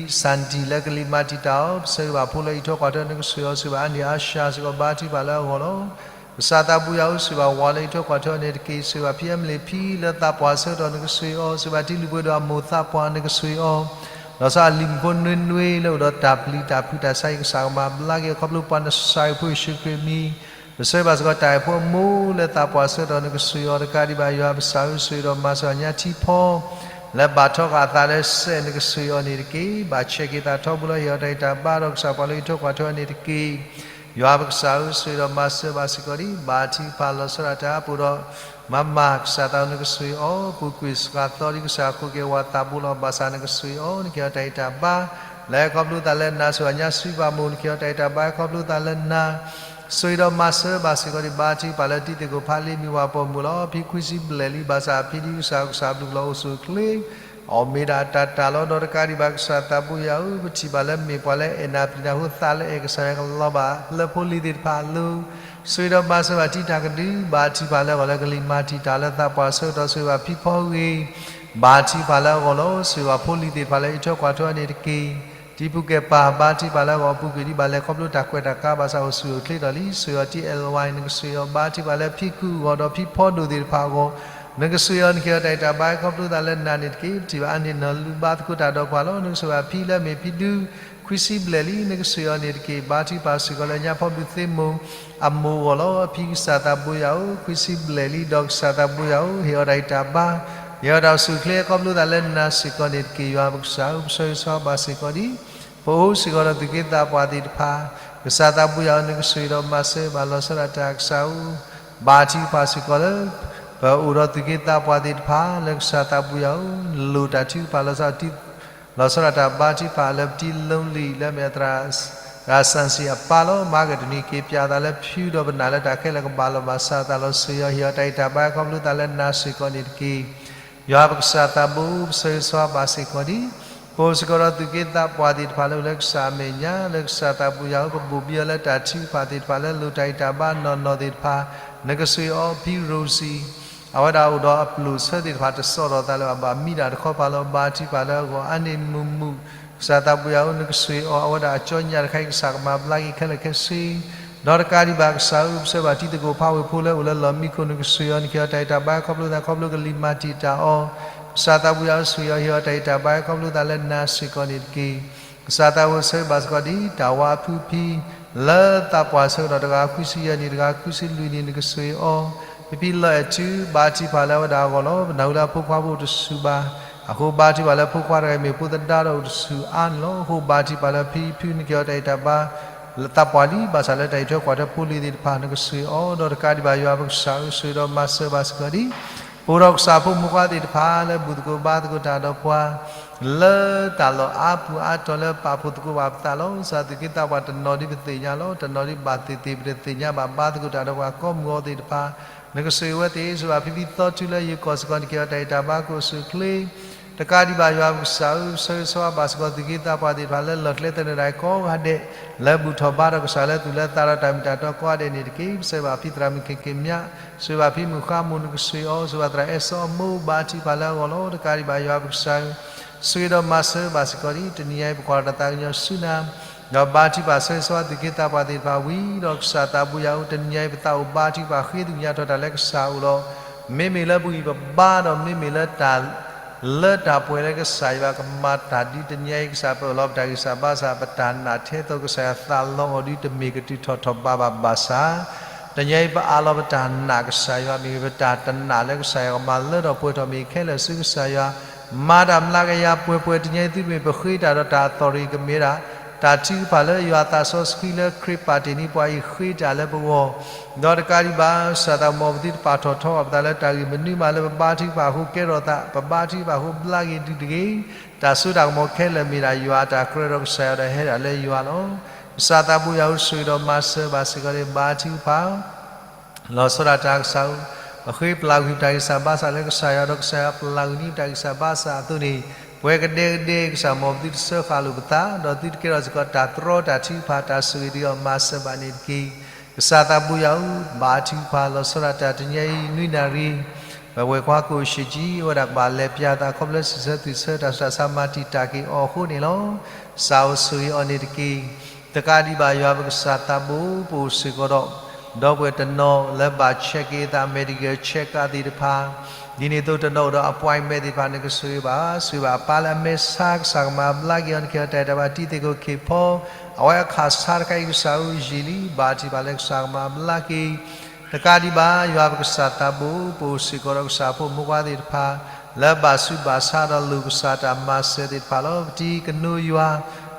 ၤစၣ်နတံၣ်လၢကလံၤမၤတံာ်တာ်အီၤ ပဆၢဂ့ၤဘၣ်ဖိလၢအံးထွဲကွၢ်ထွဲ နကဆိၣ်ဂ့ၤအီၤ ဆိၣ်ဂ့ၤဘၣ်အါနံၣ်အါဆၢ စ့ၢ်ကီးဘါထုကဖၣ်လၢအဂီၢ်လီၤ. ကစၢ်သးဘိယွၤဧၢ ဆိၣ်ဂ့ၤဘၣ်ဝၤလၢအံးထွဲကွၢ်ထွဲအီၤန့ၣ်တက့ၢ်. ဆိၣ်ဂ့ၤဘၣ်ဖံအဲမလ့ၣ်ဖံလၢသးပှၢ်ဆၢကတီၢ် နကဆိၣ်ဂ့ၤအီၤ ဆိၣ်ဂ့ၤဘၣ်တံၤလုၢ်ပှ့ၤဒိၣ်အမိၢ်သးပှၢ် နကဆိၣ်ဂ့ၤအီၤ လီၤဆီအလံၤမုၣ်ဖိနွ့နွ့လၢအိၣ်ဒီးတၢ်ပျံၤတၢ်ဖုးတၢ်ဆါအံၤ ကစၢ်ကမၤဘျါက့ၤအီၤ ခီဖျိပှၤနဆၢအံၤဖိယ့ၣ်ၡူးခရံာ်အမံၤ ပဆၢဂ့ၤဘၣ်စ့ၢ်ကီးတၢ်အဲၣ်ဖိအမိၢ်လၢသးပှၢ်ဆၢကတီၢ် နကဆိၣ်ဂ့ၤအီၤ တကးဒံးဘၣ် ယွၤပကစၢ်ဧၢ ဆိၣ်ဂ့ၤဒီးမၤစၢၤအီၤညါထံဖီ လၢဘၣ်ထီဃာ်အသးလၢစဲး နကဆိၣ်ဂ့ၤအီၤန့ၣ်တက့ၢ်. ဘၣ်ဆဲးက့ၤသးထီဘိလီၤ ဟ့ၣ်အီၤတၢ်ဂံၢ်တၢ်ဘါ ဒီးကစၢ်ပှၤလၢအံးထွဲကွၢ်ထွဲအီၤန့ၣ်တက့ၢ်. ယွၤပကစၢ်ဧၢ ဆိၣ်ဂ့ၤဒီးမၤစၢၤဘၣ်စ့ၢ်ကီးဒံး ဘါထုကဖၣ်လီၤဆီဒၣ်တၢ်အပူၤဒီး မၤမၤကစၢ်သး နကဆိၣ်ဂ့ၤအီၤ ပူၤကွံာ်စှၤသီဒ်ကစၢ် ဃိးက့ၤဝၤသးဘိလီၤ. ဘၣ်ဆၣ်နကဆိၣ်ဂ့ၤအီၤ နကဟ့ၣ်အီၤတၢ်ဂံၢ်တၢ်ဘါ လၢခီဖျိသးလၢနၤ ဆိၣ်ဂ့ၤညါ စံးဘၣ်မိၢ် နကဟ့ၣ်အီၤတၢ်ဂံၢ်တၢ်ဘါ ခီဖျိသးလၢနၤ ဆိၣ်ဂ့ၤဒီးမၤစၢၤဘၣ်စ့ၢ်ကီးဒံး ဘါထုကဖၣ်လၢ တံၤသကိးဖးလံ မ့ၢ်ဝၤပိာ်မုၣ်လီၤ. ဖံခွံဆံဘျဲၣ်လံ ဘၣ်ဆၣ်ဖံဒ်ကစၢ် ကစၢ်ဘျုးကလီၤအိၣ်ဆူၣ်အိၣ်ချ့ အီၣ်မ့ၢ်ဒၣ်တၢ်တၢ်လီၤ. ဒီးတကးဒံးဘၣ် ကစၢ်သးဘိယွၤဧၢ ပထံၣ်ဘၣ်လၢမ့ၢ်ပှၤလၢ အဲၣ်နၤပျံၤနၤအဃိ သးလၢအဲၣ်ကစၢ်ယွၤကလီၤဘၣ် လၢဖိလံၤသ့ၣ်တဖၣ်အလိၤ ဆိၣ်ဂ့ၤဒီးမၤစၢၤဘၣ်တံၤတၢ်ကဒု ဘါထုကဖၣ်လၢအဂီၢ်လၢကလံၤမၤတံာ်တာ်လၢသးပှၢ်ဆၢကတီၢ် ဆိၣ်ဂ့ၤဘၣ်ဖံဖီဂ့ၤ ဘါထုကဖၣ်လၢအဂီၢ်လီၤ. ဆိၣ်ဂ့ၤဘၣ်ဖိလံၤသ့ၣ်တဖၣ်လၢအံးထွဲကွၢ်ထွဲအီၤန့ၣ်တက့ၢ်. တံၤပူၤကဲပၤ ဘါထုကဖၣ်လၢအဂီၢ် အပူၤကွံာ်ဒ်ဘၣ်လဲၤခီဖျိတၢ်ကွဲးတၢ်ကါ ဘၣ်ဆၣ်အိၣ်ဆူၣ်အိၣ်ချ့ဒီးလံ ဆိၣ်ဂ့ၤအီၤတံၤအဲၣ်ဝါ နကဆိၣ်ဂ့ၤအီၤ ဘါထုကဖၣ်လၢဖံကုၢ်အဂီၢ် ဒီးဖံဖီဒိၣ်သ့ၣ်တဖၣ်အဂီၢ် နကဆိၣ်ဂ့ၤအီၤ နကဟ့ၣ်အီၤတၢ်ဂံၢ်တၢ်ဘါ ခီဖျိသးလၢနၤန့ၣ်တက့ၢ်. ပထံၣ်ဘၣ်အါန့ၢ်နီၢ်လူၤဘါသကိးတၢ်ဒီးပှၤလီၤ. နကဆိၣ်ဂ့ၤဘၣ်ဖံလၢအမ့ၢ်ဖံဒု ခွံဆံဘျဲၣ်လံ နကဆိၣ်ဂ့ၤအီၤန့ၣ်တက့ၢ်. ဘါထုကဖၣ်စ့ၢ်ကီးလၢညါဖီဘုၣ်သ့ၣ်မိၢ်အမိၢ်အဂီၢ်လီၤ. အဖံကစၢ်သးဘိယွၤဧၢ ခွံဆံဘျဲၣ်လံ ဒီးကစၢ်သးဘိယွၤဧၢ ဟ့ၣ်အီၤတၢ်ဂံၢ်တၢ်ဘါ ဟ့ၣ်အီၤတၢ်အိၣ်ဆူၣ်အိၣ်ချ့ ခီဖျိသးလၢနၤစ့ၢ်ကီးန့ၣ်တက့ၢ်. ယွၤပကစၢ်ဧၢ ပဆၢဂ့ၤဆၢဝါဘၣ်စ့ၢ်ကီးဒံး ပအိၣ်စ့ၢ်ကီးဒီးသူၣ်က့သးပှၢ်သ့ၣ်တဖၣ် ကစၢ်သးဘိယွၤဧၢ နကဆိၣ်ဂ့ၤဒီးမၤစၢၤဘၣ်လီၤဆီဒၣ်တၢ် ကစၢ်ဧၢ ဘါထုကဖၣ်စ့ၢ်ကီးလၢ ပအိၣ်ဒီးသူၣ်က့သးပှၢ်သ့ၣ်တဖၣ် လၢကစၢ်သးဘိယွၤဧၢ နလိၣ်တၢ်ထုကဖၣ်လီၤဆီဒၣ်တၢ် လီၤဆီဒၣ်တၢ်ဘါထုကဖၣ်လၢပတံၤလိၤလံၤ လၢအမ့ၢ်အသရၣ် ရၣ်စၣ်စံၣ်အပၢ်လီၤ. မၤကတနံၤက့ၤပျၢ်သးလၢဖၠူဒီးပနၢ်လၢတၢ်ခဲလၢာ်ကဘၣ်လီၤဘၣ်စးသးလီၤ. ဆိၣ်ဂ့ၤအီၤ ဟ့ၣ်အီၤတၢ်ဂံၢ်တၢ်ဘါ ခီဖျိသးလၢနၤစ့ၢ်ကီးန့ၣ်တက့ၢ်. ယွၤပကစၢ်သးဘိ ပဆၢဂ့ၤဆၢဝါဘၣ်စ့ၢ်ကီးဒံး ပအိၣ်စ့ၢ်ကီးဒီးသူၣ်က့သးပှၢ်သ့ၣ်တဖၣ်လၢအိၣ်လၢကစၢ်အမဲာ်ညါ လၢကစၢ်သးဘိယွၤဧၢ ပဘိၣ်ဘံအီၤလၢတၢ်ထုကဖၣ်သ့ၣ်တဖၣ်လၢလိၣ်တၢ်ဂံၢ်တၢ်ဘါနီၢ်နီၢ်သ့ၣ်တဖၣ် နကဆိၣ်ဂ့ၤအီၤ ဖံရိစံ အဝဲဒၣ်အိၣ်ဒီးအပျိာ်ဆၢသ့ၣ်တဖၣ် တစိာ်ထီၣ်သးလၢၤဘၣ် ဘၣ်မံဒၣ်တခီပၤလီၤ. ဘါထုကဖၣ်လၢအဂီၢ် အါန့ၢ်မုာ်မုာ် ကစၢ်သးဘိယွၤဧၢ နကဆိၣ်ဂ့ၤအီၤ အဝဲဒၣ်အကၠီညၣ်တခါအံၤ ကစၢ်ကမၤဘျါက့ၤခဲလၢာ်ခဲဆ့ ဒီးတကးဒံးဘၣ် ကစၢ်ဧၢ ပဆၢဘၣ်တံၤသကိးဖးဝ့ၢ်ဖိလၢအိၣ်လၢလီၢ်မံခိၣ် နကဆိၣ်ဂ့ၤအီၤ နကဟ့ၣ်အီၤတၢ်ဂံၢ်တၢ်ဘါ ခီဖျိသး ခီဖျိကလံၤမၤတံာ်တာ်အီၤ ကစၢ်သးဘိယွၤဧၢ ဆိၣ်ဂ့ၤအီၤ ဟ့ၣ်အီၤတၢ်ဂံၢ်တၢ်ဘါ ခီဖျိသးလၢနၤစ့ၢ်ကီးန့ၣ်တက့ၢ်. ကစၢ်သးဘိဆၢဘၣ်စ့ၢ်ကီးဒံး တၢ်ဝါအဖုဖံ လၢသးပှၢ်ဆၢကတီၢ် တဂၤခွံဆံယဲၢ်နံၣ် တဂၤခွံဆံလွံၢ်နံၣ် နကဆိၣ်ဂ့ၤအီၤ ဖံဖံလီၤအဲၣ်ထု ဘါထုကဖၣ်လၢအဝဲဒၣ်အဂီၢ်လီၤ. ပနၢ်ဟူလၢအဖိခွါဖိအိၣ်တဆူၣ်ဘၣ် အဃိဘါထုကဖၣ်လၢဖိခွါတဂၤအံၤမ့ၢ်ဖိသဒါဒီးအိၣ်တဆူၣ်အါန့ၣ်လီၤ. အဃိဘါထုကဖၣ်လၢဖံဖု နကဟ့ၣ်အီၤတၢ်ဂံၢ်တၢ်ဘါ လၢသးပှၢ်လံ ဘၣ်ဆၣ်လၢတၢ်အံးထွဲကွၢ်ထွဲဖိလံၤသ့ၣ်တဖၣ် နကဆိၣ်ဂ့ၤအီၤ ဒီးတကးဒံးဘၣ် ယွၤပကစၢ်ဧၢ ဆိၣ်ဂ့ၤဒီးမၤစၢၤဘၣ်စ့ၢ်ကီးဒံး အိၣ်ဒီးကစၢ်ဖိမုၣ်ဖိခွါသ့ၣ်တဖၣ်လၢဘူၣ်သကိးဘါသကိးတၢ်ဒီးပှၤ လၢတၢ်လီၢ်အါပူၤအါတီၤလၢပာ်ဖှိၣ်သကိးဘၣ်ပသးလီၤ. ကစၢ်သူၣ်က့သးပှၢ်တနီၤဒ်ပသ့ၣ်ညါလီၤ. တနီၤဒ်ဘၣ်သ့ၣ်သ့ၣ်ပတသ့ၣ်ညါဘၣ် ဘါသကိးတၢ်ဒီးပှၤကိးမုၢ်ဂီၤသ့ၣ်တဖၣ် နကဆိၣ်ဂ့ၤဝဲသ့ၣ် ဆိၣ်ဂ့ၤဘၣ်ဖံဖံသီထူလၢယိၤကီၢ်စ့ၢ်ကီး နကဲၤအီၤတၢ်အံၣ်တၢ်ဘါကအိၣ်ဆူၣ်အိၣ်ချ့ တကးဒံးဘၣ်ယွၤပကစၢ်ဧၢ, ဆၢဂ့ၤဆၢဝါဘၣ်စ့ၢ်ကီးသူၣ်က့သးပှၢ်သ့ၣ်တဖၣ်လၢလီၢ်ကျဲသနၢၣ်ဒၣ်ကိးဂၤဒဲး လၢဘူၣ်ထီၣ်ဘါထီၣ်ကစၢ်လၢသူၣ်လၢသးဒီးတၢ်မ့ၢ်တၢ်တီကိးဂၤဒဲးန့ၣ်တက့ၢ်. ဆၢဂ့ၤဘၣ်ဖံသရၣ်မုၣ်ခဲက့ၤမၠး, ဆၢဂ့ၤဘၣ်ဖံမုၣ်ဃါမိၢ် နကဆိၣ်ဂ့ၤအီၤ, ဆၢဂ့ၤဘၣ်သရၣ်အဲၣ်စီအမိၢ် ဘါထုကဖၣ်လၢအဂီၢ်လီၤ. တကးဒံးဘၣ်ယွၤပကစၢ်ဧၢ, ဆိၣ်ဂ့ၤဒီးမၤစၢၤဘၣ်စ့ၢ်ကီးဒ် တနံၤညါအံၤ ပကွၢ်ထီၣ်တၢ်သးကညီၤဆူနၤ ဒီးဘါထုကဖၣ်ဆၢဂ့ၤဆၢဝါသူၣ်က့သးပှၢ်သ့ၣ်တဖၣ်ဝံၤဒီး ကစၢ်သးဘိယွၤဧၢ, တနံၤညါအံၤ ပသးအိၣ်ဘါထုကဖၣ်ဃ့သကွံာ်ညါထီၣ်တၢ်လၢကစၢ်အအိၣ်လီၤ. မ့မ့ၢ်လၢပဂံၢ်ပဘါဒီး မ့မ့ၢ်လၢတၢ်လၢတၢ်ပှဲၤလၢကစၢ်ယွၤကမၤတၢ်ဒ်တနံၤညါအံၤ ကစၢ်ပအၢၣ်လီၤပတၢ်ဂံၢ်စၢ်ဘါစၢ် ပတၢ်နာ်ထဲသိးကစၢ်ယွၤသးလီအီၤဒ်တမ့ၢ်ကတုၤထီၣ်ထီၣ်ဘးဘၣ်ဘၣ်ဆၣ် တနံၤညါအံၤ ပအးလီၤပတၢ်နာ်ကစၢ်ယွၤ မ့ၢ်ပတၢ်တနာ်လၢကစၢ်ယွၤကမၤလၢထီၣ်ပှဲၤထီၣ်မ့ၢ်ခဲလၢာ်ဆူကစၢ်ယွၤ မၤတၢ်မျးကယၤပှဲၤပှဲၤ တနံၤညါအံၤ သုတမ့ၢ်ပဃ့တၢ်ဒီးတၢ်အသီၣ်ရ့ၣ်ကမ့ၢ်ဒၣ် တၢ်ထုကဖၣ်လၢယွၤသးစီဆှံလၢခရံာ်ပာ်တ့ၢ်န့ၢ်ပှၤအံၤဃ့တၢ်လၢပဂီၢ် ဒီးတကးဒံးဘၣ် ကစၢ်သးမီၤပသံတပာ်ထီၣ်ထီအီၤပသးလၢတၢ်ဂ့ၢ်မနုၤမးလၢပဘါထုကဖၣ်အဃိကဲထီၣ်သး ပဘါထုကဖၣ်အဃိဘျါက့ၤဒုးတဂ့ၤ တၢ်စိတၢ်ကမီၤခဲလၢာ်မ့ၢ်ဒၣ်ယွၤအတၢ်ကြၢးဒီးကစၢ်ယွၤဒီးဟဲဒၣ်လၢယွၤလီၤ. ကစၢ်သးဘိယွၤဧၢ ဆိၣ်ဂ့ၤဒီးမၤစၢၤဘၣ်စ့ၢ်ကီးန့ၣ် ဘါထုကဖၣ် လီၤဆီဒၣ်တၢ်ကစၢ်ဧၢ, ပဃ့ပျၢ်ကွံာ်ပတၢ်ဂံၢ်စၢ်ဘါစၢ်လၢကစၢ်ယွၤ ဒီးကစၢ်ယွၤပျၢ်ကွံာ်န့ၢ်ပတၢ်ဂံၢ်စၢ်ဘါစၢ်အသိးန့ၣ် ပဝဲကဒဲကဒဲ ကစၢ်မီၤပသံတစၢဃာ်လိာ်ပသး ဒီးသုတကဲထီၣ်စ့ၢ်ကီးတၢ်တြီတၢ်ထုကဖၣ် တၢ်ဆိၣ်ဂ့ၤဒံးအီၤမၤစၢၤဘၣ်န့ၣ်တက့ၢ်. ကစၢ်သးဘိယွၤဧၢ ဘါထုကဖၣ်လီၤဆီဒၣ်တၢ် တနံၤညါအံၤ နွံနၣ်ရံၣ် ပဝဲၢ်ခွါကိၣ်ရှ့ၣ်ကၠံ အဝဲဒၣ်ကဘၣ်လဲၤပၠးသးခီဖျိစံးဆၢသူၣ်ဆၢ တၢ်ဆူးတၢ်ဆါမၤတံာ်တာ်က့ၤအီၤအဃိန့ၣ်လီၤ. ကစၢ်ဧၢ ဆိၣ်ဂ့ၤအီၤန့ၣ်တက့ၢ်. တကးဒံးဘၣ်ယွၤပကစၢ်သးဘိ ပအိၣ်စ့ၢ်ကီးဒီး ဒီပုၢ်ဝဲၢ်တနီၤလၢဘၣ်ဆဲးက့ၤအသး medical check up သ့ၣ်တဖၣ် ဒ်န့ၣ်အသိးတနီၤအိၣ်ဒီး appointment သ့ၣ်တဖၣ် နကဆိၣ်ဂ့ၤဘၣ် ဆိၣ်ဂ့ၤဘၣ်အပၢ်လၢအမဲာ်ဆါ ကစၢ်ကမၤဘျါက့ၤအီၤ နကဲထီၣ်တၢ်အံၣ်တၢ်ဘါ တံၤသကိးခ့ၣ်ဖီ အဝဲအခၣ်ဆါတခါအံၤ ကစၢ်ဧၢ ယံာ်လံ ဘါထုကဖၣ်လၢကစၢ်ကမၤဘျါက့ၤ တကးဒံးဘၣ် ယွၤပကစၢ်သးဘိ ပအိၣ်စ့ၢ်ကီးဒီးကစၢ်ဖိမုၣ်ဖိခွါသ့ၣ်တဖၣ် လၢဘၣ်ဆူးဘၣ်ဆါဒီးလိၣ်ကစၢ်တၢ်မၤစၢၤသ့ၣ်တဖၣ်လီၤ. ပတံၤကနိယွၤ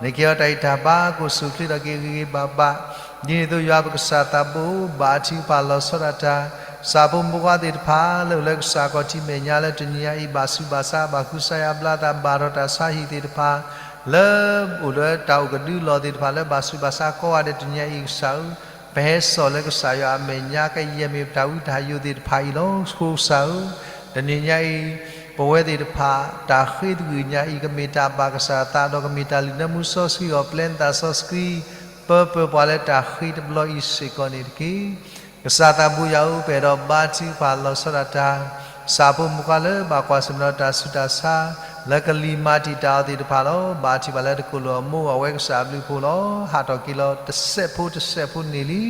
နကဲထီၣ်တၢ်အံၣ်တၢ်ဘါ ကအိၣ်ဆူၣ်အိၣ်ချ့ထီၣ်က့ၤဂ့ၤဂ့ၤဘၣ်ဘၣ် ဒ်န့ၣ်အသိးယွၤပကစၢ်သးဘိ ဘါထုကဖၣ်လီၤဆီဒၣ်တၢ် ကစၢ်ဖိမုၣ်ဖိခွါသ့ၣ်တဖၣ် လၢအိၣ်လၢကစၢ်ခီၣ်ထံးမဲာ်ညါလၢတနံၤညါအံၤ ဘၣ်ဆူးဘၣ်ဆါ ဘၣ်ဃုစါယါဘျါသး ဘၣ်ထီၣ်တၢ်ဆါဟံၣ်သ့ၣ်တဖၣ် လၢအိၣ်လၢတၢ်အိၣ်ကဒုလီၢ်သ့ၣ်တဖၣ် လၢဘၣ်ဆူးဘၣ်ဆါကိးဂၤဒဲးတနံၤညါအံၤ ကစၢ်ဧၢ ပဟဲစိာ်လၢကစၢ်ယွၤအမဲာ်ညါ ကယဲၢ်မ့ၢ်ပတၢ်ဝံတၢ်ယိာ်သ့ၣ်တဖၣ်အံၤလီၤ. အဃိကစၢ်ဧၢ တနံၤညါအံၤ ပဝဲသ့ၣ်တဖၣ် တၢ်ဃ့သကွံာ်ညါအံၤ ကမ့ၢ်တၢ်ဘၣ်ကစၢ်အသး ဒီးကမ့ၢ်တၢ်လုၢ်နၢမူစီဆှံအီၤ ပျဲနသးစီဆှံ ပၢပၢပှၤလၢတၢ်ဃ့တဘျီအံၤစ့ၢ်ကီးန့ၣ်တက့ၢ်. ကစၢ်သးဘိယွၤဧၢ ပအဲၣ်ဒိးဘါထုကဖၣ်လီၤဆီဒၣ်တၢ် ကစၢ်ဖိမုၣ်ဖိခွါလၢဘၣ်ကွၢ်ဆၢၣ်မဲာ်ဒီးတၢ်ဆူးတၢ်ဆါ လၢကလံၤမၤတံာ်တာ်အီၤသ့ၣ်တဖၣ်လီၤ. ဘါထုကဖၣ်လၢတကိၢ်လိာ်အမိၢ် အဝဲကစၢ်အဘျုးအဖှိၣ်လီၤ. ဟးထီၣ်က့ၤလီၤတစဲးဖိတစဲးဖိန့ၣ်လံ.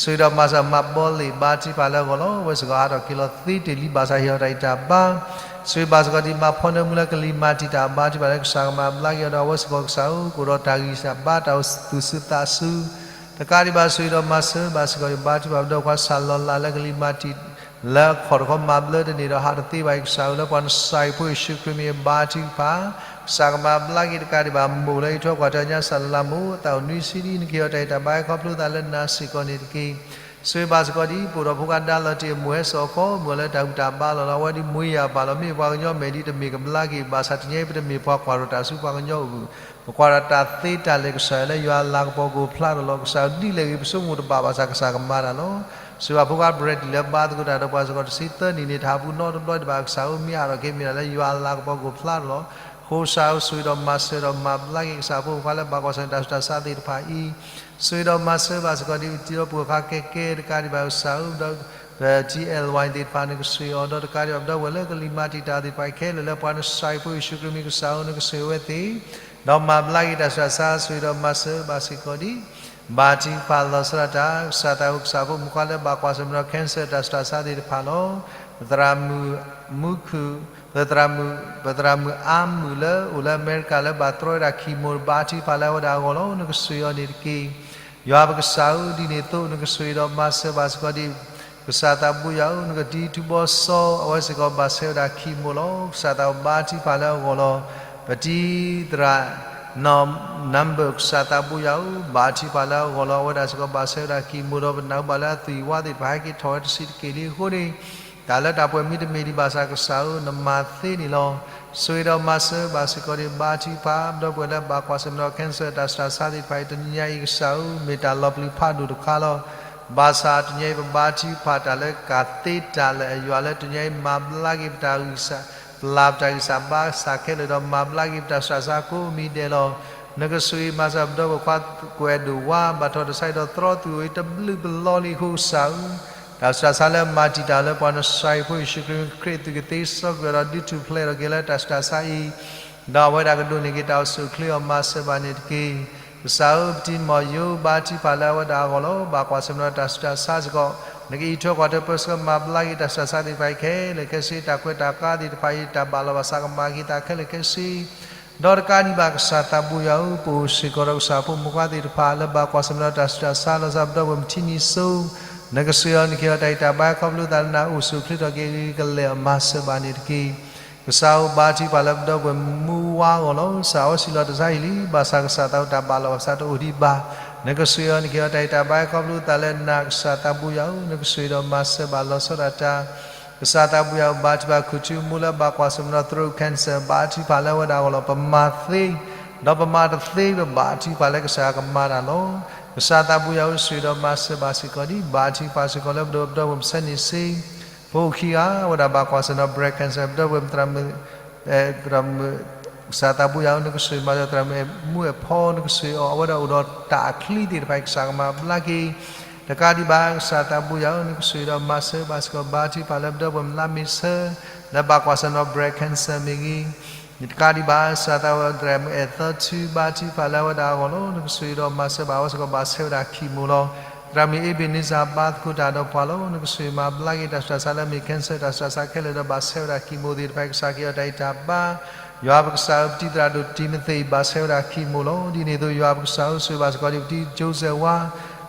ဆိၣ်ဂ့ၤဒီးမၤစၢၤမၤဘီလ့ၣ် ဘါထုကဖၣ်လၢအဂီၢ်လီၤ. အဝဲစ့ၢ်ကီးဟးထီၣ်က့ၤလီၤသ့တ့ၢ်လံ ဘၣ်ဆၣ်ဟ့ၣ်အီၤတၢ်အံၣ်တၢ်ဘါ ဆိၣ်ဂ့ၤဘၣ်စ့ၢ်ကီးဒ်မၤဖီနၢမူလၢကလံၤမၤတံာ်တာ် ဘါထုကဖၣ်လၢကစၢ်ကမၤဘျါက့ၤအီၤ ဒီးအဝဲစ့ၢ်ကီးကစၢ်ဧၢ ကအိၣ်ဒီးတၢ်ဂံၢ်စၢ်ဘါ တၢ်အိၣ်သူၣ်ဆူၣ်သးဆူၣ် တကးဒံးဘၣ် ဆိၣ်ဂ့ၤဒီးမၤစၢၤဘၣ်စ့ၢ်ကီး ဘါထုကဖၣ်ပဒီပုၢ်ဝဲၢ်ခွါစၢ်လီၤလးလၢကလံၤမၤတံာ် လၢအခီၣ်တခီမၤဘျၢတန့ၢ်ဒီးဟးတသ့ဘၣ်အံၤ ကစၢ်ဧၢ လၢပှၤနစၢ်အံၤဖိယ့ၣ်ၡူးခရံာ်မ့ၢ်ဘါထုကဖၣ် ကစၢ်ကမၤဘျါက့ၤ တကးဒံးဘၣ် မိၢ်လၢအံးထွဲကွၢ်ထွဲညါ စၢ်လီၤလးမိၢ် အသးအိၣ်နွံဆံဒ် နကဟ့ၣ်အီၤတၢ်အံၣ်တၢ်ဘါ ဟဲခီဖျိသးလၢနၤစ့ၢ်ကီးန့ၣ်တက့ၢ်. ဆိၣ်ဂ့ၤဘၣ်စ့ၢ်ကီးဒ် ပအိၣ်ဒီးဖိခွါဒါလီၤတ့ၢ် အမိၢ်ဟဲစိာ်အီၤကိးမုၢ်ဂီၤလၢတၢ်ဘူၣ်တၢ်ဘါလီၢ်လီၤ. အဝဲဒ်မိၢ်ယၤပၢ်လီၤ မ့ၢ်ပှၤကညီမဲာ်ဒ်တမ့ၢ်ကဘျါက့ၤ ဘၣ်ဆၣ်တနံၤအံၤ ပတမ့ၢ်ပှၤကွၢ်ရိၣ်တၢ်ဆူပှၤကညီအဂီၢ် ပကွၢ်ဒီးတၢ်သ့တၢ်လၢာ် ကစၢ်ယွၤလၢယွၤအလၤကပီၤကအိၣ်ဖျါထီၣ်လီၤ. ကစၢ်ဧၢ ဒ်လဲၣ်ဂ့ၤ ပဆိကမိၣ်တဘၣ်ဘၣ်ဆၣ် ကစၢ်ကမၤတၢ်လီၤ. ဆိၣ်ဂ့ၤဘၣ်ဖိခွါဘြဲၤတံၢ်လၢဘါသကိးတၢ်ဒီးပှၤစ့ၢ်ကီး တဆံသၢနံၣ်န့ၣ် တဟးပူၤနီတဘျီဒံးဘၣ် ကစၢ်ဧၢ မ့ၢ်အါထီၣ်က့ၤမ့ၢ်ဒၣ်လၢယွၤအလၤကပီၤကအိၣ်ဖျါထီၣ်လီၤ. အဃိကစၢ်ဧၢ ဆိၣ်ဂ့ၤဒီးမၤစၢၤဒီးမၤဘျါက့ၤ ကစၢ်ဖိမုၣ်ဖိခွါလၢဘၣ်ကွၢ်ဆၢၣ်မဲာ်တၢ်ဆူးတၢ်ဆါသ့ၣ်တဖၣ်အံၤ ဆိၣ်ဂ့ၤဒီးမၤစၢၤဘၣ်စ့ၢ်ကီးဒ် တံၤဒီပုၢ်ဝဲၢ်ခွါကဲကဲ တကးဒံးဘၣ် ကစၢ်ဧၢ ဒီး TLY သ့ၣ်တဖၣ် နကဆိၣ်ဂ့ၤအီၤ ဒီးတကးဒံးဘၣ် ပဒီပုၢ်ဝဲၢ်လၢကလံၤမၤတံာ်တာ်သ့ၣ်တဖၣ်ခဲလၢာ်လၢပှၤနစၢ်အံၤဖိယ့ၣ်ၡူးခရံာ်မံၤ ကစၢ်ဧၢ နကဆိၣ်ဂ့ၤဝဲသ့ၣ် ဒီးမၤဘျါက့ၤတၢ်ဆူးတၢ်ဆါ ဆိၣ်ဂ့ၤဒီးမၤစၢၤဘၣ်စ့ၢ်ကီးဒ် ဘါထုကဖၣ်လီၤဆီဒၣ်တၢ် ကစၢ်သးဧၢ ကစၢ်ဖိမုၣ်ဖိခွါလၢဘၣ်ကွၢ်ဆၢၣ်မဲာ်ဒီး cancer တၢ်ဆူးတၢ်ဆါသ့ၣ်တဖၣ်လီၤ. ပသရၣ်မုၣ်မူခုၣ် ပသရၣ်မုၣ် ပသရၣ်မုၣ်အါမုၣ်လၢအိၣ်လၢအမဲရကၤလၢဘၣ်တြီဝဲဒၣ် chemo ဘါထုကဖၣ်လၢအဝဲဒၣ်အဂီၢ်လီၤ. နကဆိၣ်ဂ့ၤအီၤန့ၣ်တက့ၢ်. ယွၤပကစၢ်ဧၢ ဒ်န့ၣ်အသိး နကဆိၣ်ဂ့ၤဒီးမၤစၢၤဘၣ်စ့ၢ်ကီးဒ် ကစၢ်သးဘိယွၤဧၢ နကတံၤထူဘီစီ အဝဲစ့ၢ်ကီးဘၣ်ဆဲးဝဲဒၣ် chemo လီၤ. ကစၢ်သးဘိဘါထုကဖၣ်လၢအဂီၢ်လီၤ. ပတံၤသရၣ် နီၢ် number ကစၢ်သးဘိယွၤဧၢ ဘါထုကဖၣ်လၢအဂီၢ်လီၤ. အဝဲဒၣ်စ့ၢ်ကီးဘၣ်ဆဲးဝဲဒၣ် chemo ဒီးပနၢ်ဟူဘၣ်လၢအသွံၣ်အဝါသ့ၣ်တဖၣ် ဟဲက့ၤထီၣ်ဝဲတဆံးတက့ၢ်လံအဃိန့ၣ် တၢ်လၢတၢ်ပှဲၤမ့တမ့ၢ်ဒံးဘၣ်ဆၣ် ကစၢ်ဧၢ နမၤသ့န့ၣ်လီၤ. ဆိၣ်ဂ့ၤဒီးမၤစၢၤဘၣ်စ့ၢ်ကီးဒံး ဘါထုကဖၣ် ပဒီပုၢ်ဝဲၢ်လၢဘၣ်ကွၢ်ဆၢၣ်မဲာ်ဒီး cancer တၢ်ဆူးတၢ်ဆါသ့ၣ်တဖၣ်အံၤ တနံၤညါအံၤ ကစၢ်ဧၢ မ့ၢ်တၢ်လီၤပျံၤဖးဒိၣ်တခါလီၤ. ဘၣ်ဆၣ်တနံၤညါအံၤ ပဘါထုကဖၣ်တၢ်လၢကသ့တၢ်လၢအယွၤလၢတနံၤညါအံၤ မၤဘျါက့ၤပတၢ်ဂံၢ်စၢ် ပျၢ်ပတၢ်ဂံၢ်စၢ်ဘါစၢ်ခဲလၢာ်ဒီး မၤဘျါက့ၤပတၢ်ဆူးတၢ်ဆါကိးမံၤဒဲးလီၤ. နကဆိၣ်ဂ့ၤမၤစၢၤပဒီပုၢ်ဝဲၢ်ခွါကွဲးဒိၣ်ဝါ ဘၣ်ထီၣ်တၢ်ဆါဟံၣ်ဒီးသရီသုးအိၣ်အံၤ တဘျုးပလီၢ်လံအဃိ ကစၢ်ဧၢ တၢ်ဆူးတၢ်ဆါလၢမၤတံာ်တာ်အီၤလၢပှၤနစၤရံဖိယ့ၣ်ၡူးခရံာ် ခရံာ်အသွံၣ်ကသ့စီကွံာ်အီၤဒီး ဒုးထူၣ်ဖျဲးထီၣ်က့ၤလၢတၢ်ဆူးတၢ်ဆါအံၤ ဒီးအဝဲဒၣ်ကဒိးန့ၢ်က့ၤတၢ်အိၣ်ဆူၣ်အိၣ်ချ့အီၤ မၤစၢၤဘၣ်န့ၣ်တက့ၢ်. ကစၢ်ဧၢ ပတံၤမီၢ်ယိၤ ဘါထုကဖၣ်လၢအဝဲဒၣ်အဂီၢ်လီၤ. ဘၣ်ကွၢ်ဆၢၣ်မဲာ်ဒီးတၢ်ဆူးတၢ်ဆါစ့ၢ်ကီး နကအံးထွဲကွၢ်ထွဲပၢဆှၢ မၤဘျါက့ၤတၢ်ဆူးတၢ်ဆါသ့ၣ်တဖၣ်အံၤခဲလၢာ်ခဲဆ့ တၢ်ကွဲးတၢ်ကါသ့ၣ်တဖၣ်အံၤ တၢ်ဘၣ်လီၤဘၣ်စးကမၤက့ၤသးခဲလၢာ်ခဲဆ့ ဒီးတကးဒံးဘၣ် ကစၢ်သးဘိယွၤဧၢ, ပအိၣ်စ့ၢ်ကီးဒီးကစၢ်ဖိမုၣ်ဖိခွါသ့ၣ်တဖၣ် လၢဘၣ်ကွၢ်ဆၢၣ်မဲာ်ဒီးတၢ်ဆူးတၢ်ဆါ လီၤဆီပဒီပုၢ်ဝဲၢ်မုၢ်ထံနံၤစိၤ, နကဆိၣ်ဂ့ၤအီၤ နကဟ့ၣ်အီၤတၢ်ဂံၢ်တၢ်ဘါ ခီဖျိသးလၢနအိၣ်ဆူၣ်အိၣ်ချ့ထီၣ်က့ၤ ကလဲၤအီၤမၤစၢၤဘၣ်န့ၣ်တက့ၢ်. ကစၢ်ဧၢ ဘါထုကဖၣ်လၢပဒီပုၢ်ဝဲၢ်မုၢ်ဝါအဂီၢ်လီၤ. ကစၢ်အဝဲစံးလီၤတၢ်ဆါဟံၣ်လံ, ဘၣ်ဆၣ်ကစၢ်သးဝဲတၢ်ဘၣ်လီၤဘၣ်စးတအိၣ်ဒံးဘၣ်. နကဆိၣ်ဂ့ၤအီၤ နကဟ့ၣ်အီၤတၢ်ဂံၢ်တၢ်ဘါ ခီဖျိသးလၢနၤ ကစၢ်သးဘိယွၤဧၢ, နကဆိၣ်ဂ့ၤဒီးမၤစၢၤဘၣ်လီၤဆီဒၣ်တၢ် ကစၢ်သးဘိယွၤဧၢ, ဘါထုကဖၣ်ခူၣ်ထူမိၢ်လၢဘၣ်ကွၢ်ဆၢၣ်မဲာ်ဒီး throat cancer ဘါထုကဖၣ်လၢအဝဲဒၣ်အဂီၢ်လီၤ. ပမၤသ့, ဒီးပမၤတသ့ ပဘါထုကဖၣ်လၢကစၢ်ယွၤကမၤတၢ်လီၤ. ကစၢ်သးဘိယွၤဧၢ, ဆိၣ်ဂ့ၤဒီးမၤစၢၤဘၣ်စ့ၢ်ကီးဒံး, ဘါထုကဖၣ်စ့ၢ်ကီးလၢပဒိၣ်ပဒီပုၢ်ဝဲၢ်မုၢ်ဆ့ၣ်န့ၣ်စ့ၢ်, ဖိခံဂၤ အဝဲဒၣ်ဘၣ်ကွၢ်ဆၢၣ်မဲာ်ဒီး breast cancer ပဒီပုၢ်ဝဲၢ်မုၣ်သရၣ်မုၣ် သရၣ်မုၣ် ကစၢ်သးဘိယွၤဧၢ, နကဆိၣ်ဂ့ၤမၤစၢၤသရၣ်မုၣ်အဲၣ်မူအဲၣ်ဖီ, နကဆိၣ်ဂ့ၤအီၤ အဝဲဒၣ်အိၣ်ဒီးတၢ်အချံသ့ၣ်တဖၣ်အံၤ ကစၢ်ကမၤဘျါက့ၤ တကးဒံးဘၣ် ကစၢ်သးဘိယွၤဧၢ, နကဆိၣ်ဂ့ၤဒီးမၤစၢၤဘၣ်စ့ၢ်ကီး ဘါထုကဖၣ်လၢပဒီပုၢ်ဝဲၢ်မုၣ်လါမ့ၤဆၢ လၢဘၣ်ကွၢ်ဆၢၣ်မဲာ်ဒီး breast cancer မ့ၢ်ဂ့ၤ, တကးဒံးဘၣ် ကစၢ်သးဘိယွၤဧၢ, သရၣ်မုၣ်အဲၣ်သီထူ ဘါထုကဖၣ်လၢအဝဲဒၣ်အဂီၢ်လီၤ. နကဆိၣ်ဂ့ၤဒီးမၤစၢၤဘၣ်အဝဲစ့ၢ်ကီး ဘၣ်ဆဲးဝဲဒၣ် chemo လီၤ. သရၣ်မုၣ်အ့ဘ့းနံစၢ် ဘါသကိးတၢ်ဒီးပှၤလီၤ. နကဆိၣ်ဂ့ၤမၤဘျါက့ၤ တၢ်ဆူးတၢ်ဆါလၢအမ့ၢ် cancer တၢ်ဆူးတၢ်ဆါခဲလၢာ်ဒီး ဘၣ်ဆဲးဝဲဒၣ် chemo သ့ၣ်တဖၣ်အံၤ ကစၢ်ကဟ့ၣ်အီၤတၢ်ဂံၢ်တၢ်ဘါ ယွၤပကစၢ်ဧၢ, ပတံၤသရၣ်ဒိၣ်တံၤမသ့းအံၤ ဘၣ်ဆဲးဝဲဒၣ် chemo လီၤ. ဒ်န့ၣ်အသိး ယွၤပကစၢ်ဧၢ, ဆိၣ်ဂ့ၤဘၣ်စ့ၢ်ကီးဒံး ပတံၤ Joseph ဝါ,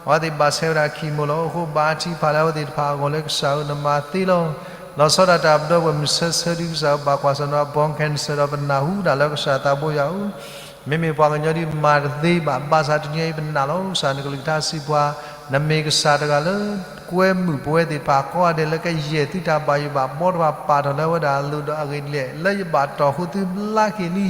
အဝဲသ့ၣ်ဘၣ်ဆဲးဝဲဒၣ် chemo လီၤ. အဃိ ဘါထုကဖၣ်လၢအဝဲသ့ၣ်တဖၣ်အဂီၢ်လၢကစၢ်ဧၢ, နမၤသ့လီၤ. လီၤဆီဒၣ်တၢ်ပဒီပုၢ်ဝဲၢ်မုၣ်ဆၢဆၢဒံး ကစၢ်ဧၢ, ဘၣ်ကွၢ်ဆၢၣ်မဲာ်ဒီး bone cancer ဒီးပနၢ်ဟူတၢ်လၢကစၢ်သးဘိယွၤဧၢ မ့မ့ၢ်ပှၤကညီဒ်မၤတသ့ဘၣ်, ဘၣ်ဆၣ်တနံၤအံၤပနာ်လီၤ. ကစၢ်နကလုၢ်ကထါစံးပှၤ, နမ့ၢ်ကစၢ်တဂၤလၢ ကွဲမုာ်ပဝဲသ့ၣ်တဖၣ်ကိးဂၤဒဲး လၢကယဲၢ်သုတၢ်ဘၣ်ယိၣ်ဘၣ်ဘီတဖၣ် ပာ်ထီၣ်လၢဝဲဒၣ်အလိၤဒီးအဂ့ၢ်ဒ်လဲၣ် လၢယဘၣ်တီၢ်ဃုာ်သုဘျါက့ၤလံ.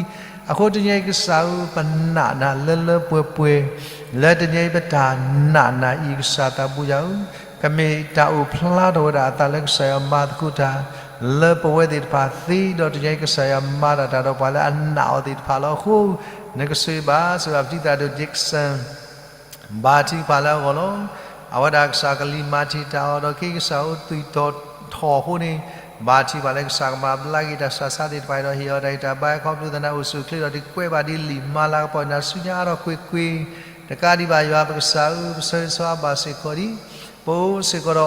အဃိတနံၤအံၤကစၢ်ဧၢ, ပနာ်နၤလၢလၢပှဲၤပှဲၤ လၢတနံၤအံၤ ပတၢ်နာ်နၤအံၤ ကစၢ်သးဘိယွၤဧၢ, ကမ့ၢ်တၢ်အိၣ်ဖျါထီၣ်ဝဲဒၣ်အသးလၢကစၢ်ယွၤမၤသကိးတၢ် လၢပဝဲသ့ၣ်တဖၣ်သ့, ဒီးတနံၤအံၤ ကစၢ်ယွၤမၤတၢ်တၢ်ဒီးပှၤလၢအနာ်အီၤသ့ၣ်တဖၣ်လီၤ. အဃိ နကဆိၣ်ဂ့ၤဘၣ်စ့ၢ်ကီး ပတံၤသရၣ်ဒိၣ် Dixon ဘါထုကဖၣ်လၢအဂီၢ်လီၤ. အဝဲဒၣ်ကစၢ်ကလံၤမၤတံာ်တာ်အီၤဒီး က့ၤကစၢ်အိၣ်သူၣ်ထီၣ်ထီၣ်အဃိန့ၣ်, ဘါထုကဖၣ်လၢကစၢ်ကမၤဘျါက့ၤတၢ်ဆူးတၢ်ဆါသ့ၣ်တဖၣ်အံၤဒီး ဟ့ၣ်အီၤတၢ်ဂံၢ်တၢ်ဘါ ခီဖျိသနာ်အိၣ်ဆူၣ်အိၣ်ချ့ဒီး တကွဲးဘၣ်ဒ်လံာ်မၤလၤကပီၤအံၤ နၤဆူညါအါထီၣ်ကွ့ၢ်ကွ့ၢ်, တကးဒံးဘၣ် ယွၤပကစၢ်ဧၢ, ပဆၢဂ့ၤဆၢဝါဘၣ်စ့ၢ်ကီးဒံး ပအိၣ်စ့ၢ်ကီး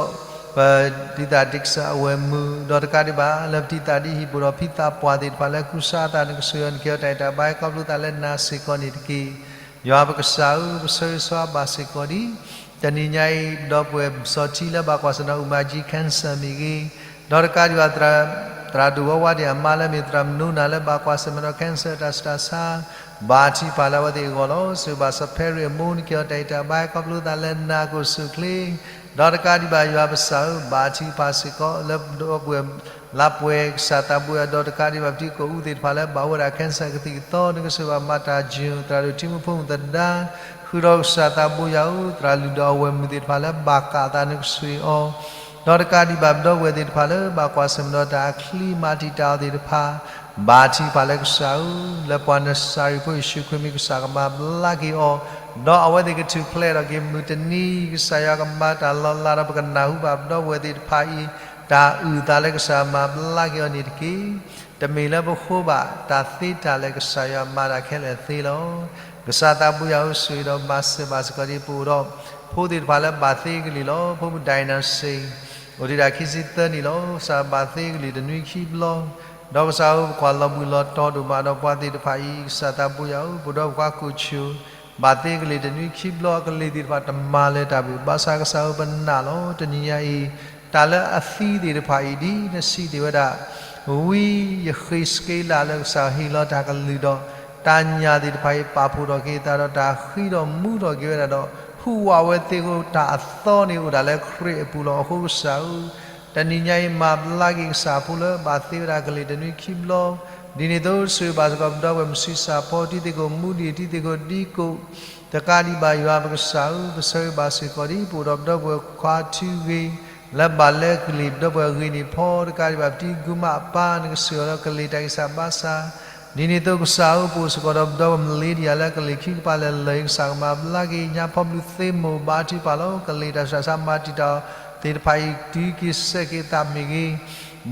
ဒီး ပတံၤသရၣ် Dixon အဝဲၢ်မုၢ်, ဒီးတကးဒံးဘၣ် လၢပတံၤသရၣ်ဒ်ဟံၣ်ပူၤဒီးဖံသးပှၢ်သ့ၣ်တဖၣ်လၢကူစါအသး နကဆိၣ်ဂ့ၤအီၤ နကဟ့ၣ်အီၤတၢ်ဂံၢ်တၢ်ဘါ ခီဖျိသးလၢနၤစ့ၢ်ကီးန့ၣ်တက့ၢ်. ယွၤပကစၢ်ဧၢ, ပဆၢဂ့ၤဆၢဝါဘၣ်စ့ၢ်ကီးဒံး တနံၤညါအံၤ ပဒီပုၢ်ဝဲၢ်စီၤထံလၢဘၣ်ကွၢ်ဆၢၣ်မဲာ်ဒီး အူမၤကၠံ cancer မ့ၢ်ဂ့ၤ, ဒီးတကးဒံးဘၣ် သရၣ်ဒိၣ်ဝါဝါဒံးအမါလၢမ့ၢ်သရၣ်မုၣ်နိနၤလၢဘၣ်ကွၢ်ဆၢၣ်မဲာ်ဒီး cancer တၢ်ဆူးတၢ်ဆါ, ဘါထုကဖၣ်လၢအဝဲသ့ၣ်အဂီၢ်လီၤ. ဆိၣ်ဂ့ၤဘၣ်စီၤဖဲရံၣ်အမိၢ် နကဟ့ၣ်အီၤတၢ်ဂံၢ်တၢ်ဘါ ခီဖျိသးလၢနၤကအိၣ်ဆူၣ်အိၣ်ချ့, ဒီးတကးဒံးဘၣ် ယွၤပကစၢ်ဧၢ, ဘါထုကဖၣ်စ့ၢ်ကီး လၢပဒီပုၢ်ဝဲၢ်လါပှဲၤ ကစၢ်သးဘိယွၤ ဒီးတကးဒံးဘၣ် ပတံၤသရၣ်ကိာ်အူသ့ၣ်တဖၣ်လၢဘၣ်အိၣ်ဝဲဒၣ် cancer ကသံၣ်ကသီ, နကဆိၣ်ဂ့ၤဘၣ်မၤတၢ်ယိၣ် သရၣ်ဒိၣ်ထံမူဖိမုၣ်သဒါ, ဃုာ်ဒီးကစၢ်သးဘိယွၤဧၢ, သရၣ်လုၢ်ဒီးအဝဲၢ်မုၢ်သ့ၣ်တဖၣ်လၢဘၣ်ကးအသး နကဆိၣ်ဂ့ၤအီၤ, ဒီးတကးဒံးဘၣ်ပဒီပုၢ်ဝဲၢ်သ့ၣ်တဖၣ်လၢဘၣ်ကွၢ်ဆၢၣ်မဲာ်ဒီးတၢ်အချံမၤတံာ်တာ်အီၤသ့ၣ်တဖၣ်, ဘါထုကဖၣ်လၢကစၢ်ဧၢ, လၢပှၤနစၤရံးဖိယ့ၣ်ၡူးခရံာ်မ့ၢ်ကစၢ်ကမၤဘျါက့ၤအီၤ, ဒီးအဝဲသ့ၣ်ကထူၣ်ဖျဲးထီၣ်က့ၤမုၢ်တနံၤ, ကစၢ်ယွၤကမၤတၢ်လီၤလးဒီးပကနၢ်ဟူဘၣ်ပဒီပုၢ်ဝဲၢ်သ့ၣ်တဖၣ်အံၤ တၢ်အုၣ်အသးလၢကစၢ်မၤဘျါက့ၤအီၤန့ၣ်တက့ၢ်. တမ့ၢ်လၢပဃိဘၣ်, တၢ်သ့တၢ်လၢာ်ကစၢ်ယွၤမၤတၢ်ခဲလၢာ်သ့လီၤ. ကစၢ်သးဘိယွၤဧၢ, ဆိၣ်ဂ့ၤဒီးမၤစၢၤဘၣ်စ့ၢ်ကီးဒံး ပအိၣ်ဒီးဖိသ့ၣ်တဖၣ်လၢဘၣ်သ့ကလံၤလီၤ. ဖိမုၣ်ဒိၣ်နၤစ့ၣ် အိၣ်ဒံးဒၣ်ခံဆံသၢနံၣ်လီၤ. ကစၢ်ဘၣ်သ့ကလံၤတနွံခံဘျီ, ဒီးကစၢ်ဧၢ ပကွၢ်လီၤဘှံးလီၤတီၤဒိၣ်မးဒီးပှၤသ့ၣ်တဖၣ်အံၤ, ကစၢ်သးဘိယွၤဧၢ, ပဒီပုၢ်ဝဲၢ်ခွါကူၣ်ဆူၣ် ဘၣ်သ့ကလံၤတနွံခံဘျီ, အကလံၤသ့ၣ်တဖၣ်တမၤလၢၤတၢ်ဘၣ်. ဘၣ်ဆၣ်ကစၢ်ဧၢ ပနာ်လီၤ. တနံၤညါအံၤ တၢ်လၢအသံသ့ၣ်တဖၣ်အံၤ ဒ်နစံးတ့ၢ်ဝဲဒၣ် ဝံယဃ့းစက့လးလၢ ကစၢ်ဟ့ၣ်လီၤတၢ်ကလုၢ်ဒီး တၢ်ညၣ်သ့ၣ်တဖၣ်အံၤ ပာ်ဖှိၣ်ထီၣ်က့ၤအသးဒီး တၢ်ဃံဒီးမူထီၣ်က့ၤဝဲဒၣ်ဒီး ဟူးဝးဝဲသ့ၣ်အဃိ တၢ်အသီန့ၣ်အိၣ်ဒၣ်လၢခရံာ်အပူၤလီၤ. အဃိကစၢ်ဧၢ, တနံၤညါအံၤ မၤဘျါက့ၤကစၢ်အဖိလၢဘၣ်သ့ဝဲဒၣ်ကလံၤတနွံခံဘျီ, ဒ်န့ၣ်အသိး ဆိၣ်ဂ့ၤဘၣ်စ့ၢ်ကီးပဒီပုၢ်ဝဲၢ် မုၢ်ဆံးစၢ်ဖီ တံၤသကိးမူဒံး တံၤသကိးဒံကိး တကးဒံးဘၣ်ယွၤပကစၢ်ဧၢ, ပဆၢဂ့ၤဘၣ်စ့ၢ်ကီးဒ် ပအိၣ်ဒီးပဒီပုၢ်ဝဲၢ်ခွါထူဂ့ၤ လၢဘၣ်လဲကလံၤပဒီပုၢ်ဝဲၢ်အဂ့ၢ်န့ၣ်ဖီ တကးဒံးဘၣ်ပတံၤ ကုမၣ်အပၢ် နကဆိၣ်အီၤလၢကလံၤတၢ်ဂံၢ်စၢ်ဘါစၢ် ဒ်န့ၣ်အသိးကစၢ်ဧၢ ပအိၣ်စ့ၢ်ကီးဒီးပဒီပုၢ်ဝဲၢ် မလ့ဒံယၤ လၢကလံၤခံကပၤလၢာ်လၢာ်အံၤ ကစၢ်ကမၤဘျါက့ၤ ညါဖီဘျုးသ့မိၢ် ဘါထုကဖၣ်လီၤ ကလံၤတၢ်ဆူးတၢ်ဆါမၤတံာ်တာ်သ့ၣ်တဖၣ်အံၤ တုၤက့ၤစဲးက့ၤအသးမ့ၢ်ဂ့ၤ,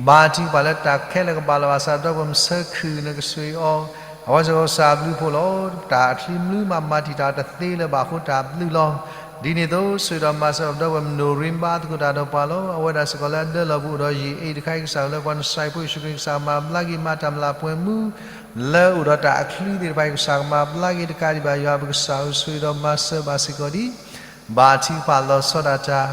ဘါထုကဖၣ်လၢတၢ်ခဲလၢာ်ကဘၣ်လီၤဘၣ်စး ပဒီပုၢ်ဝဲၢ်မုၢ်ဆၢခုၣ် နကဆိၣ်ဂ့ၤအီၤ, အဝဲစ့ၢ်ကီးကစၢ်ဘျုးဖှိၣ်လီၤ. တၢ်အချံမနုၤမး မၤတံာ်တာ်တသ့လၢၤဘၣ်အဃိ တၢ်ဘျုးလီၤ. ဒ်န့ၣ်အသိး ဆိၣ်ဂ့ၤဒီးမၤစၢၤပဒီပုၢ်ဝဲၢ် မနိၣ်ရံဘါသကိးတၢ်ဒီးပှၤလီၤ. အဝဲဒၣ်စ့ၢ်ကီးလၢအဒၢလီၢ်ပူၤအိၣ်ဒီးယံာ်အ့ၣ်တခါအံၤ ကစၢ်လၢပှၤနစၢ်အဖိယ့ၣ်ၡူးခရံာ် ကစၢ်မၤဘျါက့ၤ မၤတၢ်မျၢ်ပှဲၤမူ လၢအိၣ်ဒီးတၢ်အချံသ့ၣ်တဖၣ်အံၤ ကစၢ်ကမၤဘျါက့ၤ တကးဒံးဘၣ်ယွၤပကစၢ်ဧၢ ဆိၣ်ဂ့ၤဒီးမၤစၢၤဘၣ်စ့ၢ်ကီးဒ် ဘါထုကဖၣ်လီၤဆီဒၣ်တၢ်,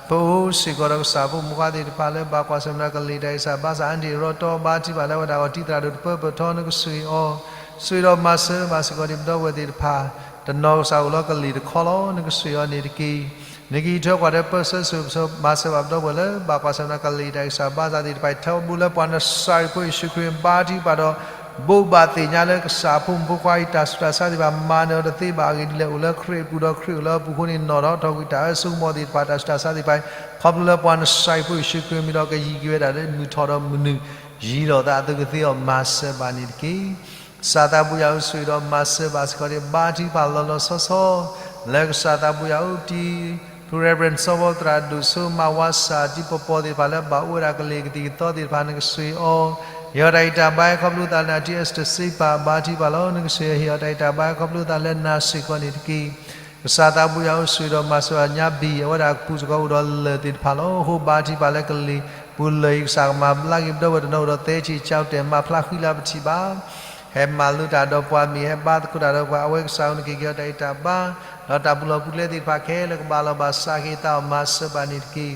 ပအိၣ်စ့ၢ်ကီးဒီးကစၢ်ဖိမုၢ်ခွါသ့ၣ်တဖၣ်လၢဘၣ်ကွၢ်ဆၢၣ်မဲာ်ဒီးကလံၤတၢ်ဂံၢ်စၢ်ဘါစၢ် အါန့ၢ်ရီတီ ဘါထုကဖၣ်လၢအဝဲဒၣ်အဂီၢ် တံၤသရၣ်ဒိၣ်တပၢပၢၢ်ထီ နကဆိၣ်ဂ့ၤအီၤ, ဆိၣ်ဂ့ၤဒီးမၤစၢၤဘၣ်စ့ၢ်ကီးဒ်ပဒီပုၢ်ဝဲၢ်သ့ၣ်တဖၣ်, တနီၤကစၢ်အိၣ်လၢကလံၤတခီလီၤ နကဆိၣ်ဂ့ၤအီၤန့ၣ်တက့ၢ်. နကဟံးထွဲကွၢ်ထွဲပၢဆှၢဆိၣ်ဂ့ၤမၤစၢၤဘၣ်ပဒီပုၢ်ဝဲၢ်လၢ ဘၣ်ကွၢ်ဆၢၣ်မဲာ်ဒီးကလံၤတၢ်ဂံၢ်စၢ်ဘါစၢ်သ့ၣ်တဖၣ်အံၤ ထၢဘူးလၢပှၤနစၢ်အဖိယ့ၣ်ၡူးခရံာ် ဘါထုကဖၣ်ဒီး ဘိးဘၣ်သ့ၣ်ညါလၢကစၢ်အဖိမုၣ်ဖိခွါအံၤ တၢ်ဆူးတၢ်ဆါသ့ၣ်တဖၣ် မၤနၢၤအီၤတသ့ဘၣ်အဂ့ၢ်ဒ်လဲၣ် အိၣ်လၢခရံာ်အပူၤဒီးခရံာ်အိၣ်လၢအပူၤအဃိန့ၣ် နီၣ်ထီၣ်ထီၣ်ကွံာ်တၢ်အၢစိကမီၤသ့ၣ်တဖၣ် တၢ်ဆူးတၢ်ဆါသ့ၣ်တဖၣ်အံၤ ခီဖျိလၢပှၤနစၢ်အဖိယ့ၣ်ၡူးခရံာ်မံၤဒီး ကယံာ်က့ၤဝဲဒၣ်လၢမုၢ်ထီၣ်ဒီးမုၢ်နုာ် ယံၤထီၣ်သးအသိးကသ့အီၤ မၤစၢၤဘၣ်န့ၣ်တက့ၢ်. ကစၢ်သးပူၤယၤဧၢ ဆိၣ်ဂ့ၤဒီးမၤစၢၤဘၣ်စ့ၢ်ကီးဒ် ဘါထုကဖၣ်လီၤလီၤဆီဆီ လၢကစၢ်သးပူၤယၤဧၢ တံၤ ဖု Reverend စီၤဘီသရၣ်ဒိၣ်စိ မၤဝါစၢ် တံၤပီၤပီၤသ့ၣ်တဖၣ်လၢဘၣ်အိၣ်ဝဲဒၣ်ကလံၤကသံၣ်ကသီသ့ၣ်တဖၣ် နကဆိၣ်ဂ့ၤအီၤ, ဟ့ၣ်အီၤတၢ်ဂံၢ်တၢ်ဘါ ခီဖျိသးလၢ တံၤ Esther စ့ပာ် ဘါထုကဖၣ်လီၤ နကဆိၣ်ဂ့ၤအီၤ ဟ့ၣ်အီၤတၢ်ဂံၢ်တၢ်ဘါ ခီဖျိသးလၢနၤစ့ၢ်ကီးန့ၣ်တက့ၢ်. ကစၢ်သးပူၤယၤဧၢ ဆိၣ်ဂ့ၤဒီးမၤစၢၤဘၣ်ညါဘံၣ် အဝဲဒၣ်အကပူၤစ့ၢ်ကီးအိၣ်ဒီးလၢၢ်သ့ၣ်တဖၣ်လီၤ. အဃိဘါထုကဖၣ်လၢကလံၤပူၤလၢာ်အံၤ ကစၢ်ကမၤဘျါက့ၤပဒီပုၢ်ဝဲၢ်တနီၤအိၣ်ဒီးသဲဆံး ကၠီတဲာ် မၤဖျါဃံလၤပထံၣ်ဘၣ် ဟဲမၤလိတၢ်ဒီးပှၤမ့ၢ် ဟဲဘါသကိးတၢ်ဒီးပှၤ အဝဲကစၢ်ဧၢ နကဟ့ၣ်အီၤတၢ်ဂံၢ်တၢ်ဘါ ဒီးတၢ်ပူၤလီၢ်ပူၤကျဲသ့ၣ်တဖၣ်ခဲလၢာ်ကဘၣ်လီၤဘၣ်စးက့ၤအသးအီၤ မၤစၢၤဘၣ်န့ၣ်တက့ၢ်.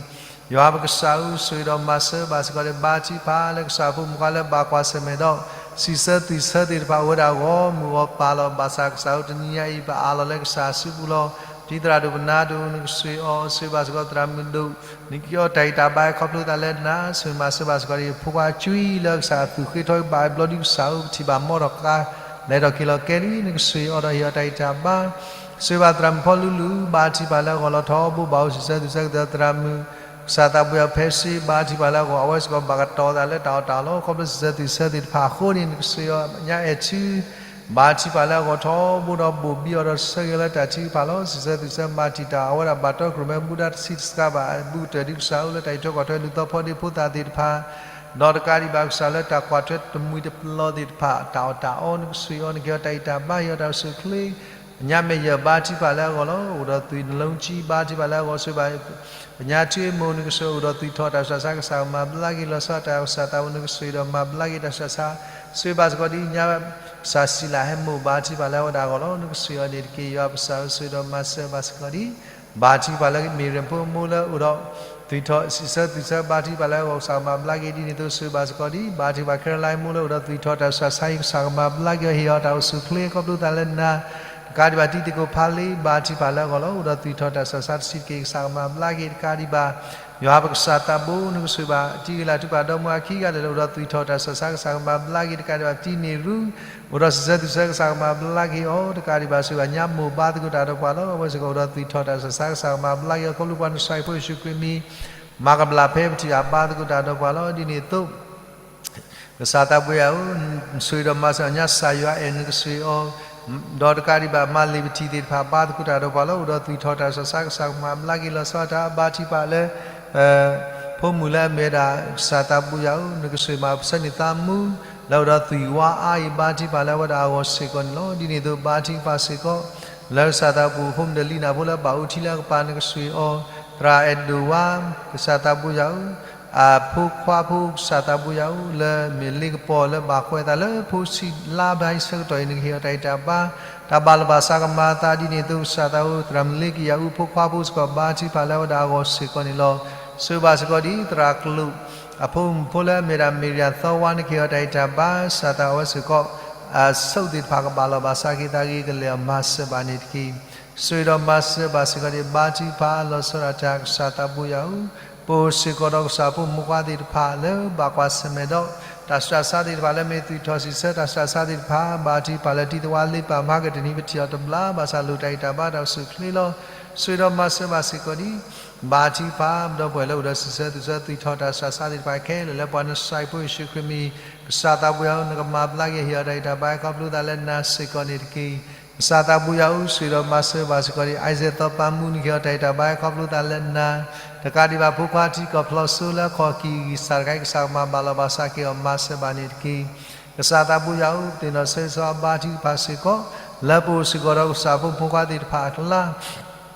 ယွၤပကစၢ်ဧၢ ဆိၣ်ဂ့ၤဒီးမၤစၢၤဘၣ်စ့ၢ်ကီးဒ် ဘါထုကဖၣ်လၢကစၢ်ဖိမုၣ်ခွါလၢဘၣ်ကွၢ်ဆၢၣ်မဲာ်ဒီး စံးဆၢသွံၣ်ဆၢသ့ၣ်တဖၣ်အိၣ်ဝဲဒၣ်အဂီၢ် မုၢ်ဂီၤပာ်လီၤဘၣ်စး ကစၢ်ဧၢ တနံၤညါအံၤ ပအးလီၤလၢကစၢ်စုပူၤလီၤ. တံၤသရၣ်ဒိၣ်ပနါဒိၣ် နကဆိၣ်ဂ့ၤအီၤ ဆိၣ်ဂ့ၤဘၣ်စ့ၢ်ကီးသရၣ်မုၣ်ဒိၣ် နကဟ့ၣ်အီၤတၢ်ဂံၢ်တၢ်ဘါ ခီဖျိသးလၢနၤ ဆိၣ်ဂ့ၤမၤစၢၤဘၣ်စ့ၢ်ကီးဒ် ဖိခွါအကွံလၢကစၢ်သူၣ်ဃ့ထီဘၣ်ဘျီဒ်ကစၢ်ဧၢ ပထံၣ်ဘၣ်မီဒီးကါ လဲၤထီၣ်က့ၤလီၤကဲလံ နကဆိၣ်ဂ့ၤအီၤဒီးဟ့ၣ်အီၤတၢ်ဂံၢ်တၢ်ဘါ ဆိၣ်ဂ့ၤဘၣ်သရၣ်မုၣ်ဖီလူလူ ဘါထုကဖၣ်လၢအဂီၢ်လီၤ ထီဘိဘၣ်အိၣ် စံးဆၢသွံၣ်ဆၢကတၢၢ်သရၣ်မုၣ် ကစၢ်သးပူၤယၤဧၢ ဖဲစ့ ဘါထုကဖၣ်လၢအဂီၢ် အဝဲစ့ၢ်ကီးဘၣ်ကတီၤသးလၢတၢ်အီၣ်တၢ်အီလီၤ. ခီဖျိစံးဆၢသွံၣ်ဆၢသ့ၣ်တဖၣ်အဃိန့ၣ် နကဆိၣ်ဂ့ၤအီၤညါအဲၣ်ထူ ဘါထုကဖၣ်လၢအဂီၢ် ထီဘိဒီးဘိၣ်ဘံအီၤဒီးဆၢဂ့ၤလၢတၢ်ထုကဖၣ်လီၤ. စံးဆၢသွံၣ်ဆၢမၤတံာ်တာ် အဝဲဒၣ်ဘၣ်တီခိၣ်ရိၣ်မဲ မူဒါတဆံတစှၤဘၣ် ဘူးကတၢၢ်ဒ်ကစၢ်ဧၢ လၢတၢ်အံးထွဲကွၢ်ထွဲဒ်သိးဖီဒ့ဖိသၣ်သ့ၣ်တဖၣ် ဒီးတကးဒံးဘၣ်ကစၢ်လၢတၢ်ကွၢ်ထွဲတမှံၤတပျီၤသ့ၣ်တဖၣ် တၢ်အီၣ်တၢ်အီ နကဆိၣ်ဂ့ၤအီၤ နကဟ့ၣ်အီၤတၢ်ဂံၢ်တၢ်ဘါ ဟ့ၣ်အီၤတၢ်အိၣ်ဆူၣ်အိၣ်ချ့ ညါမ့ၢ်ယဲၢ် ဘါထုကဖၣ်လၢအဂီၢ်လီၤ. အိၣ်ဒီးသွံၣ်နလၢကံ ဘါထုကဖၣ်လၢအဂီၢ် ဆိၣ်ဂ့ၤဘၣ် ပညါထူအမိၢ် နကဆိၣ်ဂ့ၤ အိၣ်ဒီးသွံၣ်ထီၣ်တၢ်ဆူးတၢ်ဆါ ကစၢ်ကမၤဘျါက့ၤလီၤဆီဒၣ်တၢ် ကစၢ်သးပူၤ နကဆိၣ်ဂ့ၤဒီးမၤဘျါက့ၤတၢ်ဆူးတၢ်ဆါ ဆိၣ်ဂ့ၤဘၣ်စ့ၢ်ကီးဒ်ညါ ကစၢ်စံးလၢဟဲမိၢ် ဘါထုကဖၣ်လၢအဝဲဒၣ်အဂီၢ်လီၤ. နကဆိၣ်ဂ့ၤအီၤန့ၣ်တက့ၢ်. ယွၤပကစၢ်ဧၢ ဆိၣ်ဂ့ၤဒီးမၤစၢၤဘၣ်စ့ၢ်ကီးဒ် ဘါထုကဖၣ်လၢမ့ၢ်ရၢၣ်ဖိအမိၢ်လၢအိၣ်ဒီး သွံၣ်ထီၣ် စံးဆၢသွံၣ်ဆၢ ဘါထုကဖၣ်လၢအဂီၢ် ကစၢ်ကမၤဘျါက့ၤ ဒ်န့ၣ်အသိး ဆိၣ်ဂ့ၤဘၣ်စ့ၢ်ကီးဒ် ဘါထုကဖၣ် ခဲရလါအမိၢ်လၢအိၣ်ဒီးသွံၣ်ထီၣ်တၢ်ဆူးတၢ်ဆါအံၤ ကစၢ်ကမၤဘျါက့ၤအီၤ ဟ့ၣ်အီၤတၢ်အိၣ်ဆူၣ်အိၣ်ချ့ ခီဖျိသးလၢနၤ တကးဒံးဘၣ်တံၤသကိးဖးလ့ ဘါထုကဖၣ်လၢအဂီၢ်လီၤ. အိၣ်ဒီးသွံၣ်ထီၣ်တၢ်ဆူးတၢ်ဆါတဆံးတက့ၢ် ကစၢ်ကမၤဘျါက့ၤ တကးဒံးဘၣ် ယွၤပကစၢ်သးဘိ နကဆိၣ်ဂ့ၤဘၣ် တံၤဂ့ၤလး ထုကဖၣ်ဒီမါခံဂၤလၢာ်လၢအိၣ်ဒီးသွံၣ်ထီၣ်တၢ်ဆူးတၢ်ဆါ ကစၢ်ကမၤဘျါက့ၤ တကးဒံးဘၣ် တံၤန့ၢ်ရူ အိၣ်ဒီးစံးဆၢသွံၣ်ဆၢ ကစၢ်ကမၤဘျါက့ၤအီၤ တကးဒံးဘၣ် ဆိၣ်ဂ့ၤဘၣ်ညါမိၢ် ဘါသကိးတၢ်ဒီးပှၤလီၤ. အဝဲစ့ၢ်ကီးအိၣ်ဒီးသွံၣ်ထီၣ်တၢ်ဆူးတၢ်ဆါ ကစၢ်ကမၤဘျါက့ၤအီၤ ခီဖျိပှၤနစၢ်အံၤဖိယ့ၣ်ၡူးခရံာ်မံၤ မၤကဘျၣ်ဖဲပထံၣ်ဘၣ် ဘါသကိးတၢ်ဒီးပှၤလီၤ. ဒ်န့ၣ်အသိး ကစၢ်သးပူၤယၤဧၢ, ဆိၣ်ဂ့ၤဒီးမၤစၢၤညါ ကစၢ်ယွၤအဲၣ် နကဆိၣ်ဂ့ၤအီၤ, ဒီးတကးဒံးဘၣ် မၤလ့ၤပထံၣ်သ့ၣ်တဖၣ် ဘါသကိးတၢ်ဒီးပှၤလီၤ. အိၣ်ဒီးသွံၣ်ထီၣ်တၢ်ဆူးတၢ်ဆါ ကစၢ်ကမၤဘျါက့ၤလီၤဆီဒၣ်တၢ် ဘါထုကဖၣ်လၢ ဖိမုၣ်လၢအမ့ၢ်ဝဲဒၣ် ကစၢ်သးပူၤယၤဧၢ, နကဆိၣ်ဂ့ၤမၤပဆၢန့ၢ်သးမူ လၢအိၣ်ဒီးသွံၣ်ဝါအါအံၤ ဘါထုကဖၣ်လၢအဝဲဒၣ်အဂီၢ်စ့ၢ်ကီးန့ၣ်လီၤ. ဒ်န့ၣ်အသိး ဘါထုကဖၣ်စ့ၢ်ကီး လၢကစၢ်သးပူၤ ဖိမုၣ်ဒီးလံနၢ်ဖိလၢဘၣ်အိၣ်ထံလၢအကပၤ နကဆိၣ်ဂ့ၤအီၤ, သရၣ်အဲၣ်ဒိၣ်ဝါ ကစၢ်သးပူၤယၤဧၢ, အဖိခွါဖိ ကစၢ်သးပူၤယၤဧၢ, လၢမ့ၢ်လ့ကပီၤလၢဘၣ်ကွဲးသးလၢဖိဆံးလါဘျါအံၤဆၢကတီၢ်အံၤ နကဟ့ၣ်အီၤတၢ်ဂံၢ်တၢ်ဘါ, တၢ်ဘၣ်လီၤဘၣ်စးကမၤအသး ဒ်န့ၣ်အသိး ကစၢ်သးပူၤ သရၣ်မုၣ်လ့ကယၤအူ ဖိခွါဖိစ့ၢ်ကီး ဘါထုကဖၣ်လၢအဝဲဒၣ်အဂီၢ်စ့ၢ်ကီးန့ၣ်လီၤ. ဆိၣ်ဂ့ၤဘၣ်စ့ၢ်ကီးဒ် သရၣ်ကျိာ် အဖိမုၣ်ဖိလၢအမ့ၢ်ဒၣ် မ့ၢ်ရယၣ်သီဝါ နကဟ့ၣ်အီၤတၢ်ဂံၢ်တၢ်ဘါ, ကစၢ်သးပူၤအဝဲစ့ၢ်ကီး အဆိးသ့ၣ်တဖၣ်ကဘၣ်လီၤဘၣ်စးက့ၤသးဂ့ၤကလဲာ်အီၤ မၤစၢၤဘၣ်န့ၣ်တက့ၢ်. ဆိၣ်ဂ့ၤဒီးမၤစၢၤဘၣ်စ့ၢ်ကီးဒ် ဘါထုကဖၣ်လီၤဆီဒၣ်တၢ် ကစၢ်သးပူၤယၤဧၢ, ပအိၣ်စ့ၢ်ကီးဒီးကစၢ်ဖိမုၣ်ဖိခွါသ့ၣ်တဖၣ်လၢဘၣ်ကွၢ်ဆၢၣ်မဲာ်ဒီး တၢ်ဆူးတၢ်ဆါသ့ၣ်တဖၣ်လၢမ့ၢ်သွံၣ်ထီၣ်စံးဆၢတၢ်ဆူးတၢ်ဆါသ့ၣ်တဖၣ်, ဘါထုကဖၣ်လၢတံၤသဝါလ့ပာ်မၤကတနံၤ ပထံၣ်အီၤတဘျီ ဘၣ်ဆၣ်လိၣ်တၢ်ဂံၢ်တၢ်ဘါတၢ်အိၣ်ဆူၣ်အိၣ်ချ့လီၤ. ဆိၣ်ဂ့ၤဒီးမၤစၢၤဘၣ်စ့ၢ်ကီးဒံး ဘါထုကဖၣ် ပဒီပုၢ်ဝဲၢ်လၢအိၣ်ဒီးစံးဆၢသူၣ်ဆၢသွံၣ်ထီၣ်တၢ်ဆူးတၢ်ဆါသ့ၣ်တဖၣ်ခဲလၢာ်လၢပှၤနစၢ်ဖိယ့ၣ်ၡူးခရံာ်မံၤ, ကစၢ်သးဘိယွၤဧၢ နကမၤဘျါက့ၤဟ့ၣ်အီၤတၢ်ဂံၢ်တၢ်ဘါခီဖျိသးလၢနၤစ့ၢ်ကီးန့ၣ်တက့ၢ်. ကစၢ်သးဘိယွၤဧၢ ဆိၣ်ဂ့ၤဒီးမၤစၢၤဘၣ်စ့ၢ်ကီးဒံး အံၤစဲးသီပာ်မူ နကဟ့ၣ်အီၤတၢ်ဂံၢ်တၢ်ဘါခီဖျိသးလၢနၤ, တကးဒံးဘၣ်ဖိခွါထံကီၢ်ဖျိးစိလၢအခီၣ်ကံၢ်ဂံၢ်စၢ်တခါအံၤ ကစၢ်ကမၤဘၣ်လီၤဘၣ်စးက့ၤအီၤ မၤစၢၤဘၣ်န့ၣ်တက့ၢ်. ကစၢ်သးဘိယွၤဧၢ ပသ့ၣ်နီၣ်ဆၢဂ့ၤဆၢဝါဘါထုကဖၣ်စ့ၢ်ကီး လၢပအိၣ်စ့ၢ်ကီးဒီးကစၢ်ဖိမုၣ်ဖိခွါသ့ၣ်တဖၣ်အကျါ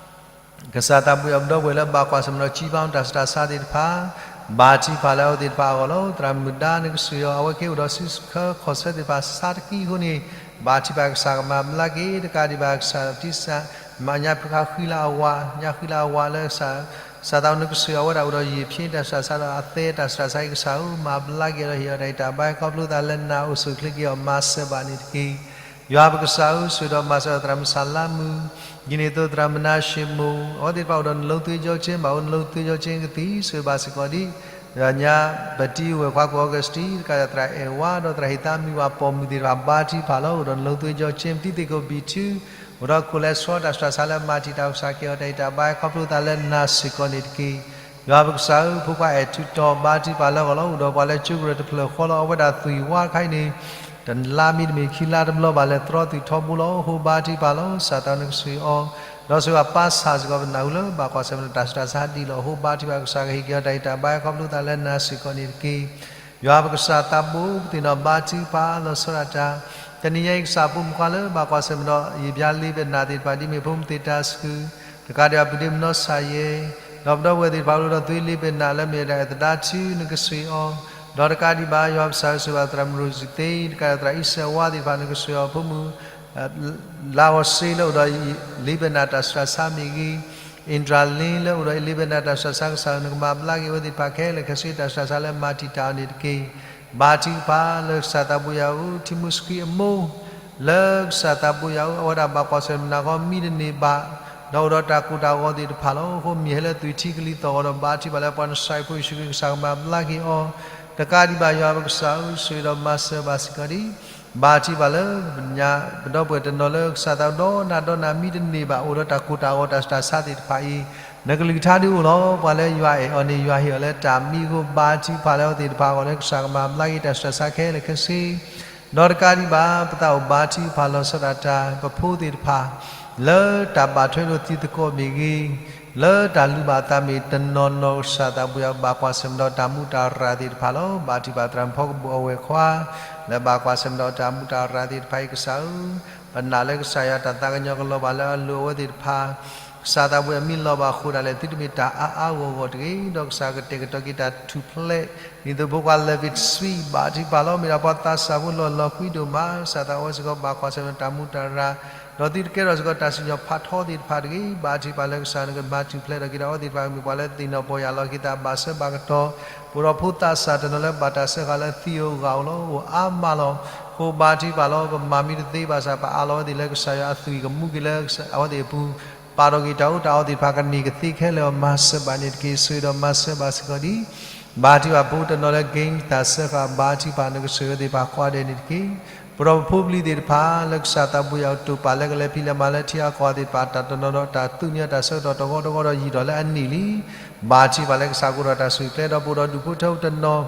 ကစၢ်သးဘိယွၤ ပဒီပုၢ်ဝဲၢ်လၢဘၣ်ကွၢ်ဆၢၣ်မဲာ်ဒီး ကံဘါတၢ်ဆူးတၢ်ဆါသ့ၣ်တဖၣ်, ဘါထုကဖၣ်လၢအဝဲသ့ၣ်တဖၣ်အဂီၢ်လီၤ. သရၣ်မုၣ်ဒါနကဆိၣ်ဂ့ၤအီၤ အဝဲက့ၤအိၣ်ဒီးစုဆၢခီၣ်ဆၢသ့ၣ်တဖၣ်ဆါတကံၢ်အဃိန့ၣ်, ဘါထုကဖၣ်ကစၢ်ကမၤဘျါက့ၤ တကးဒံးဘၣ်ကစၢ်တံၢ်စၢ် မၤညါဖုခါဃံလၤအဝး ညါဃံလၤအဝးလၢကစၢ် ကစၢ်သးဘိနကဆိၣ်ဂ့ၤအီၤ အဝဲဒၣ်အိၣ်ဒီးယံာ်ဖျ့တၢ်ဆူးတၢ်ဆါဒီးအသဲတၢ်ဆူးတၢ်ဆါအံၤ ကစၢ်ဧၢ မၤဘျါက့ၤဒီးဟ့ၣ်အီၤတၢ်ဂံၢ်တၢ်ဘါခီဖျိသးလၢနၤ အိၣ်ဆူၣ်အိၣ်ချ့က့ၤအီၤ မၤစၢၤဘၣ်န့ၣ်တက့ၢ်. ယွၤပကစၢ်ဧၢ ဆိၣ်ဂ့ၤဒီးမၤစၢၤသရၣ်မုၣ်စၤလါမုၣ်, ဒ်န့ၣ်အသိးသရၣ်မုၣ်နါၡ့မိၢ် အဝဲသ့ၣ်တဖၣ်အိၣ်ဒီးနလိၤသွ့ကၠီဆ့ ဘၣ်အိၣ်နလိၤသွ့ကၠီဆ့ကသံၣ် ဆိၣ်ဂ့ၤဘၣ်စ့ၢ်ကီးဒံး ဒီးညါ ပတံၤဝဲၢ်ခွါကိၣ်အီကူးစတံ တကးဒံးသရၣ်အဲၣ်ဝါ ဒီးသရၣ်ဟ့ၣ်သးမံဝၤပိာ်မုၣ်သ့ၣ်တဖၣ် ဘါထုကဖၣ်လီၤ အိၣ်ဒီးနလိၤသွ့ကၠီဆ့ ပတံၤသ့ၣ်ကိးဘံၣ်ထု အိၣ်ဒီး cholesterol တၢ်ဆူးတၢ်ဆါလၢမၤတံာ်တာ် ကစၢ်ကဟ့ၣ်အီၤတၢ်ဂံၢ်တၢ်ဘါခီဖျိသးလၢနၤစ့ၢ်ကီးန့ၣ်တက့ၢ်. ယွၤပကစၢ်ဧၢ ဖိခွါအဲၣ်ထူးတီၤ ဘါထုကဖၣ်လၢအဂီၢ်လီၤ အိၣ်ဒီးပှၤလၢကၠိကရၢၢ်တဖျၢၣ်ဃီလီၤ အဝဲဒၣ်သွံၣ်ဝါတခါအံၤန့ၣ် တလါမ့တမ့ၢ်ခံလါတဘျီဘၣ်လဲၤတြီသွံၣ်ထီဘိလီၤ အဃိဘါထုကဖၣ်လီၤ ကစၢ်သးဘိနကဆိၣ်ဂ့ၤအီၤ ဒီးဆိၣ်ဂ့ၤအပၢ်ဆၣ်စ့ၢ်ကီး ပနၢ်ဟူလၢဘၣ်ကွၢ်ဆၢၣ်မဲာ်ဒီးတၢ်ဆူးတၢ်ဆါဒံးလီၤ အဃိဘါထုကဖၣ်ကစၢ်ကဟ့ၣ်က့ၤအီၤတၢ်ဂံၢ်တၢ်ဘါခီဖျိသးလၢနၤစ့ၢ်ကီးန့ၣ်တက့ၢ်. ယွၤပကစၢ်သးဘိ ပသ့ၣ်နီၣ်ဘါထုကဖၣ်လီၤဆီဒၣ်တၢ် တနံၤညါအံၤ ကစၢ်ဖိမုၣ်ခွါလၢဘၣ်ကွၢ်ဆၢၣ်မဲာ်ဒီး ယံာ်ဘျါလ့ပနၢ်သ့ၣ်တဖၣ် ဒ်မ့ၢ်ဖိမုၣ်သ့ၣ်တၢ်ဆှုၣ် တကးဒံးဘၣ် ပုၢ်ဒ့မနီစၢ်ယဲၢ် ဒီးပဒီပုၢ်ဝဲၢ်သ့ၣ်တဖၣ်အိၣ်ဒီးသွ့လ့ပနၢ်လၢမ့ၢ်ဝဲဒၣ်အဲၣ်သဒါထု နကဆိၣ်ဂ့ၤအီၤ ဒီးတကးဒံးဘၣ် ယွၤပကစၢ်ဆိၣ်ဂ့ၤဘၣ်သရၣ်မုၣ်ရိစံသ့ တကးဒံးသရၣ်အံၣ်စဲးဝါသ့ၣ်တဖၣ် နကဆိၣ်ဂ့ၤအီၤ ဖိမုၣ် လါဝီၤစ့လၢအိၣ်ဒီးလ့ပနၢ်တၢ်ဆူးတၢ်ဆါမ့ၢ်ဂ့ၤ, အ့ၣ်ဒြၣ်လ့လၢအိၣ်ဒီးလ့ပနၢ်တၢ်ဆူးတၢ်ဆါ ကစၢ်နကမၤဘျါက့ၤအဝဲသ့ၣ်တဖၣ်ခဲလၢာ်ခဲဆ့ တၢ်ဆူးတၢ်ဆါလၢမၤတံာ်တာ်အီၤန့ၣ်တက့ၢ်. ဘါထုကဖၣ်လၢကစၢ်သးဘိယွၤဧၢ ထံမူစခံအမိၢ် လၢကစၢ်သးဘိယွၤဧၢ အဝဲဒၣ်ဘၣ်ကွၢ်ဆၢၣ်မဲာ်နၤဂီၢ်မံတန့ၢ်ဘၣ် ဒီးအိၣ်ဒီးတၢ်ကိၢ်တၢ်ဂီၤသ့ၣ်တဖၣ်လီၤ. အဃိမ့ၢ်ဟဲလၢသွံၣ်ထံကလံၤသီၣ်ဂီၤဒီး ဘါထုကဖၣ်လၢပှၤနစၢ်ဖိယ့ၣ်ၡူးခရံာ် ကစၢ်ကမၤဘျါက့ၤအီၤ တကးဒံးဘၣ် ယွၤပကစၢ်ဧၢ ဆိၣ်ဂ့ၤဒီးမၤစၢၤဘၣ်စ့ၢ်ကီးဒံး ဘါထုကဖၣ်လၢ ပဒီပုၢ်ဝဲၢ်တနီၤလၢကစၢ်သးဘိဒီးနၤဒီးနၤမံတန့ၢ်ဘၣ် အိၣ်ဒီးတၢ်ကိၢ်တၢ်ဂီၤတၢ်ဆူးတၢ်ဆါသ့ၣ်တဖၣ်အံၤ နကလုၢ်ကထါဒုးအိၣ်လီၤ. ပှၤလၢယွၤအဲၣ်အီၤန့ၣ် ယွၤဟ့ၣ်အီၤလၢတၢ်မံအဃိ ဘါထုကဖၣ်လၢအဝဲသ့ၣ်တဖၣ်အဂီၢ်လၢ ကစၢ်ကမၤဘျါက့ၤတၢ်ဆူးတၢ်ဆါခဲလၢာ်ခဲဆ့ ဒီးတကးဒံးဘၣ် ပသးအိၣ်ဘါထုကဖၣ်လီၤဆီဒၣ်တၢ် ပဖိသ့ၣ်တဖၣ် လၢတၢ်ဘၣ်ထွဲဒီးတံၤသကိးမ့ၢ်ဂ့ၤ, လၢတၢ်လူၤဘၣ်အသးမ့ၢ်တနီၤနီၤ ကစၢ်သးဘိယွၤဘၣ်ကွၢ်ဆၢၣ်မဲာ်ဒီးတၢ်မူးတၢ်ရၢ်သ့ၣ်တဖၣ်လီၤ. ဘါထုကဖၣ်သရၣ်မုၣ်ဖီကဘူးအဝဲၢ်ခွါ လၢဘၣ်ကွၢ်ဆၢၣ်မဲာ်ဒီးတၢ်မူးတၢ်ရၢ်သ့ၣ်တဖၣ်အံၤ ကစၢ်ဧၢ, ပနာ်လၢကစၢ်ယွၤတၢ်သးကညီၤကလီၤဘၣ်လၢအလိၤအဝဲသ့ၣ်တဖၣ် ကစၢ်သးဘိယွၤမ့ၢ်လီၤဘၣ်ဃိဒၣ်လဲာ် သုတမ့ၢ်တၢ်အါအါဂီၢ်ဂီၢ်တဂ့ၤ, ဒီးကစၢ်ကတဲာ်ကတီၤက့ၤတၢ်ထူၣ်ဖျဲး ဒ်သိးဖိခွါလၢၢ်ဘံၣ်တဆှံ ဘါထုကဖၣ်လီၤ. မ့ၢ်ဒၣ်ပှၤသးစၢ်ဖိလီၢ်လီၤကွံဒိၣ်မး, ကစၢ်သးဘိယွၤစ့ၢ်ကီးဘၣ်ကွၢ်ဆၢၣ်မဲာ်ဒီးတၢ်မူးတၢ်ရၢ်, ဒီးသုတကဲထီၣ်စ့ၢ်ကီးတၢ်စံၣ်ညီၣ်ဖးထီသ့ၣ်တဖၣ်တဂ့ၤ. ဘါထုကဖၣ်လၢကစၢ်နကမၤထူၣ်ဖျဲးထီၣ်က့ၤဒီးအဝဲသ့ၣ်တဖၣ် ကမ့ၢ်ပှၤလၢသ့ၣ်နီၣ်ပီၢ်ယၢ်လီၤက့ၤသးဘၣ်ဆၢဘၣ်ကတီၢ်, ပအိၣ်ဒီးဖိသးစၢ်တနီၤလၢဘၣ်တၢ်စၢဃာ်လၢသံဧိၤဂာ်ဧိၤလီၤ. အိၣ်အါမးလီၤ. အဃိဘါထုကဖၣ်လီၤ. ပမၤမံတသ့ဘၣ်ဆၣ် ပအးလီၤအဝဲသ့ၣ်လၢကစၢ်ယွၤအသွံၣ်ကမူက့ၤလၢအဝဲသ့ၣ်အပူၤ ပာ်ထီၣ်က့ၤတၢ်အူတၢ်အီသ့ၣ်တဖၣ် ကန့ၢ်ကသ့ခဲလၢာ်အီၤ မၤစၢၤဘၣ်န့ၣ်တက့ၢ်. ဆိၣ်ဂ့ၤဒီးမၤစၢၤဘၣ်စ့ၢ်ကီးဒံး ဘါထုကဖၣ်ဖိတနီၤလၢကဲတၢ်စၢဃာ် ဘါထုကဖၣ် နကဆိၣ်ဂ့ၤသ့ၣ်တဖၣ်ကိးဂၤဒဲးန့ၣ်တက့ၢ်. ပဒီပုၢ်ဝဲၢ်ဖိပလံၤသ့ၣ်တဖၣ် လၢကစၢ်သးဘိယွၤအတိာ်ပာ်လၢကလဲၤဖံးလဲၤမၤလၢထံအါကီၢ်သ့ၣ်တဖၣ် တၢ်တနီၤဒီးတၢ်သူၣ်န့ၢ်တၢ်ဆၢကတီၢ်တဂီၤတဂီၤဒီးယံာ်ထီၣ်လၢအနံၣ်လံ ဘါထုကဖၣ်လၢကစၢ်ကအိၣ်ဒီးတၢ်ဆူၣ်ချ့ဒီး ပအိၣ်ဒီးဒူၣ်ဖိထၢဖိတနီၤ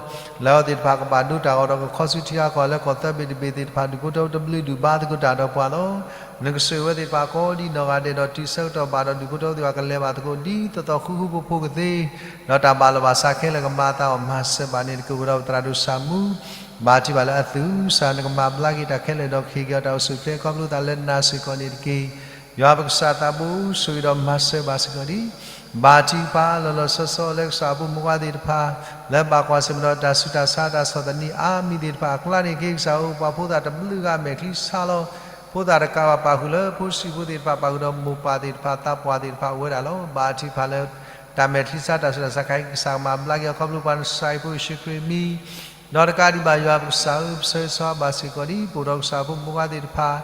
လၢအဝဲသ့ၣ်တဖၣ်ကဘၣ်ဒိတၢ်ဂီၤဒီးကခီဆူထံအါကီၢ်လၢကီၢ်သၢဘ့ၣ်တဘ့ၣ်သ့ၣ်တဖၣ် ဒူၣ်ဖိထၢဖိတဘျုးဒူၣ်ဘါသကိးတၢ်ဒီးပှၤလီၤ. နကဆိၣ်ဂ့ၤဝဲသ့ၣ်တဖၣ်ကိးဒံးနီၢ်ဂၤဒဲးဒီးတုၤဆၢကတီၢ်ဘၣ်ဒီးဒူၣ်ဖိထၢဖိသ့ၣ်တဖၣ်ကလဲၤဘၣ်သကိးဒ်သိးသိးဃူဃူဖိးဖိးကသ့ ဒီးတၢ်ဘၣ်လီၤဘၣ်စးခဲလၢာ်ကမၤအသးအီၤ မၤစၢၤဘၣ်န့ၣ်တက့ၢ်. အိၣ်ဒီးပသရၣ်ဒိၣ်စၢ်မူ ဘါထုကဖၣ်လၢအသူၣ်စၢ် နကမၤဘျါက့ၤတၢ်ခဲလၢာ်ဒီးကဟ့ၣ်က့ၤအီၤတၢ်အိၣ်ဆူၣ်ချ့ခီဖျိသးလၢနၤစ့ၢ်ကီးန့ၣ်တက့ၢ်. ယွၤပကစၢ်သးဘိ ဆိၣ်ဂ့ၤဒီးမၤစၢၤဘၣ်စ့ၢ်ကီးဒံး ဘါထုကဖၣ်လီၤလီၤဆီဆီလၢကစၢ်အဖိမုၣ်ဖိခွါသ့ၣ်တဖၣ် လၢဘၣ်ကွၢ်ဆၢၣ်မဲာ်ဒီးတၢ်ဆူးတၢ်ဆါတၢ်ဆီၣ်သနံးအါမံၤသ့ၣ်တဖၣ်အကျါန့ၣ် က့ၤကစၢ်ဧၢ ပှၤဖိသၣ်တဘျုးဂၤမဲာ်ချံဆါလီၤ. ဖိသၣ်တကးဘၣ်ပာ်ဃုာ်လၢဖိဆံးဖိသ့ၣ်တဖၣ် ပာ်ဃုာ်ဒီးမိၢ်ပၢ်သ့ၣ်တဖၣ် သးပှၢ်သ့ၣ်တဖၣ်အိၣ်ဝဲဒၣ်လီၤ. ဘါထုကဖၣ်လၢ တၢ်မဲာ်ချံဆါတၢ်ဆူးတၢ်ဆါခဲအံၤ ကစၢ်ကမၤဘျါက့ၤအီၤခီဖျိပှၤနစၢ်ဖိယ့ၣ်ၡူးခရံာ်အမံၤ ဒီးတကးဒံးဘၣ်ယွၤပကစၢ်ဧၢ ပဆၢဂ့ၤဆၢဝါဘၣ်စ့ၢ်ကီးဒံး ပအိၣ်ဒီးကစၢ်ဖိမုၣ်ဖိခွါသ့ၣ်တဖၣ်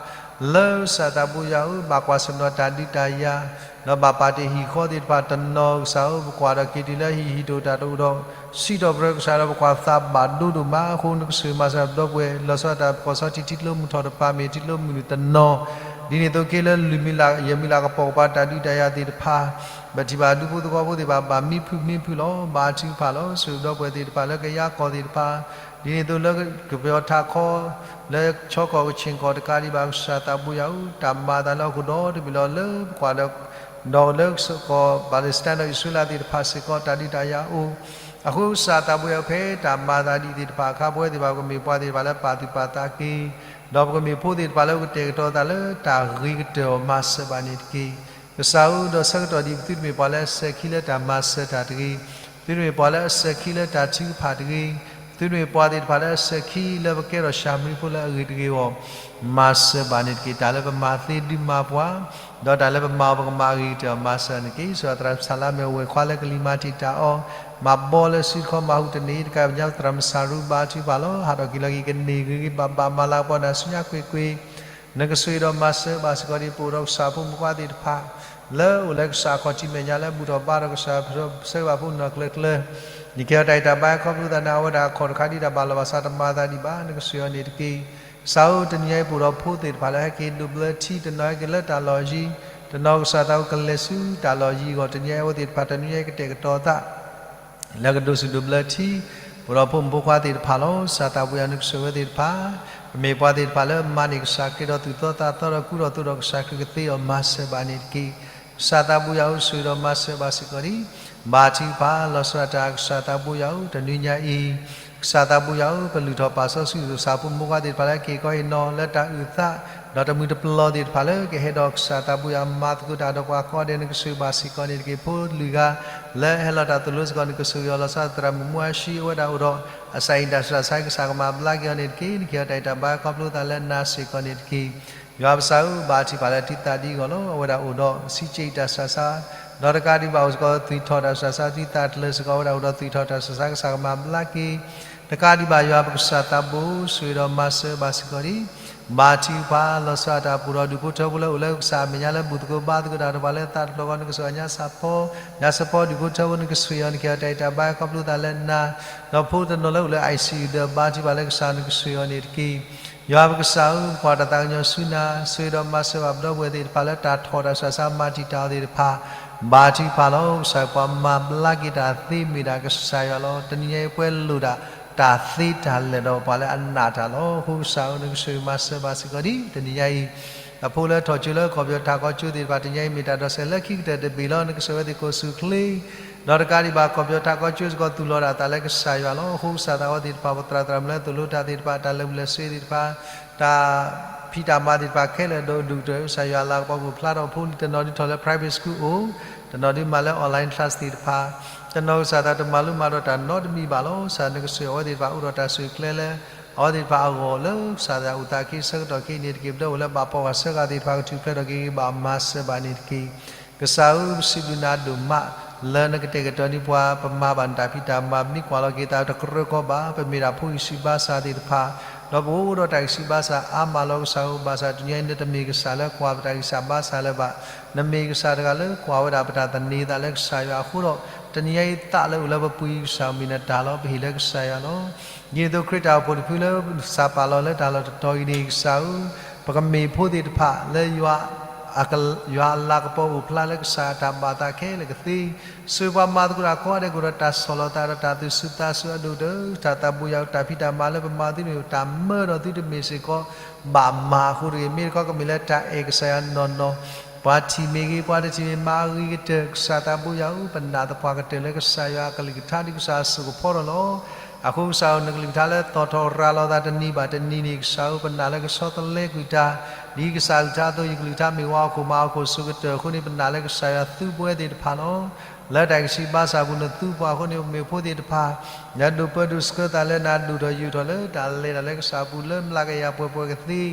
လၢကစၢ်သးဘိယွၤဧၢ, ဘၣ်ကွၢ်ဆၢၣ်မဲာ်ဒီးတၢ်ဒုးတၢ်ယၤ, ဒီးဘၣ်ပာ်တ့ၢ်ဟံၣ်ဃီသ့ၣ်တဖၣ်တနီၤကစၢ်ဧၢ, ပကွၢ်ဒီးက့ၤတုၤလၢဟံၣ်ဟံၣ်တအိၣ်တၢ်တအိၣ်ဒီး စံးထီၣ်ပတြၢၤကစၢ်ဒီး ပကွၢ်သးဘၣ်ဒိဒိၣ်မးအဃိ နကစၢ်မၤစၢၤပဒီပုၢ်ဝဲၢ် လီၤဆီဒၣ်တၢ်ပကီၢ်စီထံ ထံကျိမုၢ်ထီၣ်တဖၣ်မ့ၢ် ထံကျိမုၢ်နုာ်တနီၤ, ဒ်န့ၣ်အသိးခဲလၢာ် လွံၢ်မံၤလၢ်ယဲၢ်မံၤလၢ်ကပီၤကပၤတၢ်ဒုးတၢ်ယၤသ့ၣ်တဖၣ် ပထံၣ်ဘၣ်ဒူဖိသဝီဖိသ့ၣ်တဖၣ် ဘၣ်မံဖုးမံဖုးလီၤ. ဘါထုကဖၣ်လီၤ. ဆိၣ်ဂ့ၤပဒီပုၢ်ဝဲၢ်သ့ၣ်တဖၣ်လၢကယၤကီၢ်သ့ၣ်တဖၣ်, ဒ်န့ၣ်အသိးလၢကပယီၤထးခီ လၢခၠီကီၢ်ကဆ့ၣ်ကီၢ်တကးဒံးဘၣ် ကစၢ်သးဘိယွၤဧၢ, တၢ်မၤအသးလၢဟီၣ်ခိၣ်ဒီတဘ့ၣ်လီၤ. လၢပကွၢ်ဒီး ဒီးလၢကီၢ် Palestine ဒီးအံၣ်စရ့လးသ့ၣ်တဖၣ်စ့ၢ်ကီး တၢ်ဒုးတၢ်ယၤအိၣ်, အဃိကစၢ်သးဘိယွၤဧၢ, ဖဲတၢ်မၤအသးဒ်အံၤသ့ၣ်တဖၣ်အခါ ပဝဲသ့ၣ်တဖၣ်ကမ့ၢ်ပှၤသ့ၣ်တဖၣ်လၢပာ်သူၣ်ပာ်သးက့ၤ, ဒီးပကမ့ၢ်ဖိသ့ၣ်တဖၣ်လၢပကတဲာ်ကတီၤသးလၢတၢ်ဂ့ၤကတၢၢ်အီၤ မၤစၢၤဘၣ်န့ၣ်တက့ၢ်. ကစၢ်ဧၢ, ဒီးဆၢကတီၢ်ဒ်အံၤ သုတမ့ၢ်ပှၤလၢအစဲၤခံလၢတၢ်မၤစၢၤတၢ်တဂ့ၤ, သုတမ့ၢ်ပှၤလၢအစဲၤခံလၢတၢ်ထုကဖၣ်တဂ့ၤ, သုတမ့ၢ်ပှၤသ့ၣ်တဖၣ်လၢအစဲၤခံလၢပကဲထီၣ်ၡၤမရံဖိလၢအဂ့ၤတဂ့ၤအဂီၢ်, မၤစၢၤဘၣ်န့ၣ်တက့ၢ်. တၢ်လၢပမၤသ့ဒုးမၤပှၤ, ဒီးတၢ်လၢပမၤအီၤပကမၤအဂ့ၤကတၢၢ်အီၤ မၤစၢၤန့ၣ်တက့ၢ်. ယွၤသရၣ်ပဆၣ်လၢအမ့ၢ်ဝဲၢ်ခွါလၢကလံၤမၤတံာ်တာ်အီၤ, မၤဘီလၢစုတခီမၤဟူးတန့ၢ် တကးဘၣ်ညါသရၣ်မဆါရူ ဘါထုကဖၣ်လီၤ. ဟးထီၣ်က့ၤလီၤက့ၤ ကန့ၢ်ဂ့ၤဂ့ၤဘၣ်ဘၣ် မၤလၤကပီၤနၤဆူညါကွ့ၢ်ကွ့ၢ် နကဆိၣ်ဂ့ၤဒီးမၤစၢၤဘၣ်စ့ၢ်ကီးဒ် ပအိၣ်ဒီးကစၢ်ဖိမုၣ်ဖိခွါသ့ၣ်တဖၣ် လၢအိၣ်လၢကစၢ်အခီၣ်ထံးမဲာ်ညါလၢဘူၣ်ထီၣ်ဘါထီၣ်ကစၢ် ဆၢဂ့ၤဘၣ်ဖိနီၢ်ကျၢၤကျၢၤ, ယကဟဲတၢ်အံၤတၢ်ဘါခီဖျိသးန့ၣ် အဝဲဒၣ်အခီၣ်တခါဒ်တၢ်ဘၣ်လီၤဘၣ်စးတမၤသးဒံးဘၣ် နကဆိၣ်ဂ့ၤအီၤန့ၣ်တက့ၢ်. ကစၢ်ဧၢ, တနံၤညါအံၤပအိၣ်ဒီးဖိသ့ၣ်တဖၣ်လၢဟဲက့ၤဒိးဘျၢထံ တနီၤဟဲက့ၤလၢတၢ်လီၢ်ယံၤ, တနီၤကစၢ်သးဝဲကလဲၤဆူတၢ်လီၢ်ယံၤအဂီၢ်, တနံၤညါအံၤအဝဲသ့ၣ်တဖၣ်တနံၤညါအံၤကတဲာ်ကတီၤသး လၢကဒိးဆူၣ်ဒိးဘျၢထံ, ပအိၣ်ဒီးဖိမုၣ်ဖိခွါသ့ၣ်တဖၣ်လီၤ. ကစၢ်သးဘိယွၤ နကဆိၣ်ဂ့ၤဝဲသ့ၣ်တဖၣ်, ပမ့ၢ်ပှၤသ့ၣ်တဖၣ်လၢမၤန့ၢ်ကစၢ်ခရံာ်ဒီးသူၣ်သီသးသီဒီးကူဒီးသိးဒီးကစၢ်ခရံာ်ကသ့အီၤ မၤစၢၤဘၣ်န့ၣ်တက့ၢ်. ကစၢ်သးဘိယွၤဧၢ, ဆိၣ်ဂ့ၤဒီးမၤစၢၤဘၣ်စ့ၢ်ကီးဒံး, ဘါထုကဖၣ်လီၤဆီဒၣ်တၢ် ကစၢ်သးဘိယွၤဧၢ, တနံၤညါအံၤ ကစၢ်သးဘိယွၤဧၢ, ပလုၢ်ထီၣ်ပာ်စီဆှံကစၢ်ဖိမုၣ်ဖိခွါသ့ၣ်တဖၣ်လၢက့ၤကီအံၤနီၤ လၢတၢ်အုၣ်သး ဒီးတမုာ်တပျီၤသ့ၣ်တဖၣ်လၢကဟဲဒီးကစၢ်သးဘိယွၤမၤသကိးတၢ်ဒီးပှၤကိးဂၤဒဲး နကဆိၣ်ဂ့ၤဘၣ်စ့ၢ်ကီးန့ၣ်တက့ၢ်. ဖိလွံၢ်ဂၤ လၢဟဲလီၤတၢ်သိၣ်လိစ့ၢ်ကီး နကဆိၣ်ဂ့ၤအီၤလီၤဆီဒၣ်သရၣ်မုၣ်မူအါၡံ အဝဲဒၣ်အိၣ်ဒီးအစၢ်အံၤတၢ်ဆူးတၢ်ဆါ ကစၢ်ကမၤဘျါက့ၤအီၤန့ၣ်တက့ၢ်. နကဟဲတၢ်အံၤတၢ်ဘါခီဖျိသးလၢနၤစ့ၢ်ကီးန့ၣ်တက့ၢ်. ယွၤပကစၢ်ဧၢ, ဘါထုကဖၣ်လၢအထုသးဒ်အံၤအဂီၢ်လီၤ. အဝဲဒၣ်အိၣ်ဒီးဆံးက့အံၤတၢ်ဆူးတၢ်ဆါ ဒီးတကးဒံးဘၣ်အိၣ်စ့ၢ်ကီး သွံၣ်ထီၣ်တၢ်ဆူးတၢ်ဆါ သံသးတလၢာ်စ့ၢ်ကီး အဝဲဒၣ်အိၣ်ဒီးသွံၣ်ထီၣ်တၢ်ဆူးတၢ်ဆါ ကစၢ်ကမၤဘျါက့ၤ တကးဒံးဘၣ်ယွၤပကစၢ်သးဘိ ဆိၣ်ဂ့ၤဒီးမၤစၢၤဘၣ်စ့ၢ်ကီးဒံး, ဘါထုကဖၣ်လီၤဆီဒၣ်တၢ် ပအိၣ်ဒီးဒူၣ်ဖိထၢဖိလၢအိၣ်လၢကစၢ်အမဲာ်ညါလၢဘူၣ်သကိးဘါသကိးတၢ်ဒီးပှၤလၢသးတဖျၢၣ်ဃီ နကဆိၣ်ဂ့ၤညါစၢ်ဖီ, ညါစၢ်ဖီဒူၣ်ဖိထၢဖိ နကဆိၣ်ဂ့ၤအီၤ နကဟဲတၢ်အံၤတၢ်ဘါခီဖျိသးလၢနၤ, ဒီးဖိတနီၤလၢအိၣ်လၢ ICU ဒီး ဘါထုကဖၣ်လၢကစၢ်နကဆိၣ်ဂ့ၤအီၤန့ၣ်တက့ၢ်. ယွၤပကစၢ်ဧၢ, ပကွၢ်တၢ်သးကညီၤဆူနၤ, ဆိၣ်ဂ့ၤဒီးမၤစၢၤဘၣ်ပဒီပုၢ်ဝဲၢ်သ့ၣ်တဖၣ်လၢတၢ်ထီၣ်တၢ်ဆူးတၢ်ဆါမၤတံာ်တာ်အီၤသ့ၣ်တဖၣ်, ဘါထုကဖၣ်လီၤ. ကစၢ်ပှၤမၤဘျါက့ၤတၢ်သ့မ့ၢ်ဒၣ်ကစၢ်ယွၤလီၤ. တနံၤညါအံၤပှၤလိၣ်ဒၣ်တၢ်သ့တၢ်လၢာ်ဒီးပှၤလၢအနာ်တၢ်လီၤ. အဃိကစၢ်ဧၢ, နကဆိၣ်ဂ့ၤမၤစၢၤဘၣ်စ့ၢ်ကီးဒံး တနံၤညါအံၤ အဖိလၢထီၣ်ကၠိလၢကီၢ်ပယီၤထးခီကၠိသ့ၣ်တဖၣ် တနံၤညါအံၤမ့ၢ်တၢ်ဒိးစဲးလၢခံကတၢၢ်တဘ့ၣ်လီၤ. နကဆိၣ်ဂ့ၤဝဲသ့ၣ်ကိးဆူၣ်ချ့ ဒီးတကးဒံးဘၣ် ကီၢ်ပယီၤထးခီကၠိစ့ၢ်ကီး သူၣ်လီၤဒၣ်အသးလၢကစၢ်ယွၤလီၤ. အဃိကစၢ်သးဝဲသ့ၣ်တဖၣ် ပသရၣ်သရၣ်မုၣ်လၢသိၣ်လိတၢ်သ့ၣ်တဖၣ် တၢ်လၢာ်ဘူၣ်လၢာ်စ့သ့ၣ်တဖၣ် တၢ်ဖံးတၢ်မၤသ့ၣ်တဖၣ်ခဲလၢာ် ဒီးဒုၣ်ကတၢၢ် ကစၢ်ယွၤလၤကပီၤကအိၣ်ဖျါထီၣ်ဖိလံၤ တနီၤဒုးထီၣ်လၢ private school အိၣ်, တနီၤဒုးမၤလၢ online class သ့ၣ်တဖၣ်, တနီၤကစၢ်သးတမၤလိမၤဒိးတၢ်နီတမံၤဘၣ်လီၤ. ကစၢ်နကဆိၣ်ဂ့ၤအဝဲသ့ၣ်တဖၣ် အိၣ်ဒီးတၢ်ဆိၣ်ဂ့ၤကျဲလၢ အဝဲသ့ၣ်တဖၣ်အဂီၢ်လၢ ကစၢ်သးအိၣ်သးခ့ဆၢကတီၢ်ခဲအံၤန့ၣ်တက့ၢ်. ပဒီပုၢ်ဝဲၢ်လၢဘၣ်ပိာ်ဘၣ်ဆှၢဃာ်သ့ၣ်တဖၣ် ကထူၣ်ဖျဲးထီၣ်က့ၤဂ့ၤဘၣ် မၤစၢၤဘၣ်န့ၣ်တက့ၢ်. ကစၢ်ဧၢ, ပစံးဘျုးနၤဒိၣ်မး လၢနကတဲာ်ကတီၤန့ၢ်ပှၤ ပမၤဘၣ်နတၢ်ဖံးတၢ်မၤ ပမ့ၢ်ကွၢ်လီၤက့ၤသးတကြၢးဃီဘၣ် ပမ့ၢ်ဒၣ်ဖိဂံၢ်စၢ်ဘါစၢ်သ့ၣ်တဖၣ်, ဒီးပအိၣ်ဒီးတၢ်ဂံၢ်စၢ်ဘါစၢ်အါမးလီၤ. ကစၢ်ဧၢ, ဘၣ်ဆၣ်တနံၤအံၤ နတမ့ၢ်ကစၢ်လၢကွၢ်ပတၢ်ဂံၢ်စၢ်ဘါစၢ်လၢၤဘၣ်. နမ့ၢ်ကစၢ်တဂၤလၢကွၢ်ဝဲဒၣ်ပတၢ်သန့ၤသးလၢကစၢ်ယွၤအဃိဒီး တနံၤအံၤသးလၢအိၣ်လၢပပှံၤ ကစၢ်မ့ၢ်နတၢ်လီၤ. ပဟ့ၣ်လၢကစၢ်ယွၤလီၤ. ဒ်န့ၣ်အသိး ခရံာ်တၢ်အိၣ်ဖှိၣ်တဖုလၢ စၢ်ပာ်လီၤလၢတၢ်လီၢ်တတီၤအံၤန့ၣ် ကစၢ်ဧၢ, ပကမ့ၢ်ဖိသ့ၣ်တဖၣ်လၢ ယွၤအလၤကပီၤအိၣ်ဖျါလၢကစၢ်အတၢ်ဘၣ်သးခဲလၢာ်ကသ့, ဆိၣ်ဂ့ၤပှၤမၤသကိးတၢ်ကိးဂၤဒဲး ကအိၣ်ဒီးတၢ်ဆီၣ်လီၤသးဒီးတၢ်သူၣ်စူၤသးစူၤအဒိၣ်ကတၢၢ်, တၢ်သးဘိယွၤ တၢ်ဖံးတၢ်မၤလၢပမၤသုန့ၣ် တၢ်မၢဒီးသုတမ့ၢ်စ့ၢ်ကီး ဘၣ်မၤအဃိတဂ့ၤ, မ့ၢ်တခီကမ့ၢ်လၢတၢ်အဲၣ်ကစၢ်ယွၤနီၢ်နီၢ်, ပှၤထံၣ်မ့ၢ်ဂ့ၤ ပှၤတထံၣ်မ့ၢ်မၤအဂ့ၤကတၢၢ်, ကစၢ်သးဘိယွၤဧၢ, ပနာ်သပှၢ်ကတၢၢ်လၢကစၢ်ယွၤအကလုၢ်ကထါ ဒ်ကစၢ်အစိာ်ကဖီထီၣ်လီၤ. အဃိကစၢ်ဧၢ, နကလုၢ်ကထါလၢသီၣ်ထီၣ်ရၤလီၤသးတနံၤဘၣ်တနံၤန့ၣ် ကစၢ်ဧၢ, ပနာ်လၢကဆီတလဲကွံာ်တၢ်, ဒ်ကစၢ်ကလုၢ်ကထါအသိး ယကလုၢ်ကထါမ့ၢ်ဝါဟီၣ်ခိၣ်မၤဟီၣ်ခိၣ်အစိၤကတၢၢ်အဃိန့ၣ် ပနာ်လၢကစၢ်ယွၤသူပဝဲသ့ၣ်တဖၣ်လီၤ. လၢတၢ်ကဆံးဘါစၢ်ပူၤ နသူပှၤအဃိန့ၣ် ပမ့ၢ်ဖိသ့ၣ်တဖၣ် ယဒိးပၢဒိးဆှၢသးလၢနၤ ဒိၣ်ထီၣ်ယိာ်ထီၣ်လၢတၢ်လဲၤတၢ်လၢကစၢ်ပူၤ လၢမျးကယၤပှဲၤပှဲၤကသ့,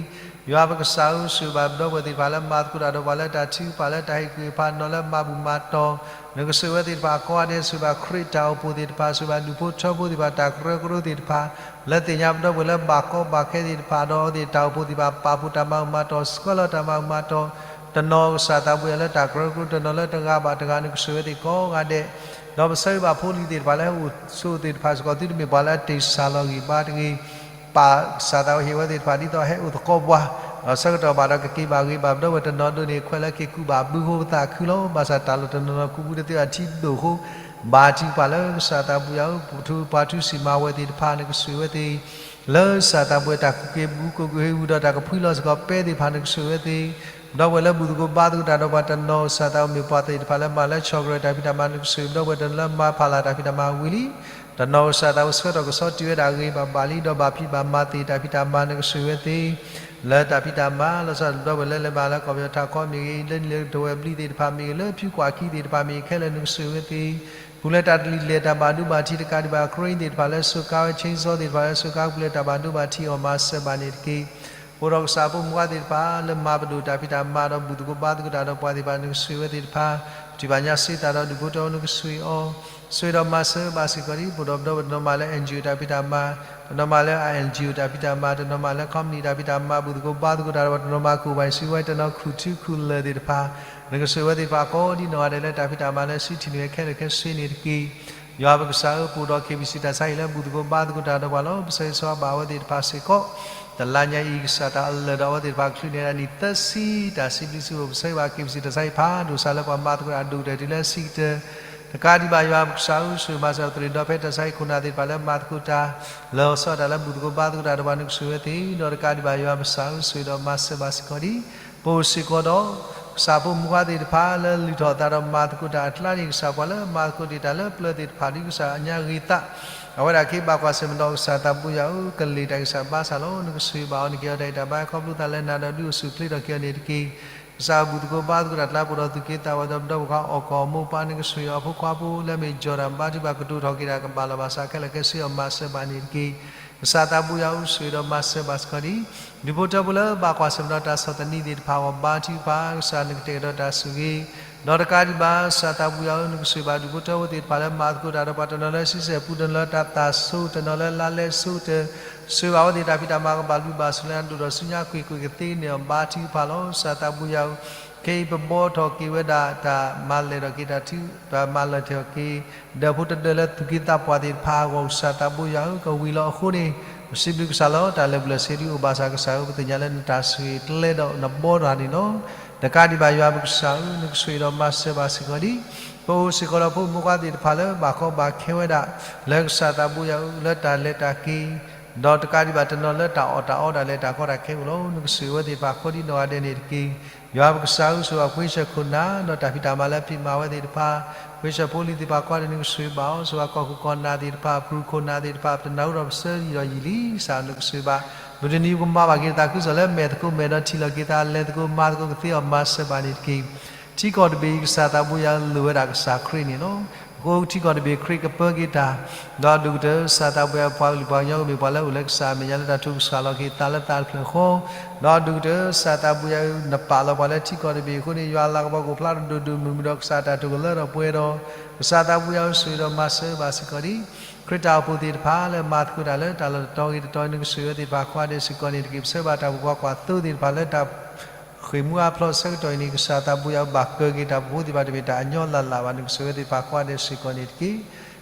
ယွၤပကစၢ်ဧၢ, ဆိၣ်ဂ့ၤဘၣ်ပဒီပုၢ်ဝဲၢ်သ့ၣ်တဖၣ်လၢမၤသကိးတၢ်ဒီးပှၤလၢတၢ်ထုကဖၣ်လၢတၢ်ဟ့ၣ်ကူၣ်ဟ့ၣ်ဖး နီၤလၢမၤဘူၣ်မၤတီၤ, နကဆိၣ်ဂ့ၤဝဲသ့ၣ်တဖၣ်ကိးဂၤဒဲး, ဆိၣ်ဂ့ၤဘၣ်ခရံာ်တၢ်အိၣ်ဖှိၣ်သ့ၣ်တဖၣ်, ဆိၣ်ဂ့ၤဘၣ်ဒူၣ်ဖိထၢဖိသ့ၣ်တဖၣ်, တၢ်ကရၢကရိသ့ၣ်တဖၣ်, လၢသ့ၣ်ညါပဒီပုၢ်ဝဲၢ်လၢဘၣ်ကီဘၣ်ခဲသ့ၣ်တဖၣ်ဒီး အဝဲသ့ၣ်တၢ်အိၣ်ဖှိၣ်သ့ၣ်တဖၣ် ပာ်ဖှိၣ်တၢ်မၤဘူၣ်မၤတီၤ ဆှၢလီၤတၢ်မၤဘူၣ်မၤတီၤ, တနီၤကစၢ်သးပူၤယၤလၢတၢ်ကရၢကရိ တနီၤလၢတဂၤဘၣ်တဂၤ နကဆိၣ်ဂ့ၤဝဲသ့ၣ်ကိးဂၤဒဲး, ဒီးပဆၢဂ့ၤဘၣ်ဖိလံၤသ့ၣ်တဖၣ်လၢဟဲအိၣ်ဆိးသ့ၣ်တဖၣ်စ့ၢ်ကီး သုတမ့ၢ်ပှၤလၢအတ့ၢ်စၢ်လီၤဂံၢ်ဘါတဂ့ၤ, ပာ်ကစၢ်သးဟ့ၣ်ဝဲသ့ၣ်တဖၣ်ဒ်သိးဟဲအိၣ်သကိးပှၤ, ဒီးဆၢကတီၢ်ဘၣ်ဒီးကက့ၤဘၣ်ဂ့ၤဘၣ် ပဒီပုၢ်ဝဲၢ်တနီၤဒိၣ်န့ၣ် ခွဲးလၢက့ၤကူးဘၣ်ဘုဃိပသးခုလီၤ. ဘၣ်ဆၣ်တၢ်လီၢ်တနီၤနီၤ ကူးဘုတသ့ဘၣ် ထံဒိၣ်အဃိ, ဘါထုကဖၣ်လၢကစၢ်သးပူၤယၤဧၢ, ပထူပှၤထူစံၣ်မၤဝဲသ့ၣ်တဖၣ် နကဆိၣ်ဂ့ၤဝဲသ့ၣ် လၢကစၢ်သးပူၤတၢ်ကူးက့ၤဘု ကိးက့ၤဟ့ၣ်ဝံၤဒီးတၢ်ကဖှံလီၤစ့ၢ်ကီးပဲသ့ၣ်တဖၣ် နကဆိၣ်ဂ့ၤဝဲသ့ၣ်, ပဒီပုၢ်ဝဲၢ်လၢဘူၣ်သကိးဘါသကိးတၢ်ဒီးပှၤတနီၤ ကစၢ်သးပူၤမ့ၢ်ပှၤသ့ၣ်တဖၣ်လၢမၤလၢဆီၣ်ကရၢတၢ်ဖံးတၢ်မၤ နကဆိၣ်ဂ့ၤပဒီပုၢ်ဝဲၢ်တနီၤလၢမၤဖးလၢ်တၢ်ဖံးတၢ်မၤဝံၤလံ, တနီၤကစၢ်သးပူၤဆှၢထီၣ်ကဆီတုၤဝဲဒၣ်ဂ့ၤဘၣ်ဘၣ်လံ ဒီးဘၣ်ဖံးဘၣ်မၤသ့ၣ်တၢ်ဖံးတၢ်မၤ နကဆိၣ်ဂ့ၤဝဲသ့ၣ် လၢတၢ်ဖံးတၢ်မၤ လီၤဆီဒၣ်တၢ် ပဒီပုၢ်ဝဲၢ်လၢလဲၤဘၣ်လၢကီၢ်ပယီၤထးခိၣ်မ့ၢ်ဂ့ၤ, လၢနံၣ်လၢကတဝဲၤဘျံးသ့ၣ်တဖၣ်မ့ၢ်ဂ့ၤ, လၢဖၠူကွၢ်ခံသ့ၣ်တဖၣ်မ့ၢ်ဂ့ၤ, ခဲလၢာ်နကဆိၣ်ဂ့ၤဝဲသ့ၣ်, ပူၤလၢတၢ်တလံၤလဲၢ်တၢ်ဘၣ်ဒိဘၣ်ထံး တကးဒံးဘၣ် ကရ့သ့ၣ်တဖၣ်လၢစူးကါဝဲ ခ့စီသ့ၣ်တဖၣ်လၢစူးကါပူၤလၢတၢ်ဘၣ်ဒိဘၣ်ထံးအီၤ မၤစၢၤဘၣ်န့ၣ်တက့ၢ်. အိၣ်ဒီးကစၢ်ဖိမုၣ်ခွါသ့ၣ်တဖၣ် လၢမၤပဒိၣ်တၢ်ဖံးတၢ်မၤဒီးဘူၣ်သကိးဘါသကိးတၢ်ဒီးပှၤသ့ၣ်တဖၣ် နကဆိၣ်ဂ့ၤဝဲသ့ၣ်တဖၣ်, ပထံၣ်ဘၣ်ညါစ့သးဒီးဒူၣ်ဖိထၢဖိ နကဆိၣ်ဂ့ၤအီၤ, ဆိၣ်ဂ့ၤဒီးမၤစၢၤဘၣ်စ့ၢ်ကီးဒံး, ပအိၣ်ဒီးပဒီပုၢ်ဝဲၢ်တနီၤမးလၢ NGO တၢ်ဖံးတၢ်မၤ, တနီၤမးလၢ INGO တၢ်ဖံးတၢ်မၤ, တနီၤမးလၢ company တၢ်ဖံးတၢ်မၤ ဘူၣ်သကိးဘါသကိးတၢ်ဒီးပှၤ တနီၤမးကအိၣ်ဘၣ်အံၤ စံးဝဲတနီၤခူၣ်ထူခူၣ်လၢာ်သ့ၣ်တဖၣ်, နကဆိၣ်ဂ့ၤဝဲသ့ၣ်တဖၣ်ကိးဒ်နီၢ်ဂၤဒဲးလၢတၢ်ဖံးတၢ်မၤလၢစုထံၣ်န့ၢ်ဝဲခဲလၢာ်ခဲဆ့န့ၣ်တက့ၢ်. ယွၤပကစၢ်ဧၢ, ပအိၣ်ဒီး KBC တၢ်ဆါဟံၣ်လၢဘူၣ်သကိးဘါသကိးတၢ်ဒီးပှၤလီၤ. ပဆၢဂ့ၤဆၢဝါဘၣ်အဝဲသ့ၣ်တဖၣ်စ့ၢ်ကီး, တလါညါအံၤ ကစၢ်တၢ်အလၢာ်ဒီးအဝဲသ့ၣ်တဖၣ်ကချုးန့ၢ်ဒၣ်နံၣ်သၢဆံတၢ်စံးဘျုးစံးဖှိၣ်, ပဆၢဂ့ၤဘၣ် KBC တၢ်ဆါဟံၣ်ဖးဒိၣ်စးလၢပှၤမၤသကိးတၢ်ဒိၣ်ကတၢၢ်တုၤလၢ ဆံကတၢၢ် တကးဒံးဘၣ် ယွၤပကစၢ်ဧၢ, ဆိၣ်ဂ့ၤမၤစၢၤပသရၣ်ဒီဖဲတၢ်ဆါဟံၣ်ခိၣ်နၢ်သ့ၣ်တဖၣ်လၢမၤသကိးတၢ် လၢအီၤဆီတၢ်လၢဘူၣ်သကိးဘါသကိးတၢ်ဒီးပှၤ နကဆိၣ်ဂ့ၤဝဲသ့ၣ်, ဒီးတကးဒံးဘၣ် ယွၤပကစၢ်ဧၢ, ဆိၣ်ဂ့ၤဒီးမၤစၢၤဘၣ်စ့ၢ်ကီးဒံး, ပအိၣ်စ့ၢ်ကီးဒီး ကစၢ်ဖိမုၣ်ခွါသ့ၣ်တဖၣ်လၢလုၢ်ထီၣ်အသးဒီးမၤသကိးတၢ်အကျါန့ၣ် ကစၢ်ပှၤလၢမၤသကိးတ့ၢ်တၢ်လၢပျၢၤသ့ၣ်တဖၣ်ဒ်ကစၢ်အညါဂ့ၤသး အဝဲဒၣ်က့ၤဘၣ်ကွၢ်ဆၢၣ်မဲာ်ဒီး ကစၢ်သးဘိယွၤဧၢ, ကလ့ၢ်တၢ်ဂံၢ်စၢ်ဘါစၢ်လီၤ. နကဆိၣ်ဂ့ၤဘၣ်အီၤ, နကဲအီၤတၢ်ဂံၢ်တၢ်ဘါ ခီဖျိသးလၢနၤဒီးဒုးအိၣ်ဆူၣ်အိၣ်ချ့ထီၣ်က့ၤအီၤန့ၣ်တက့ၢ်. ကစၢ်ဘူၣ်သကိးဘါသကိးတၢ်အကျါ ပအိၣ်ဒီးသူၣ်က့သးပှၢ်ဒီးပဒီပုၢ်ဝဲၢ်ခွါအီၣ်ကီၢ်အမိၢ်ပၢ် နကဆိၣ်ဂ့ၤအီၤဖိခွါဖိလၢမ့ၢ်ကၠီၣ်တၢ်ဘါထုကဖၣ် ကတိၤထီၣ်က့ၤတၢ်ကဘၣ်လီၢ်ဘၣ်စးခဲလၢာ်ခဲဆ့အီၤ မၤစၢၤဘၣ်န့ၣ်တက့ၢ်. ကစၢ်သးဘိယွၤဧၢ, ဆိၣ်ဂ့ၤဒီးမၤစၢၤဘၣ်စ့ၢ်ကီးဒံး, ဒူၣ်ဖိထၢဖိလၢဘၣ်ကွၢ်ဆၢၣ်မဲာ်ဒီးတၢ်ဆီၣ်သနံးသ့ၣ်တဖၣ်အဂီၢ် ဘါထုကဖၣ် ကစၢ်နကတဲာ်ကတီၤတၢ်ဆိၣ်ဂ့ၤ ဒီးတကးဒံးဘၣ် ကစၢ်သးဘိယွၤဧၢ, နကဆိၣ်ဂ့ၤဘၣ်ဒူၣ်ဖိထၢဖိသ့ၣ်တဖၣ်လၢမၤသကိးတၢ်ဒီးပှၤ တနီၤလၢဆံဆဲၣ်ပူၤ တနီၤလၢတၢ်သးဆိ တနီၤလၢလါလဲစိ ဆိၣ်ဂ့ၤဘၣ်အဝဲသ့ၣ်တၢ်ဖံးတၢ်မၤကဘၣ်ဘျုးဘၣ်ဆိၣ်လၢနၤ ဒိၣ်ထီၣ်ဆူညါကွ့ၢ်ကွ့ၢ်ကသ့န့ၢ်အီၤ ဘါထုကဖၣ်လီၤ. ကစၢ်သးဘိယွၤဧၢ, ခဲအံၤပဘှီထီၣ်က့ၤဝဲဒၣ်တၢ်မၤလဲၢ်ထီၣ်က့ၤတၢ်ထု တၢ်မၤလဲၢ်ထီၣ်က့ၤ ဒၢးဖိတဒၢးလၢသူၣ်က့သးပှၢ်သ့ၣ်တဖၣ်အဂီၢ် ကစၢ်သးဘိယွၤဧၢ, ကဝံၤလီၤအဃိန့ၣ် ပစံးဘျုးကစၢ်လီၤ. တၢ်လၢာ်ဘူၣ်လၢာ်စ့ဒုးအိၣ်ဘၣ်ဆၣ် ကစၢ်ဧၢ, ပသ့ၣ်ညါလၢနတၢ်ဆိၣ်ဂ့ၤကျဲဒီးနဘီတဖၣ်န့ၣ်လီၤ. တကးဒံးဘၣ် ယွၤပကစၢ်ဧၢ, နကဆိၣ်ဂ့ၤဒီးမၤစၢၤဘၣ်စ့ၢ်ကီးဒံး, ပအိၣ်စ့ၢ်ကီးဒီးဖိမုၣ်ဖိခွါသ့ၣ်တဖၣ်လၢဘၣ်ကီဘၣ်ခဲဝဲဒၣ် လၢကစၢ်သးဘိယွၤဧၢ, လၢတၢ်လဲၤတၢ်က့ၤ ဒီးတကးဒံးဘၣ်တနီၤလၢတၢ်အီၣ်တၢ်အီဒၣ်လဲာ်တၢ်ကီတၢ်ခဲအိၣ်လီၤ. နကဆိၣ်ဂ့ၤဝဲသ့ၣ်တဖၣ်ကိးဒ်နီၢ်ဂၤဒဲးန့ၣ်တက့ၢ်. ယွၤပကစၢ်ဧၢ, ဆိၣ်ဂ့ၤပှၤဃ့ဆၢၣ်ခိၣ်နၢ် ဒီးတၢ်ဖံးတၢ်မၤလၢဖံးမၤဝဲသ့ၣ်တဖၣ်, ဃ့ဆၢၣ်ဖိလံၤသ့ၣ်တဖၣ်ကိးဂၤဒဲး နကဆိၣ်ဂ့ၤဘၣ်အီၤ, ဆိၣ်ဂ့ၤပှၤကီၢ်ခိၣ်ကီၢ်နၢ်သ့ၣ်တဖၣ်, ပရူၢ်ခိၣ်နၢ်သ့ၣ်တဖၣ်, ပတနၢ်ဟူဒီးပဆၢယံာ်ဒီးယံာ်လံ, ကစၢ်နကဆိၣ်ဂ့ၤဘၣ်, မုၢ်တနံၤပကမၤဘၣ်က့ၤတၢ်သးခုကစီၣ်လၢမဲာ်သကိးမဲာ်ဒီး ထံၣ်လိာ်က့ၤသးလဲၤသကိးမၤသကိးကသ့အီၤ မၤစၢၤဘၣ်န့ၣ်တက့ၢ်. ထံကီၢ်တဘ့ၣ်အံၤ ကစၢ်သးဘိယွၤဧၢ, လိၣ်ဝဲဒၣ်ကစၢ်ခရံာ်န့ၣ်လီၤ. အဃိထံကီၢ်တဘ့ၣ်ခရံာ်ကပၢက့ၤတၢ်, ဒီးဒိၣ်ကတၢၢ် ကစၢ်သးဘိယွၤဧၢ, ပှၤကလုာ်ပှၤကညီကမ့ၢ်ပှၤလၢအိၣ်လၢကစၢ်အမဲာ်ညါလၢတၢ်ထုကဖၣ်လီၤက့ၤသးလၢသးတဖျၢၣ်ဃီ, ဒီးဒိၣ်ကတၢၢ် ကစၢ်သးဘိယွၤဧၢ, နပာ်လီၤပှၤလၢထံကီၢ်တဘ့ၣ်အံၤအဃိန့ၣ် ယွၤလၤကပီၤကအိၣ်ဖျါထီၣ်ဒိၣ်ဒိၣ်မုၢ်မုၢ်ဒီး ကစၢ်တၢ်ထုကလၢထီၣ်ပှဲၤဒီး ကစၢ်သးဘိယွၤဧၢ, ဆိၣ်ဂ့ၤဒီးမၤစၢၤဘၣ်စ့ၢ်ကီးဒံး ခရံာ်တၢ်အိၣ်ဖှိၣ်သ့ၣ်တဖၣ်လၢမၤသကိးတၢ်လၢတၢ်လီၢ်တတီၤဂ့ၤတတီၤ နကဆိၣ်ဂ့ၤဝဲသ့ၣ်တဖၣ်ကိးဂၤဒဲးစ့ၢ်ကီးန့ၣ်တက့ၢ်. ပဆၢဘၣ်တၢ်အိၣ်ဖှိၣ်ဖိခွါသိသ့ၣ်တဖၣ်လၢတၢ် ဃ့ၢ်မှံဟးဖျိးဆၢကတီၢ်အံၤန့ၣ် ကစၢ်သးဘိယွၤဧၢ, ဘၣ်ကၢက့ၤတၢ်အိၣ်ဖှိၣ်ဖိသ့ၣ်တဖၣ်တမ့ၢ်တၢ်အညီလၢ်လၢ်ဘၣ်, နကဆိၣ်ဂ့ၤဝဲသ့ၣ်တဖၣ်ကိးဂၤဒဲးစ့ၢ်ကီးန့ၣ်တက့ၢ်.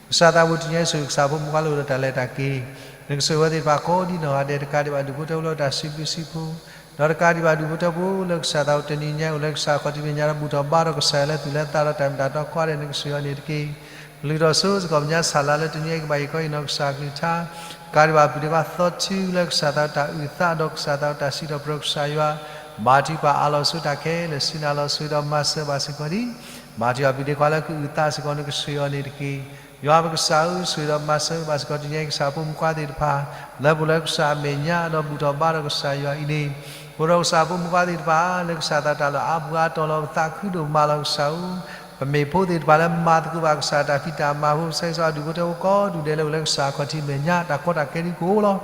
ကစၢ်သးဘိတနံၤအံၤ ဆိၣ်ဂ့ၤကစၢ်ဖိမုၣ်ခွါလၢအိၣ်ဒီးတၢ်လဲၤတၢ်က့ၤ, နကဆိၣ်ဂ့ၤဝဲသ့ၣ်တဖၣ်ကိးဒ်နီၢ်ဂၤဒဲး, တကးဒံးဘၣ်ဒူၣ်ဖိထၢဖိလၢတၢ်စံးဘျုးစံးဖှိၣ်, ဒီးတကးဒံးဘၣ်ဒူၣ်ဖိထၢဖိလၢကစၢ်သးအိၣ်တနံၤညါအိၣ်လၢကစၢ်ခီၣ်ထံးမဲာ်ညါဒီးဘူၣ်ထီၣ်ဘါထီၣ်ကစၢ်ယွၤလၢသူၣ်လၢသးဒီးတၢ်မ့ၢ်တၢ်တီကိးဂၤဒဲး နကဆိၣ်ဂ့ၤအီၤန့ၣ်တက့ၢ်. ကလုၢ်ထီၣ်စိစ့ၢ်ကီးမဲာ်ညါဆၣ်လၤလၢတနံၤအံၤကဘၣ်ဟ့ၣ်ခီဟ့ၣ်နီၤကစၢ်ကလုၢ်ကထါ, တကးဒံးဘၣ်ပုၢ်ဒ့ခွါသီထူလၢကစၢ်သးတၢ်အုၣ်သးဒီးကစၢ်သးတၢ်စံးထီၣ်ပတြၢၤကစၢ်ယွၤ, ဘါထုကဖၣ်အးလီၤဆိတၢ်ခဲလၢာ် စံးနၤလီၤဆိဒီးမၤစၢၤဘၣ်စ့ၢ်ကီးဒံး, ဘါထုကဖၣ်ပုၢ်ဒ့ခွါလၢကအုၣ်သးစ့ၢ်ကီး နကဆိၣ်ဂ့ၤအီၤန့ၣ်တက့ၢ်. ယွၤပကစၢ်ဧၢ, ဆိၣ်ဂ့ၤဒီးမၤစၢၤဘၣ်စ့ၢ်ကီး တနံၤအံၤကစၢ်ဖိမုၣ်ခွါသ့ၣ်တဖၣ် လၢပအိၣ်လၢကစၢ်အမဲာ်ညါဒီးဘူၣ်ထီၣ်ဘါထီၣ်ကစၢ်ယွၤအံၤန့ၣ်, အိၣ်ဒီးကစၢ်ဖိမုၣ်ခွါသ့ၣ်တဖၣ် လၢကစၢ်သးတၢ်လၢအါပူၤအါတီၤလီၤ ပသးခုဒိၣ်မးလီၤကစၢ်ဧၢ ပမ့ၢ်ဖိသ့ၣ်တဖၣ်လၢမၤသကိးဘၣ်ကစၢ်တၢ်ဖံးတၢ်မၤဖိ, ကစၢ်ယ့ၣ်ၡူးအဒူၣ်ဖိထၢဖိကိးဒူၣ်ဒဲးလၢအိၣ်လၢကစၢ်ခီၣ်ထံးမဲာ်ညါ, တၢ်ကီတၢ်ခဲဒုးကအိၣ်လီၤ.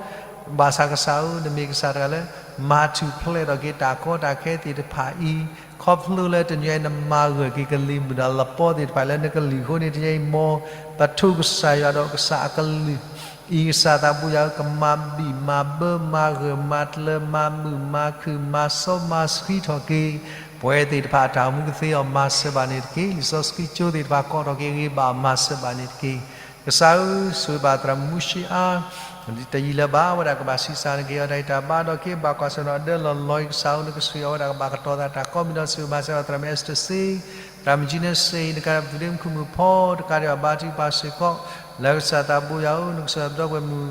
ဘၣ်ဆၣ်ကစၢ်ဧၢ, နမ့ၢ်ကစၢ်တဂၤလၢ မၤထူၣ်ဖျဲးထီၣ်က့ၤတၢ်ကီတၢ်ခဲသ့ၣ်တဖၣ်အံၤ, ခီဖျိလၢတနံၤအံၤနမၤဂၢၢ်က့ၤကလံၤမုၢ်ဒီးလပီသ့ၣ်တဖၣ်လၢနကလုၢ်အဃိန့ၣ်, တနံၤအံၤမ်ပထိၣ်ကစၢ်ယွၤဒီး ကစၢ်အကလုၢ်အံၤ, ကစၢ်သးဘိယွၤဧၢ, ကမၤဘံၣ်မၤဘၢမၤဂၢၢ်မၤကျၢၤမၤမုာ်မၤခုၣ်မၤစီမၤဆှံထီၣ်က့ၤ ပဝဲသ့ၣ်တဖၣ်အတၢ်အိၣ်မူကသ့အီၤ မၤစၢၤဘၣ်န့ၣ်တက့ၢ်. လံာ်စီဆှံကၠိသ့ၣ်တဖၣ်ကိးထီၣ်က့ၤအဂ့ၤဘၣ်အီၤ မၤစၢၤဘၣ်န့ၣ်တက့ၢ်. ကစၢ်ဧၢ, ဆိၣ်ဂ့ၤဘၣ်သရၣ်မုၣ်မူၡ့အါ, တယံာ်လၢၤဘၣ် အဝဲဒၣ်ကဘၣ်ဆံးစၢ်န့ၢ်က့ၤအီၤတၢ်ဂံၢ်တၢ်ဘါ, ဒီးက့ၤဘၣ်ကွၢ်ဆၢၣ်နီၤအဒၢလီၢ်လီၤအံၤ, ကစၢ်ဧၢ, နကဆိၣ်ဂ့ၤအဝဲဒၣ်ကဘၣ်ကတီၤသးတၢ်ကိးမံၤဒီး ဆိၣ်ဂ့ၤမၤစၢၤဘၣ်သရၣ်မုၣ်အဲစတၢၢ်စ့, သရၣ်မုၣ်ကၠံနၢစ့, နကးဒံးဘၣ်ပသုးဒ့မုၣ်ခုၣ်မုၣ်ဖီ, တကးဒံးဘၣ်ဘါထုကဖၣ်စ့ၢ်ကီး လၢကစၢ်သးဘိယွၤဧၢ, နကဆိၣ်ဂ့ၤပဒီပုၢ်ဝဲၢ်မုၣ်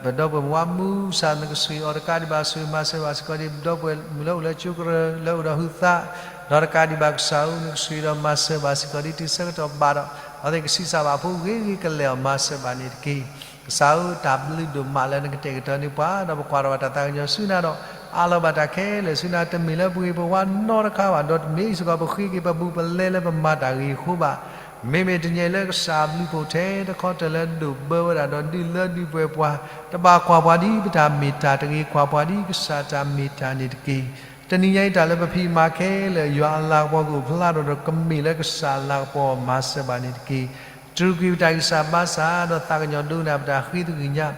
ပဒီပုၢ်ဝဲၢ်မုၣ်ဝါမူစၢ်, နကဆိၣ်ဂ့ၤအီၤတကးဒံးဘၣ်, ဆိၣ်ဂ့ၤမၤစၢၤဘၣ်စ့ၢ်ကီးဒ်ပဒီပုၢ်ဝဲၢ်မုၣ်လၢအိၣ်လၢကၠိကရၢလၢအိၣ်ဒီးဟုသး, ဒီးတကးဒံးဘၣ်ကစၢ်ဧၢ, နကဆိၣ်ဂ့ၤဒီးမၤစၢၤဘၣ်စ့ၢ်ကီးဒ်တုၤဆၢကတီၢ်ဘၣ်ဒီး အဝဲသ့ၣ်ကဆံးစၢ်ဘၣ်ဖိဂ့ၤဂ့ၤကလဲာ်အီၤ မၤစၢၤဘၣ်န့ၣ်တက့ၢ်. ကစၢ်ဧၢ, တၢ်ဘျုးဒိၣ်မးလၢနကတဲာ်ကတီၤန့ၢ်ပှၤ, ဒီးပကွၢ်ထီၣ်ဘၣ်တၢ်သးကညီၤဆူနၤဒီး အးလီၤဘၣ်တၢ်ခဲလၢာ်ဆူနၤ, တမ့ၢ်လၢပဂ့ၤပဝါနီတခါဘၣ်, ဒီးတမ့ၢ်စ့ၢ်ကီးပဃ့က့ၤပဘူးပလဲလၢပမၤတၢ်ဂ့ၤအဃိဘၣ်. မ့မ့ၢ်တနံၤအံၤလၢကစၢ်အဘျုးအဖှိၣ်ထဲတခီတၢၤလၢဒိၣ်ဘၢဝဲဒၣ်ဒီးဒုးလၢဒုးပှဲၤပှၤ, တဘၣ်ကွၢ်ပှၤဒ်ပတၢ်မ့ၢ်တၢ်တဂ့ၤ, ကွၢ်ပှၤဒ်ကစၢ်တၢ်မ့ၢ်တၢ်န့ၣ်တက့ၢ်. တနံၤညါအံၤတၢ်လၢပဖံးမၤခဲလၢာ် ယွၤအလၤကပီၤကအိၣ်ဖျါထီၣ် ဒီးကမ့ၢ်လၢကစၢ်အလၤကပီၤ မၤစၢၤဘၣ်န့ၣ်တက့ၢ်. တြူာ်ကွံာ်ပတၢ်ဂံၢ်စၢ်ဘါစၢ် ဒီးသးကညီၤဒိကနၣ်ပတၢ်ဃ့သကွံာ်ညါ,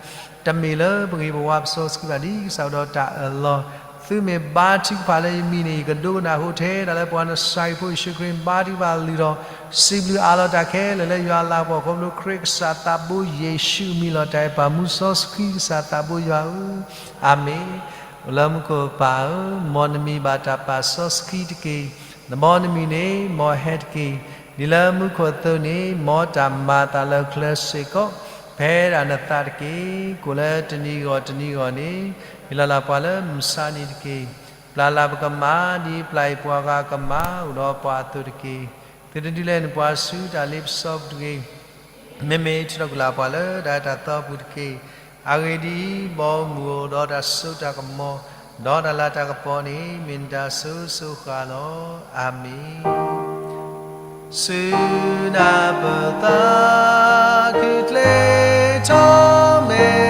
တမ့ၢ်လၢပဂ့ၤပဝါပစီဆှံဘၣ် ဒ်ကစၢ်အိၣ်ဒီးတၢ်အၢၣ်လီၤ, သုမ့ၢ်ဘါထုကဖၣ်လၢယမံၤန့ၣ် ယကဒိကနၣ်အဃိထဲဒၣ်လၢပှၤနစၤရ့းဖိယ့ၣ်ၡူးခရံာ် ဘါထုကဖၣ်လုၢ်ထီၣ်, စံးဘျုးအးလီၤတၢ်ခဲလၢာ်လၢယွၤအလၤကပီၤ ခီဖျိခရံာ်ကစၢ်သးဘိယ့ၣ်ၡူးအမံၤလီၤ. တၢ်အဲၣ်ပၢ်မူစီဆှံကစၢ်သးဘိယွၤဧၢ, အၤမ့ၣ်. အိၣ်လၢမူခိၣ်ပၢ်ဧၢ, မ်နမံၤဘၣ်တၢ်ပာ်စီဆှံတက့ၢ်. မ်နမံၤန့ၣ် မ်ဟဲတက့ၢ်. ဒ်လၢမူခိၣ်အသိးန့ၣ် မ်တၢ်မၤအသးလၢကျဲစ့ၢ်ကီး ဖဲဒၣ်နသးတက့ၢ်. ကိၣ်လၢတနံၤဂီၢ်တနံၤဂီၢ်န့ၣ် ဟ့ၣ်လီၤလၢပှၤလၢမုၢ်ဆါနံၤတက့ၢ်. ပျၢ်လၢပကမၤ ဒ်ပျၢ်အံၤပှၤဂၤကမၤ အိၣ်ဒီးပှၤအသိးတက့ၢ်. သုတဒုးလဲနပှၤဆူတၢ်လ့ပစီပူၤတဂ့ၤ. မ့မ့ၢ်ထုးထီၣ်ကွံာ်လၢပှၤလၢတၢ်အဲၣ်တၢ်သီပူၤတက့ၢ်. အဂ့ၢ်ဒ်အံၤ, ဘီမုၢ်အိၣ်ဒီးတၢ်စိတၢ်ကမီၤ, ဒီးတၢ်လၤတၢ်ကပီၤန့ၣ် မ့ၢ်နတၢ်စိၤစိၤဃၣ်လီၤ. အၤမ့ၣ်. ဆူနၢ်ပၢၢ်သးခုကျ့ထီၣ်မဲာ်,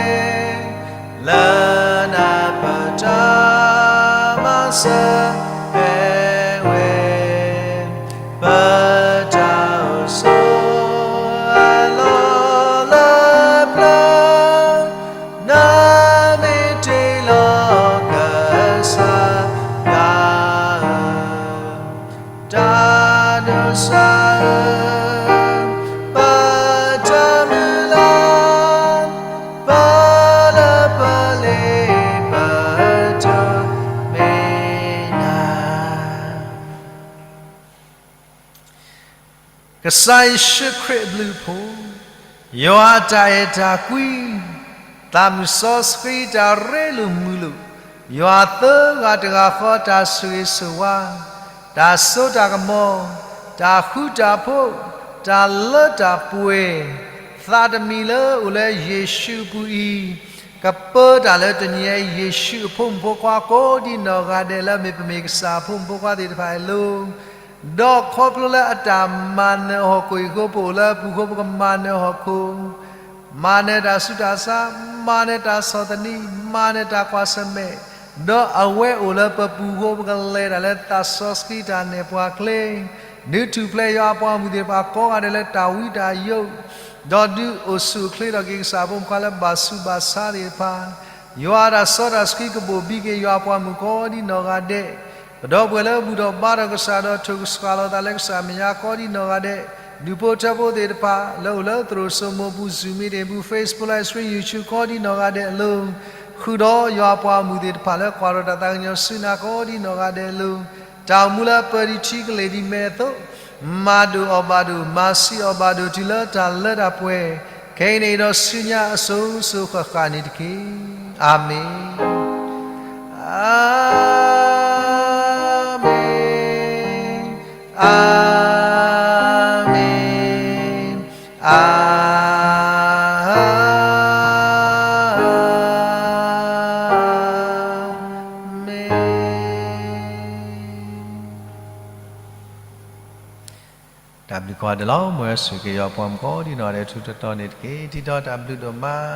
လၢနၢ်ပၢၢ်တၢ်မၤစၢၤဖဲဝဲ, ပတၢ်အိၣ်ဆိးအလီၢ်လၢပျၢၤ, နမ့ၢ်တ့လီၤကစၢ်ယွၤဧၢ, တၢ်ဒိးစၢ်ဧၢ, ပတၢ်မုၢ်လၢ်, ပလၢပလ့ပတၢ်မဲာ်ညါ ကစၢ်ယ့ၣ်ၡူးခရံာ်အဘျုးအဖှိၣ်, ယွၤအတၢ်အဲၣ်တၢ်ကွံ, သးမုၢ်စီဆှံတၢ်ရ့လိာ်မုာ်လိာ်, ယွၤသၢဂၤတဂၤဃီတၢ်ဆိၣ်ဂ့ၤဆိၣ်ဝါ, တၢ်စိတၢ်ကမီၤ, တၢ်ဃူတၢ်ဖိး, တၢ်လၢတၢ်ပှဲၤ, သးတမံၤလၢအိၣ်လၢယ့ၣ်ၡူးအပူၤအံၤ, ကပၢတၢ်လၢတနံၤအံၤ ယ့ၣ်ၡူးအဖိမုၣ်ဖိခွါကိးဒ်နီၢ်ဂၤဒဲးလၢမ့ၢ်ပမ့ၢ်ကစၢ်အဖိမုၣ်ဖိခွါသ့ၣ်တဖၣ်အံၤအလိၤ, ဒီးခီဖျိလၢအတၢ်မၤနၢၤအဟီၣ်ခိၣ်အံၤအဃိ ပအိၣ်လၢအပူၤအဃိ ပကမၤနၢၤအဟီၣ်ခိၣ်, မၤနၢၤတၢ်ဆူးတၢ်ဆါ, မၤနၢၤတၢ်ဆီၣ်သနံး, မၤနၢၤတၢ်ကွၢ်ဆၢၣ်မဲာ်, ဒီးအဝဲအိၣ်လၢပပူၤအဃိ ပကလဲၤတၢ်လၢသးစီဆှံတၢ်နဲၣ်ပှၤချ့, ဒုးထူၣ်ဖျဲးယွၤအပှၤဂီၢ်မုၢ်သ့ၣ်တဖၣ်ကိးဂၤဒဲးလၢတၢ်ဝံတၢ်ယိး, ဒီးဒုးအိၣ်ဆူၣ်အိၣ်ချ့ထီၣ်က့ၤကစၢ်အဖိမုၣ်ဖိခွါလၢဘၣ်ဆူးဘၣ်ဆါသ့ၣ်တဖၣ်, ယွၤအတၢ်စီတၢ်ဆှံကဘိၣ်ဘံက့ၤယွၤအပှၤဂီၢ်မုၢ်ကိးဒ်နီၢ်ဂၤဒဲး, ပဒီပုၢ်ဝဲၢ်လၢဘူၣ်ထီၣ်ဘါထီၣ်ကစၢ်ဒီးထိၣ်ကစှၤလီၤသးလၢကစၢ်မဲာ်ညါကိးဒ်နီၢ်ဂၤဒဲး, ဒူၣ်ဖိထၢဖိသ့ၣ်တဖၣ် လၢအိၣ်လၢသရိာ်စိမိးပူၤ Zoom meeting ပူၤ Facebook live stream YouTube ကိးဒ်နီၢ်ဂၤဒဲးအလိၤ, ဃုာ်ဒီးယွၤအပှၤဂီၢ်မုၢ်သ့ၣ်တဖၣ်လၢကွၢ်ထီၣ်တၢ်သးကညီၤဆူနၤကိးဒ်နီၢ်ဂၤဒဲးအလိၤ, တၢ်အိၣ်မူလၢအပၢၢ်ဒံးထံကလဲၢ်ဒံးမဲာ်အသိး, မၤဒိၣ်အီၣ်ဘၣ်ဒိၣ်, မၤဆံးအီၣ်ဘၣ်ဒိၣ်တုၤလၢတၢ်လၢတၢ်ပှဲၤ, ခဲအံၤန့ၣ်ဒီးဆူညါအစိၤစိၤဃၣ်ဃၣ်န့ၣ်တက့ၢ်. အၤမ့ၣ်, အၤမ့ၣ်, အၤမ့ၣ်, အၤမ့ၣ်. မ့ၢ် တၢ်ဘျုးကိးဂၤဒဲးလီၤ. မ်ယွၤဆိၣ်ဂ့ၤက့ၤပှၤမုၣ်ကိးဒံနီၢ်ဂၤဒဲးထူးထူးတီၤတီၤန့ၣ်တက့ၢ်. တံၤတီၤတၢ်ဘျုးဒိၣ်မး.